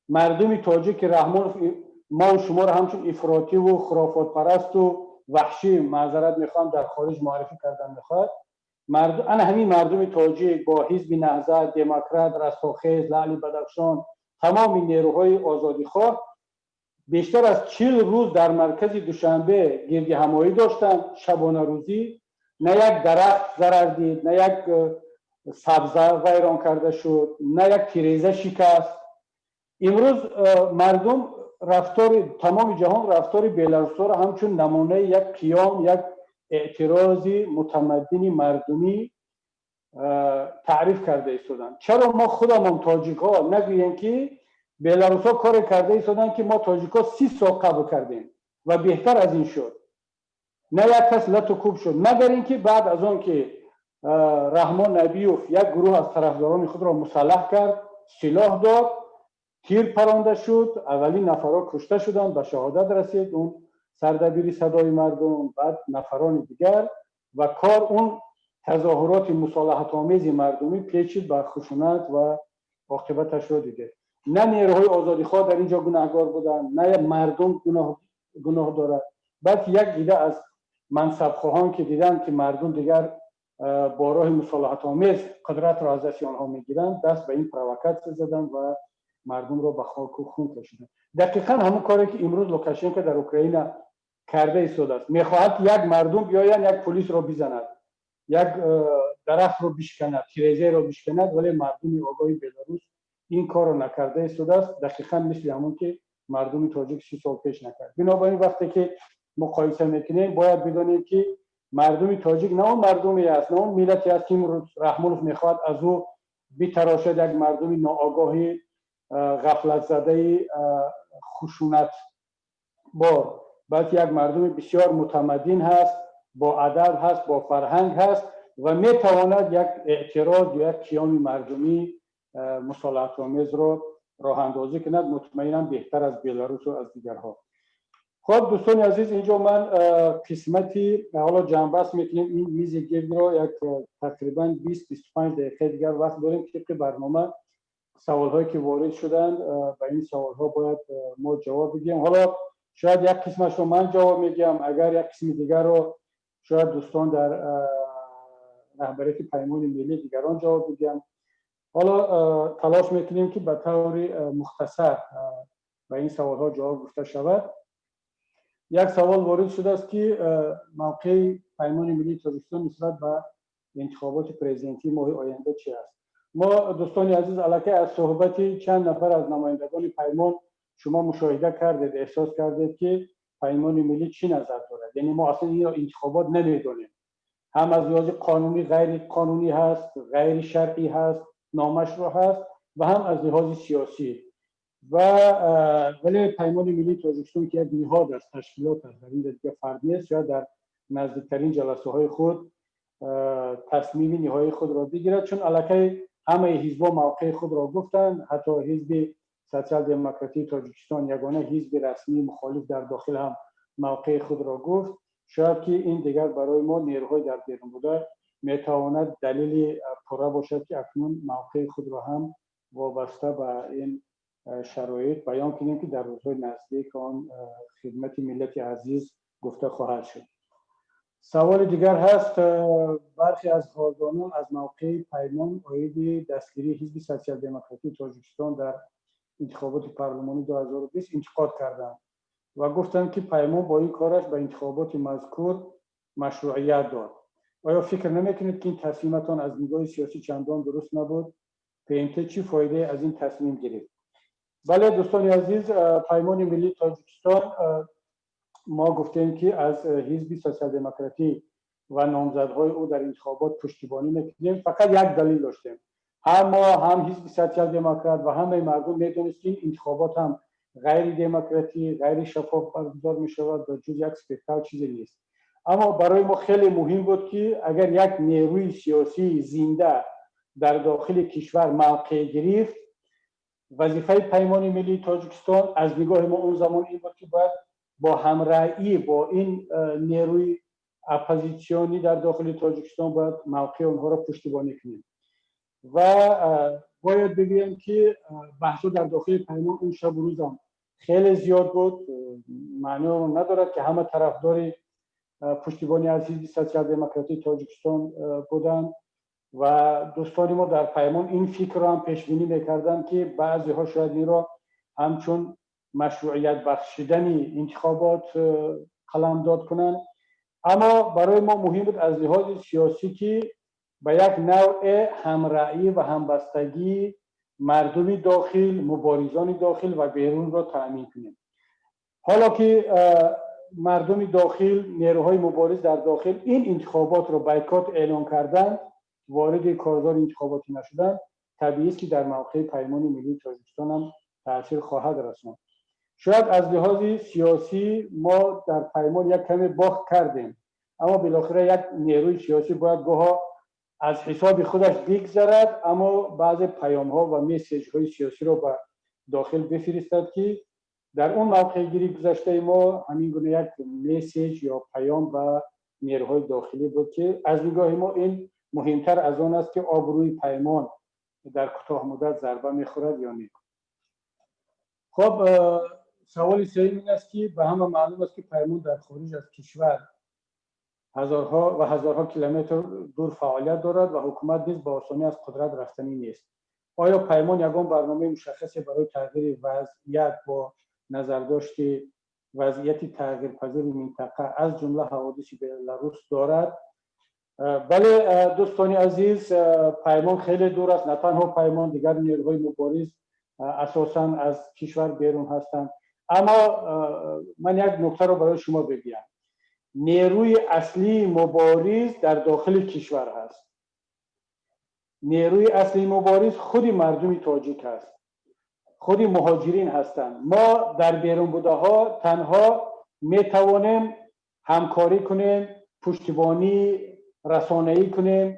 мардуми тоҷик, ки Раҳмонов мову шуморо ҳамчун ифротиву хурофотпарасту ваҳшӣ, маъзарат мехоҳам, дар хориҷ муаррифӣ кардан мехоҳад, ана ҳамин мардуми тоҷик бо ҳизби Наҳзат, Демократ, Растохез, Лаъли Бадахшон, тамоми нерӯҳои озодихоҳ бештар аз 40 рӯз дар маркази Душанбе гирдиҳамоӣ доштанд, шабонарӯзӣ. На як дарахт зарар дид, на як сабза вайрон карда шуд, на як тиреза шикаст. Имрӯз мардум рафтори, тамоми ҷаҳон рафтори беларусҳоро ҳамчун намунаи як қиём, як эътирози мутамаддини мардумӣ таъриф карда истоданд. Чаро мо худамон, тоҷикҳо, нагӯем, ки беларусҳо коре карда истоданд, ки мо тоҷикҳо 30 сол қабл кардем ва беҳтар аз ин шуд? На як кас лату кӯб шуд, магар ин ки баъд аз он ки Раҳмон Набиёв як гурӯҳ аз тарафдорони худро мусаллаҳ кард, силоҳ дод, тир паронда шуд, аввалин нафарҳо кушта шуданд, ба шаҳодат расид он сардабири Садои мардум, баъд нафарони дигар, ва кор, он тазоҳуроти мусолиҳатомези мардумӣ печид ба хушунат ва оқибаташро дидед. На нерӯҳои озодихоҳ дар ин ҷо гунаҳгор буданд, на мардум гуноҳ дорад, балки як дида аз мансабхоҳон, ки диданд, ки мардум дигар бо роҳи мусолиҳатомез қудратро аз дасти онҳо мегиранд, даст ба ин провокатсия заданд ва мардумро ба хоку хун кашиданд. Дақиқан ҳамон коре, ки имрӯз Лукашенко дар Украина карда истодааст. Мехоҳад як мардум биёянд, як полисро бизанад, як дарахтро бишканад, тирезаеро бишканад, вале мардуми огоҳи Беларус ин корро накарда истодааст, дақиқан мисли ҳамон ки мардуми тоҷик 30 сол пеш накард. Бинобар ин, вақте ки муқоиса мекунем, бояд бидонем, ки мардуми тоҷик на он мардуме аст, на он миллате аст, ки имрӯз Раҳмонов мехоҳад аз ӯ битарошад, як мардуми ноогоҳи ғафлатзадаи хушунатбор, балки як мардуми бисёр мутамаддин ҳаст, бо адаб ҳаст, бо фарҳанг ҳаст. ва метавонад як эътироз ё як қиёми мардумӣ мусолиҳатомезро роҳандозӣ кунад, мутмаинан беҳтар аз Беларусу аз дигарҳо. Хоб, дӯстони азиз, инҷо ман қисмати ҳоло ҷамъбаст мекунем ин мизи гирдро. Як тақрибан 20-25 дақиқаи дигар вақт дорем. Тибқи барнома саволҳое ки ворид шуданд, ба ин саволҳо бояд мо ҷавоб бидиҳем. Ҳоло шояд як қисмашро ман ҷавоб медиҳам, агар як қисми дигарро шояд дӯстон дар раҳбарияти Паймони Миллӣ, дигарон ҷавоб бидиҳанд. Ҳоло талош мекунем, ки ба таври мухтасар ба ин саволҳо ҷавоб гуфта шавад. Як савол ворид шудааст, ки мавқеи Паймони Миллии Тоҷикистон нисбат ба интихоботи президентии моҳи оянда чи аст? Мо, дӯстони азиз, аллакай аз суҳбати чанд нафар аз намояндагони Паймон шумо мушоҳида кардед, эҳсос кардед, ки Паймони Миллӣ чӣ назар дорад. Яъне мо аслан инро интихобот намедонем. Ҳам аз лиҳози қонунӣ ғайриқонунӣ ҳаст, ғайришаръӣ ҳаст, номашрӯъ ҳаст ва ҳам аз лиҳози сиёсӣ. Ва вале Паймони Миллии Тоҷикистон, ки як ниҳод аст, ташкилот аст, дар ин дига фард нест, шояд дар наздиктарин ҷаласаҳои худ тасмими ниҳоии худро бигирад, чун аллакай ҳамаи ҳизбҳо мавқеи худро гуфтанд. Ҳатто Ҳизби Социал Демократии Тоҷикистон, ягона ҳизби расмии мухолиф дар дохил, ҳам мавқеи худро гуфт. Шояд ки ин дигар барои мо, нерӯҳои дар берун буда, метавонад далели пурра бошад, ки акнун мавқеи худро ҳам вобаста ба ин шароит баён кунем, ки дар рӯзҳои наздик он хидмати миллати азиз гуфта хоҳад шуд. Саволи дигар ҳаст: бархе аз ҳозирон аз мавқеи Паймон оиди дастгирии Ҳизби Социал-Демократии Тоҷикистон дар интихоботи парлумонии 2020 интиқод карданд ва гуфтанд, ки Паймон бо ин кораш ба интихоботи мазкур машрӯият дод. Оё фикр намекунед, ки ин тасмиматон аз нигоҳи сиёсӣ чандон дуруст набуд? ПМТ чӣ фоидае аз ин тасмим гирифт? Бале, дӯстони азиз, Паймони Миллии Тоҷикистон, мо гуфтем, ки аз Ҳизби Социал-Демократӣ ва номзадҳои ӯ дар интихобот пуштибонӣ мекунем. Фақат як далел доштем: ҳам мо, ҳам Ҳизби Социал-Демократ ва ҳамаи мардум медонист, ки ин интихобот ҳам ғайридемократӣ, ғайришаффоф баргузор мешавад ва ҷуз як спектакл чизе нест. Аммо барои мо хеле муҳим буд, ки агар як нерӯи сиёсии зинда дар дохили кишвар мавқеъ гирифт, вазифаи Паймони Миллии Тоҷикистон аз нигоҳи мо он замон ин буд, ки бояд бо ҳамраъӣ бо ин нерӯи оппозитсионӣ дар дохили Тоҷикистон бояд мавқеи онҳоро пуштибонӣ кунем. Ва бояд бигӯям, ки баҳсҳо дар дохили Паймон он шабу рӯзам хеле зиёд буд. Маъни онро надорад, ки ҳама тарафдори пуштибонӣ аз Ҳизби Социал-Демократии Тоҷикистон буданд. Ва дӯстони мо дар Паймон ин фикрро ҳам пешбинӣ мекарданд, ки баъзеҳо шояд инро ҳамчун машрӯият бахшидани интихобот қаламдод кунанд. Аммо барои мо муҳим буд аз лиҳози сиёсӣ, ки ба як навъе ҳамраъӣ ва ҳамбастагии мардуми дохил, муборизони дохил ва берунро таъмин кунем. Ҳоло ки мардуми дохил, нерӯҳои мубориз дар дохил ин интихоботро бойкот эълон карданд, вориди корзори интихоботӣ нашуданд, табиист, ки дар мавқеи Паймони Миллии Тоҷикистон ҳам таъсир хоҳад расонд. Шояд аз лиҳози сиёсӣ мо дар Паймон як каме бохт кардем, аммо билохира як нерӯи сиёсӣ бояд гоҳо аз ҳисоби худаш бигзарад, аммо баъзе паёмҳо ва месседжҳои сиёсиро ба дохил бифиристад, ки дар он мавқеъгирии гузаштаи мо ҳамин гуна як месседж ё паём ба нерӯҳои дохилӣ буд, ки аз нигоҳи мо ин муҳимтар аз он аст, ки обрӯи Паймон дар кӯтоҳмуддат зарба мехӯрад ё не. Хоб, саволи сеюм ин аст, ки ба ҳама маълум аст, ки Паймон дар хориҷ аз кишвар ҳазорҳо ва ҳазорҳо километр дур фаъолият дорад ва ҳукумат низ ба осонӣ аз қудрат рафтанӣ нест. Оё Паймон ягон барномаи мушаххасе барои тағйири вазъият бо назардошти вазъияти тағйирпазири минтақа, аз ҷумла ҳаводиси Беларус, дорад? Бале, дӯстони азиз, Паймон хеле дур аст. На танҳо Паймон, дигар нерӯҳои мубориз асосан аз кишвар берун ҳастанд. Аммо ман як нуктаро барои шумо бигӯям: нерӯи аслии мубориз дар дохили кишвар ҳаст. Нерӯи аслии мубориз худи мардуми тоҷик ҳаст, худи муҳоҷирин ҳастанд. Мо дар берун будаҳо танҳо метавонем ҳамкорӣ кунем, пуштибонии расонаӣ кунем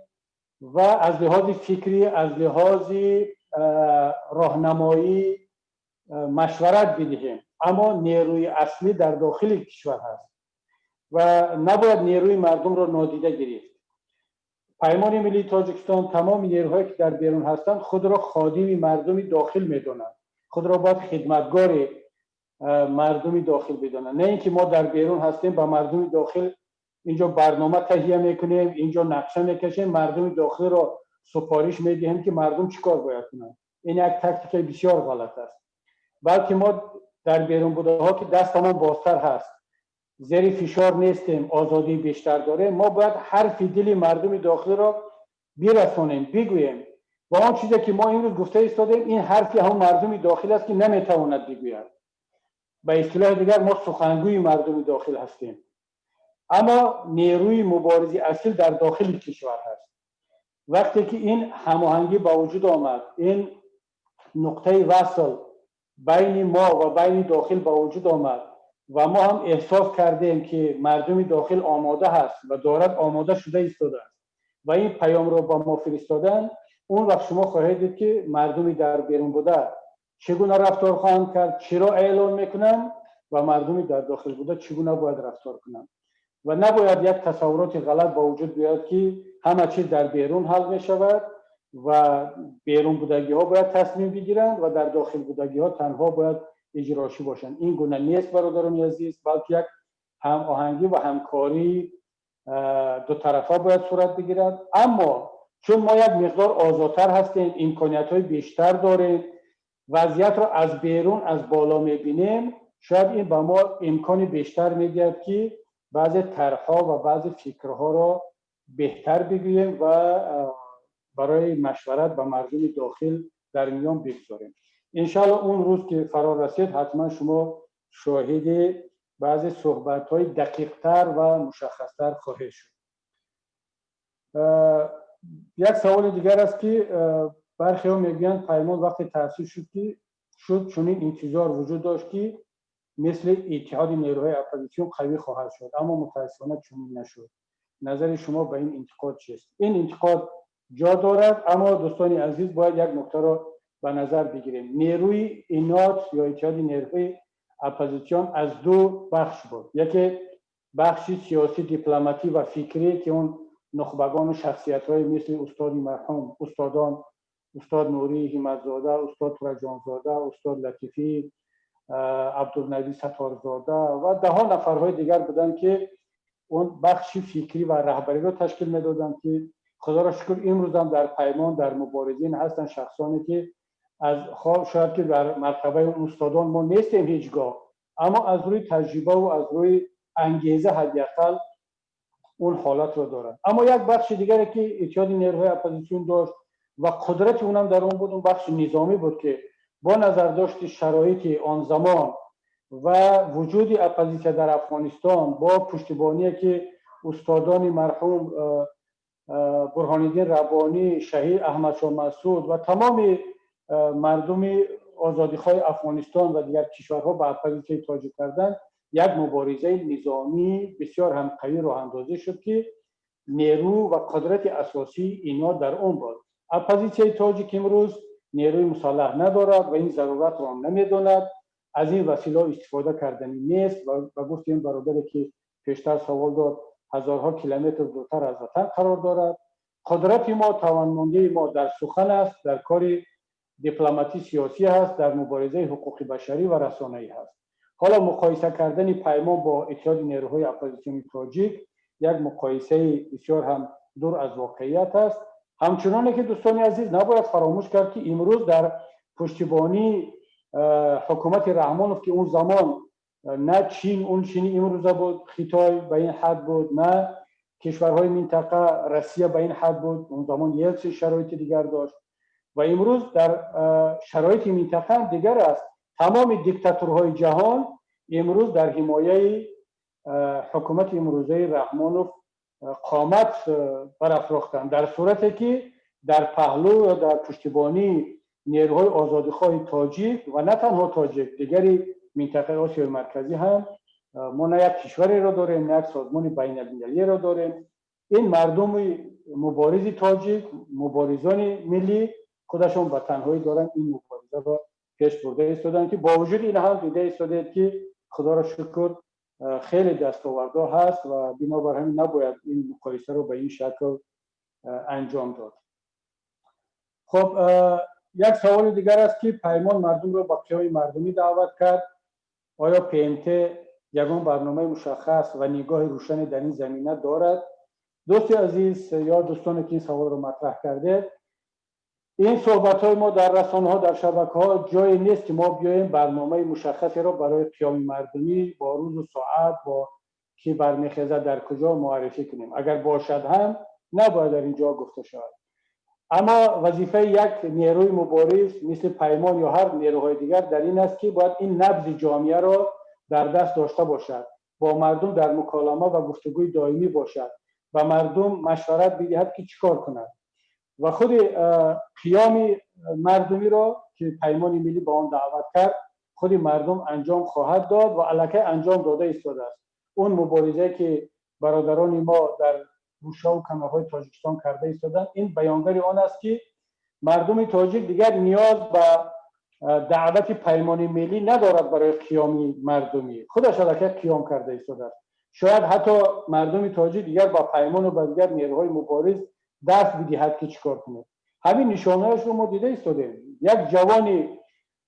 ва аз лиҳози фикрӣ, аз лиҳози роҳнамоӣ машварат бидиҳем. Аммо нерӯи аслӣ дар дохили кишвар ҳаст ва набояд нерӯи мардумро нодида гирифт. Паймони Миллии Тоҷикистон, тамоми нерӯҳое ки дар берун ҳастанд, худро ходими мардуми дохил медонанд, худро бояд хидматгори мардуми дохил бидонанд. На ин ки мо дар берун ҳастем, ба мардуми дохил инҷо барнома таҳия мекунем, инҷо нақша мекашем, мардуми дохилро супориш медиҳем ки мардум чӣ кор бояд кунанд. Ин як тактикаи бисёр ғалат аст. Балки мо дар берун будаҳо, ки дастамон бозтар ҳаст, зери фишор нестем, озодии бештар дорем, мо бояд ҳарфи дили мардуми дохилро бирасонем, бигӯем. Ва он чизе ки мо имрӯз гуфта истодем, ин ҳарфи ҳамон мардуми дохил аст, ки наметавонад бигӯяд. Ба истилоҳи дигар, мо сухангӯи мардуми дохил ҳастем. Аммо нерӯи муборизи асил дар дохили кишвар ҳаст. Вақте ки ин ҳамоҳангӣ ба вуҷуд омад, ин нуқтаи васл байни мо ва байни дохил ба вуҷуд омад ва мо ҳам эҳсос кардем, ки мардуми дохил омода ҳаст ва дорад омода шуда истодааст ва ин паёмро ба мо фиристоданд, он вақт шумо хоҳед дид, ки мардуми дар берун буда чӣ гуна рафтор хоҳанд кард, чиро эълон мекунанд ва мардуми дар дохил буда чӣ гуна бояд рафтор кунанд. Ва набояд як тасаввуроти ғалат ба вуҷуд биёяд, ки ҳама чиз дар берун ҳал мешавад ва берун будагиҳо бояд тасмим бигиранд ва дар дохил будагиҳо танҳо бояд иҷрошӣ бошанд. Ин гуна нест, бародарони азиз, балки як ҳамоҳангӣ ва ҳамкории дутарафа бояд сурат бигирад. Аммо чун мо як миқдор озодтар ҳастем, имкониятҳои бештар дорем, вазъиятро аз берун, аз боло мебинем, шояд ин ба мо имкони бештар медиҳад, ки баъзе тарҳҳо ва баъзе фикрҳоро беҳтар бигӯем ва барои машварат ба мардуми дохил дар миён бигзорем. Иншалло, он рӯз ки фаро расид, ҳатман шумо шоҳиди баъзе суҳбатҳои дақиқтар ва мушаххастар хоҳед шуд. Як саволи дигар аст, ки бархеҳо мегӯянд, Паймон вақте таъсис шуд, ки шуд, чунин интизор вуҷуд дошт, ки мисли Иттиҳоди нерӯҳои оппозитсион қавӣ хоҳад шуд, аммо мутаассифона чунин нашуд. Назари шумо ба ин интиқод чист? Ин интиқод ҷо дорад, аммо, дӯстони азиз, бояд як нуктаро ба назар бигирем. Нерӯи ИНОТ ё Иттиҳоди нерӯҳои оппозитсион аз ду бахш буд. Яке бахши сиёсӣ, дипломатӣ ва фикрӣ, ки он нухбагону шахсиятҳое мисли устоди марҳум, устодон, устод Нурӣ Ҳиматзода, устод Тураҷонзода, устод Латифӣ, Абдулнаби Саторзода ва даҳо нафарҳои дигар буданд, ки он бахши фикрӣ ва раҳбариро ташкил медоданд, ки худоро шукр, имрӯзам дар Паймон, дар муборизин ҳастанд шахсоне, ки аз шояд ки дар мартабаи устодон мо нестем ҳеҷ гоҳ, аммо аз рӯи таҷрибаву аз рӯи ангеза ҳадди ақал он ҳолатро дорад. Аммо як бахши дигаре, ки Иттиҳоди нерӯҳои оппозитсион дошт ва қудрати унам дар он буд, он бахши низомӣ буд, ки бо назардошти шароити он замон ва вуҷуди оппозитсия дар Афғонистон, бо пуштибоние ки устодони марҳум Бурҳониддин Раббонӣ, шаҳид Аҳмадшоҳ Масуд ва тамоми мардуми озодихоҳи Афғонистон ва дигар кишварҳо ба оппозитсияи тоҷик карданд, як муборизаи низомӣ бисёр ҳам қавӣ роҳандозӣ шуд, ки нерӯ ва қудрати асосии ино дар он буд. Оппозитсияи тоҷик имрӯз нерӯи мусаллаҳ надорад ва ин заруратро намедонад, аз ин василаҳо истифода карданӣ нест ва ба гуфти ин бародаре, ки пештар савол дод, ҳазорҳо километр дуртар аз ватан қарор дорад. Қудрати мо, тавонмандии мо дар сухан аст, дар кори дипломатӣ, сиёсӣ ҳаст, дар муборизаи ҳуқуқи башарӣ ва расонаӣ ҳаст. Ҳоло муқоиса кардани Паймон бо Иттиҳоди нерӯҳои оппозитсиони тоҷик як муқоисаи бисёр ҳам дур аз воқеият аст. Ҳамчуноне ки, дӯстони азиз, набояд фаромӯш кард, ки имрӯз дар пуштибонии ҳукумати Раҳмонов, ки он замон на Чин он чини имрӯза буд, Хитой ба ин ҳад буд, на кишварҳои минтақа, Россия ба ин ҳад буд, он замон Елсин шароити дигар дошт ва имрӯз дар шароити минтақа дигар аст. Тамоми диктатурҳои ҷаҳон имрӯз дар ҳимояи ҳукумати имрӯзаи Раҳмонов қомат барафрохтанд, дар сурате ки дар паҳлӯ ё дар пуштибонии нерӯҳои озодихоҳи тоҷик ва на танҳо тоҷик, дигари минтақаи Осиёи Марказӣ ҳам мо на як кишвареро дорем, на як созмони байналмилалиеро дорем. Ин мардуми муборизи тоҷик, муборизони миллӣ худашон ба танҳоӣ доранд ин муборизаро пеш бурда истоданд, ки бо вуҷуди ин ҳам дида истодед, ки худоро шукр, хеле дастовардҳо ҳаст ва бинобар ҳамин набояд ин муқоисаро ба ин шакл анҷом дод. Хоб, як саволи дигар аст, ки Паймон мардумро ба қиёми мардумӣ даъват кард. Оё ПМТ ягон барномаи мушаххас ва нигоҳи рӯшане дар ин замина дорад? Дӯсти азиз ё дӯстоне, ки ин саволро матраҳ кардед, ин суҳбатҳои мо дар расонаҳо, дар шабакаҳо ҷое нест, ки мо биёем барномаи мушаххасеро барои қиёми мардумӣ бо рӯзу соат, бо кӣ бармехезад, дар куҷо муаррифӣ кунем. Агар бошад ҳам, набояд дар ин ҷо гуфта шавад. Аммо вазифаи як нерӯи мубориз мисли Паймон ё ҳар нерӯҳои дигар дар ин аст, ки бояд ин набзи ҷомеаро дар даст дошта бошад, бо мардум дар муколама ва гуфтугӯи доимӣ бошад, ба мардум машварат бидиҳад, ки чӣ кор кунад. Ва худи қиёми мардумиро, ки Паймони миллӣ ба он даъват кард, худи мардум анҷом хоҳад дод ва аллакай анҷом дода истодааст. Он муборизае, ки бародарони мо дар гӯшаву канорҳои Тоҷикистон карда истоданд, ин баёнгари он аст, ки мардуми тоҷик дигар ниёз ба даъвати Паймони миллӣ надорад барои қиёми мардумӣ. Худаш аллакай қиём карда истодааст. Шояд ҳатто мардуми тоҷик дигар ба Паймону ба дигар нерӯҳои мубориз даст бидиҳад, ки чӣ кор кунед. Ҳамин нишонаашро мо дида истодем. Як ҷавони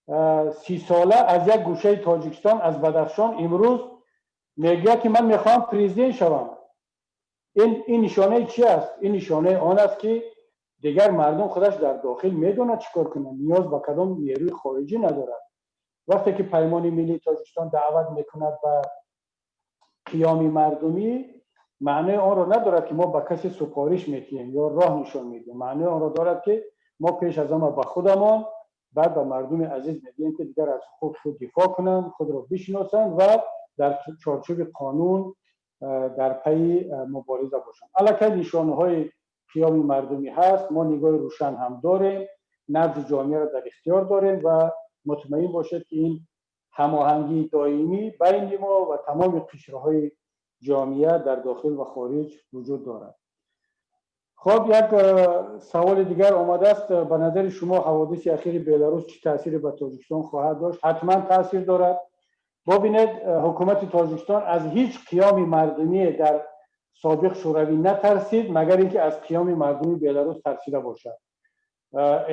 30сола аз як гӯшаи Тоҷикистон, аз Бадахшон, имрӯз мегӯяд, ки ман мехоҳам президент шавам. Ин нишонаи чи аст? Ин нишонаи он аст, ки дигар мардум худаш дар дохил медонад чӣ кор кунад, ниёз ба кадом нерӯи хориҷӣ надорад. Вақте ки Паймони миллии Тоҷикистон даъват мекунад ба қиёми мардумӣ, маънои онро надорад, ки мо ба касе супориш медиҳем ё роҳ нишон медиҳем. Маънои онро дорад, ки мо пеш аз ҳама ба худамон, баъд ба мардуми азиз мегӯем, ки дигар аз ҳуқуқи худ дифоъ кунанд, худро бишиносанд ва дар чорчӯби қонун дар пайи мубориза бошанд. Аллакай нишонаҳои қиёми мардумӣ ҳаст. Мо нигоҳи рӯшан ҳам дорем, набзи ҷомеаро дар ихтиёр дорем ва мутмаин бошед, ки ин ҳамоҳангии доимӣ байни мо ва тамоми қишрҳои ҷомеа дар дохил ва хориҷ вуҷуд дорад. Хоб, як саволи дигар омадааст: ба назари шумо ҳаводиси ахири Беларус чӣ таъсире ба Тоҷикистон хоҳад дошт? Ҳатман таъсир дорад. Бубинед, ҳукумати Тоҷикистон аз ҳеҷ қиёми мардумие дар собиқ Шӯравӣ натарсид, магар ин ки аз қиёми мардуми Беларус тарсида бошад.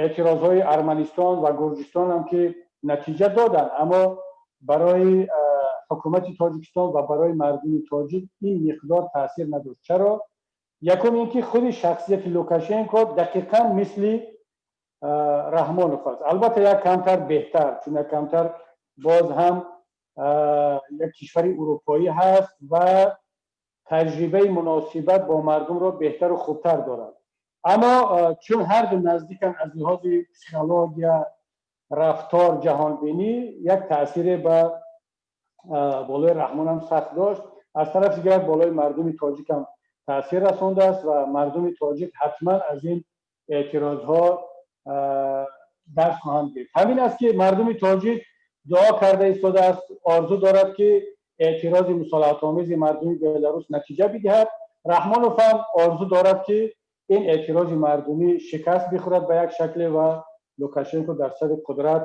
Эътирозҳои Арманистон ва Гурҷистон ҳам ки натиҷа доданд, аммо барои ҳукумати Тоҷикистон ва барои мардуми тоҷик ин миқдор таъсир надошт. Чаро? Якум ин ки худи шахсияти Лукашенко дақиқан мисли Раҳмонов аст, албатта як камтар беҳтар, чун як камтар боз ҳам як кишвари урупоӣ ҳаст ва таҷрибаи муносибат бо мардумро беҳтару хубтар дорад. Аммо чун ҳарду наздикан аз лиҳози психология, рафтор, ҷаҳонбинӣ, як таъсире ба болои Раҳмонам сахт дошт. Аз тарафи дигар болои мардуми тоҷикам таъсир расондааст ва мардуми тоҷик ҳатман аз ин эътирозҳо дарс хоҳанд гирифт. Ҳамин аст, ки мардуми тоҷик дуо карда истодааст, орзу дорад, ки эътирози мусолиҳатомези мардуми Беларус натиҷа бидиҳад. Раҳмонов ҳам орзу дорад, ки ин эътирози мардумӣ шикаст бихӯрад ба як шакле ва Лукашенко дар сари қудрат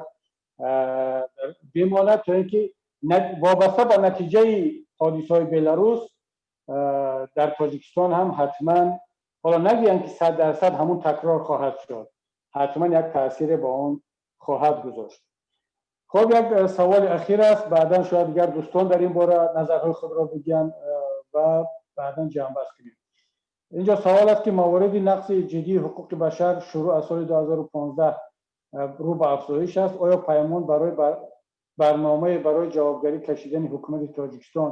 бимонад, то ин ки вобаста ба натиҷаи ҳодисаҳои Беларус дар Тоҷикистон ҳам ҳатман, ҳоло нагӯям, ки 100% ҳамун такрор хоҳад шуд, ҳатман як таъсире ба он хоҳад гузошт. Хоб, як саволи ахир аст. Баъдан шояд дигар дӯстон дар ин бора назарҳои худро бигӯянд ва баъдан ҷамъбаст кунем. Инҷо савол аст, ки мавориди нақси ҷиддии ҳуқуқи башар шурӯъ аз соли 2015 рӯ ба афзоиш аст. Оё Паймон барои барномае барои ҷавобгарӣ кашидани ҳукумати Тоҷикистон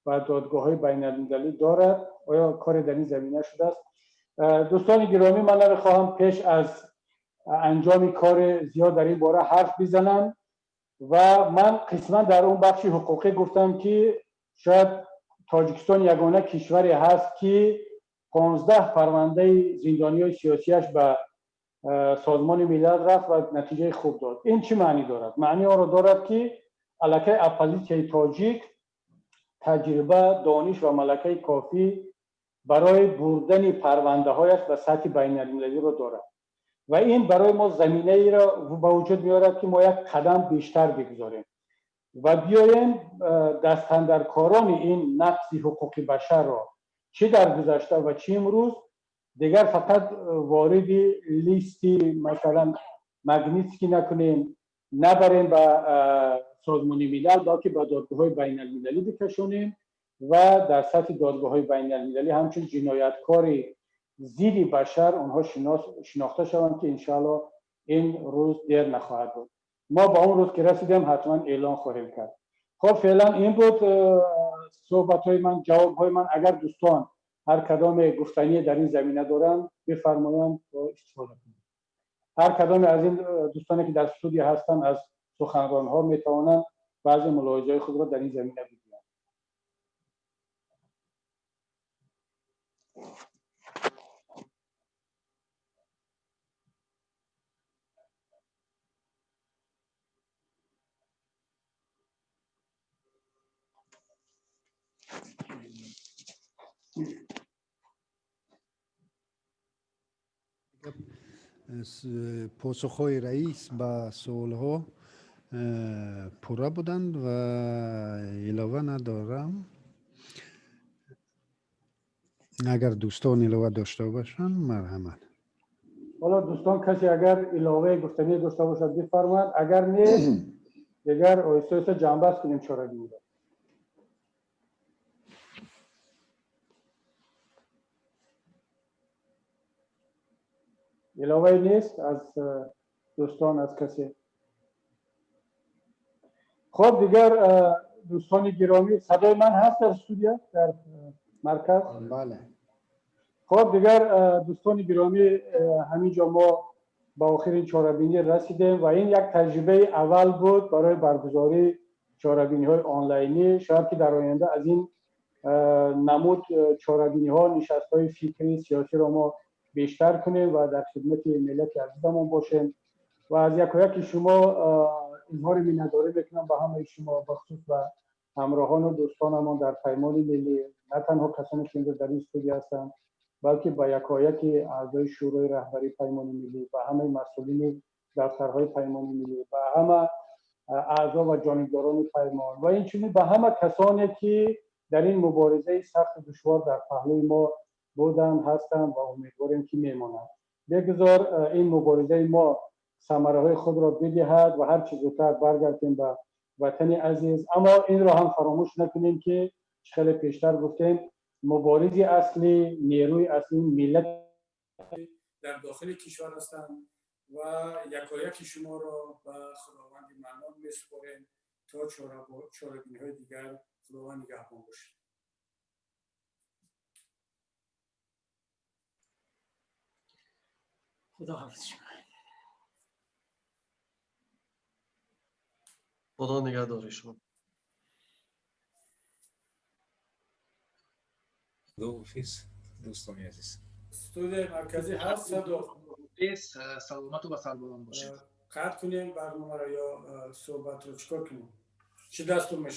ба додгоҳҳои байналмилалӣ дорад? Оё коре дар ин замина шудааст? Дӯстони гиромӣ, ман намехоҳам пеш аз анҷоми кори зиёд дар ин бора ҳарф бизанам ва ман қисман дар он бахши ҳуқуқӣ гуфтам, ки шояд Тоҷикистон ягона кишваре ҳаст, ки 15 парвандаи зиндониҳои сиёсияш ба Созмони Миллат рафт ва натиҷаи хуб дод. Ин чӣ маънӣ дорад? Маънии онро дорад, ки аллакай оппозитсияи тоҷик таҷриба, дониш ва малакаи кофӣ барои бурдани парвандаҳояш ба сатҳи байналмилалиро дорад ва ин барои мо заминаеро ба вуҷуд меорад, ки мо як қадам бештар бигузорем ва биёем дастандаркорони ин нақзи ҳуқуқи башарро чӣ дар гузашта ва чӣ имрӯз дигар фақат вориди листи масалан Магнитский накунем, набарем ба Созмони Милал, балки ба додгоҳҳои байналмилалӣ бикашонем ва дар сатҳи додгоҳҳои байналмилалӣ ҳамчун ҷинояткори зидди башар онҳо шинохта шаванд, ки иншоалло ин рӯз дер нахоҳад буд. Мо ба он рӯз ки расидем, ҳатман эълон хоҳем кард. Хоб, феълан ин буд суҳбатҳои ман, ҷавобҳои ман. Агар дӯстон ҳар кадоме гуфтание дар ин замина доранд, бифармоянд, то истифода кунем. Ҳар кадоме аз ин дӯстоне ки дар студия ҳастанд, аз суханронҳо метавонанд баъзе мулоҳизаҳои худро дар ин замина бигӯянд. Посухҳои раис ба суолҳо пурра буданд ва илова надорам. Агар дӯстон илова дошта бошанд, марҳамат. Ҳоло дӯстон, касе агар иловаи гуфтанӣ дошта бошад, бифармояд. Агар не, дигар оҳиста оҳиста ҷамъбаст кунем чорабиниро. Иловае нест аз дӯстон, аз касе? Хоб, дигар дӯстони гиромӣ, садои ман ҳаст дар студия, дар марказ? Бале. Хоб, дигар дӯстони гиромӣ, ҳамин ҷо мо ба охири чорабинӣ расидем ва ин як таҷрибаи аввал буд барои баргузории чорабиниҳои онлайнӣ. Шояд ки дар оянда аз ин намуд чорабиниҳо, нишастҳои фикрӣ, сиёсиро мо бештар кунем ва дар хидмати миллати азизамон бошем. Ва аз якояки шумо изҳори миннатдорӣ мекунам ба ҳамаи шумо, бахусус ба ҳамроҳону дӯстонамон дар Паймони Миллӣ, на танҳо касоне ки имрӯз дар ин студия ҳастанд, балки ба якояки аъзои Шӯрои раҳбарии Паймони Миллӣ, ба ҳамаи масъулини дафтарҳои Паймони Миллӣ, ба ҳама аъзо ва ҷонибдорони Паймон ва инчунин ба ҳама касоне ки дар ин муборизаи сахту душвор дар паҳлӯи мо буданд, ҳастанд ва умедворем ки мемонанд. Бигузор ин муборизаи мо самараҳои худро бидиҳад ва ҳар чӣ зудтар баргардем ба ватани азиз. Аммо инро ҳам фаромӯш накунем, ки чӣ хеле пештар гуфтем, муборизи аслӣ, нерӯи аслӣ миллат дар дохили кишвар ҳастанд ва якояки шуморо ба Худованди Маннон месупорем. То чорабиниҳои дигар Худованд нигаҳбон бошад. Худо ҳофиз шумо. Худо нигаҳдори шумо. Худоҳофиз, дӯстони азиз. Студияи марказӣ ҳаст садо? Саломату ва сарбаланд бошед. Қатъ кунем барномаро ё суҳбатро, чикор кунем, чӣ дастур мешавад?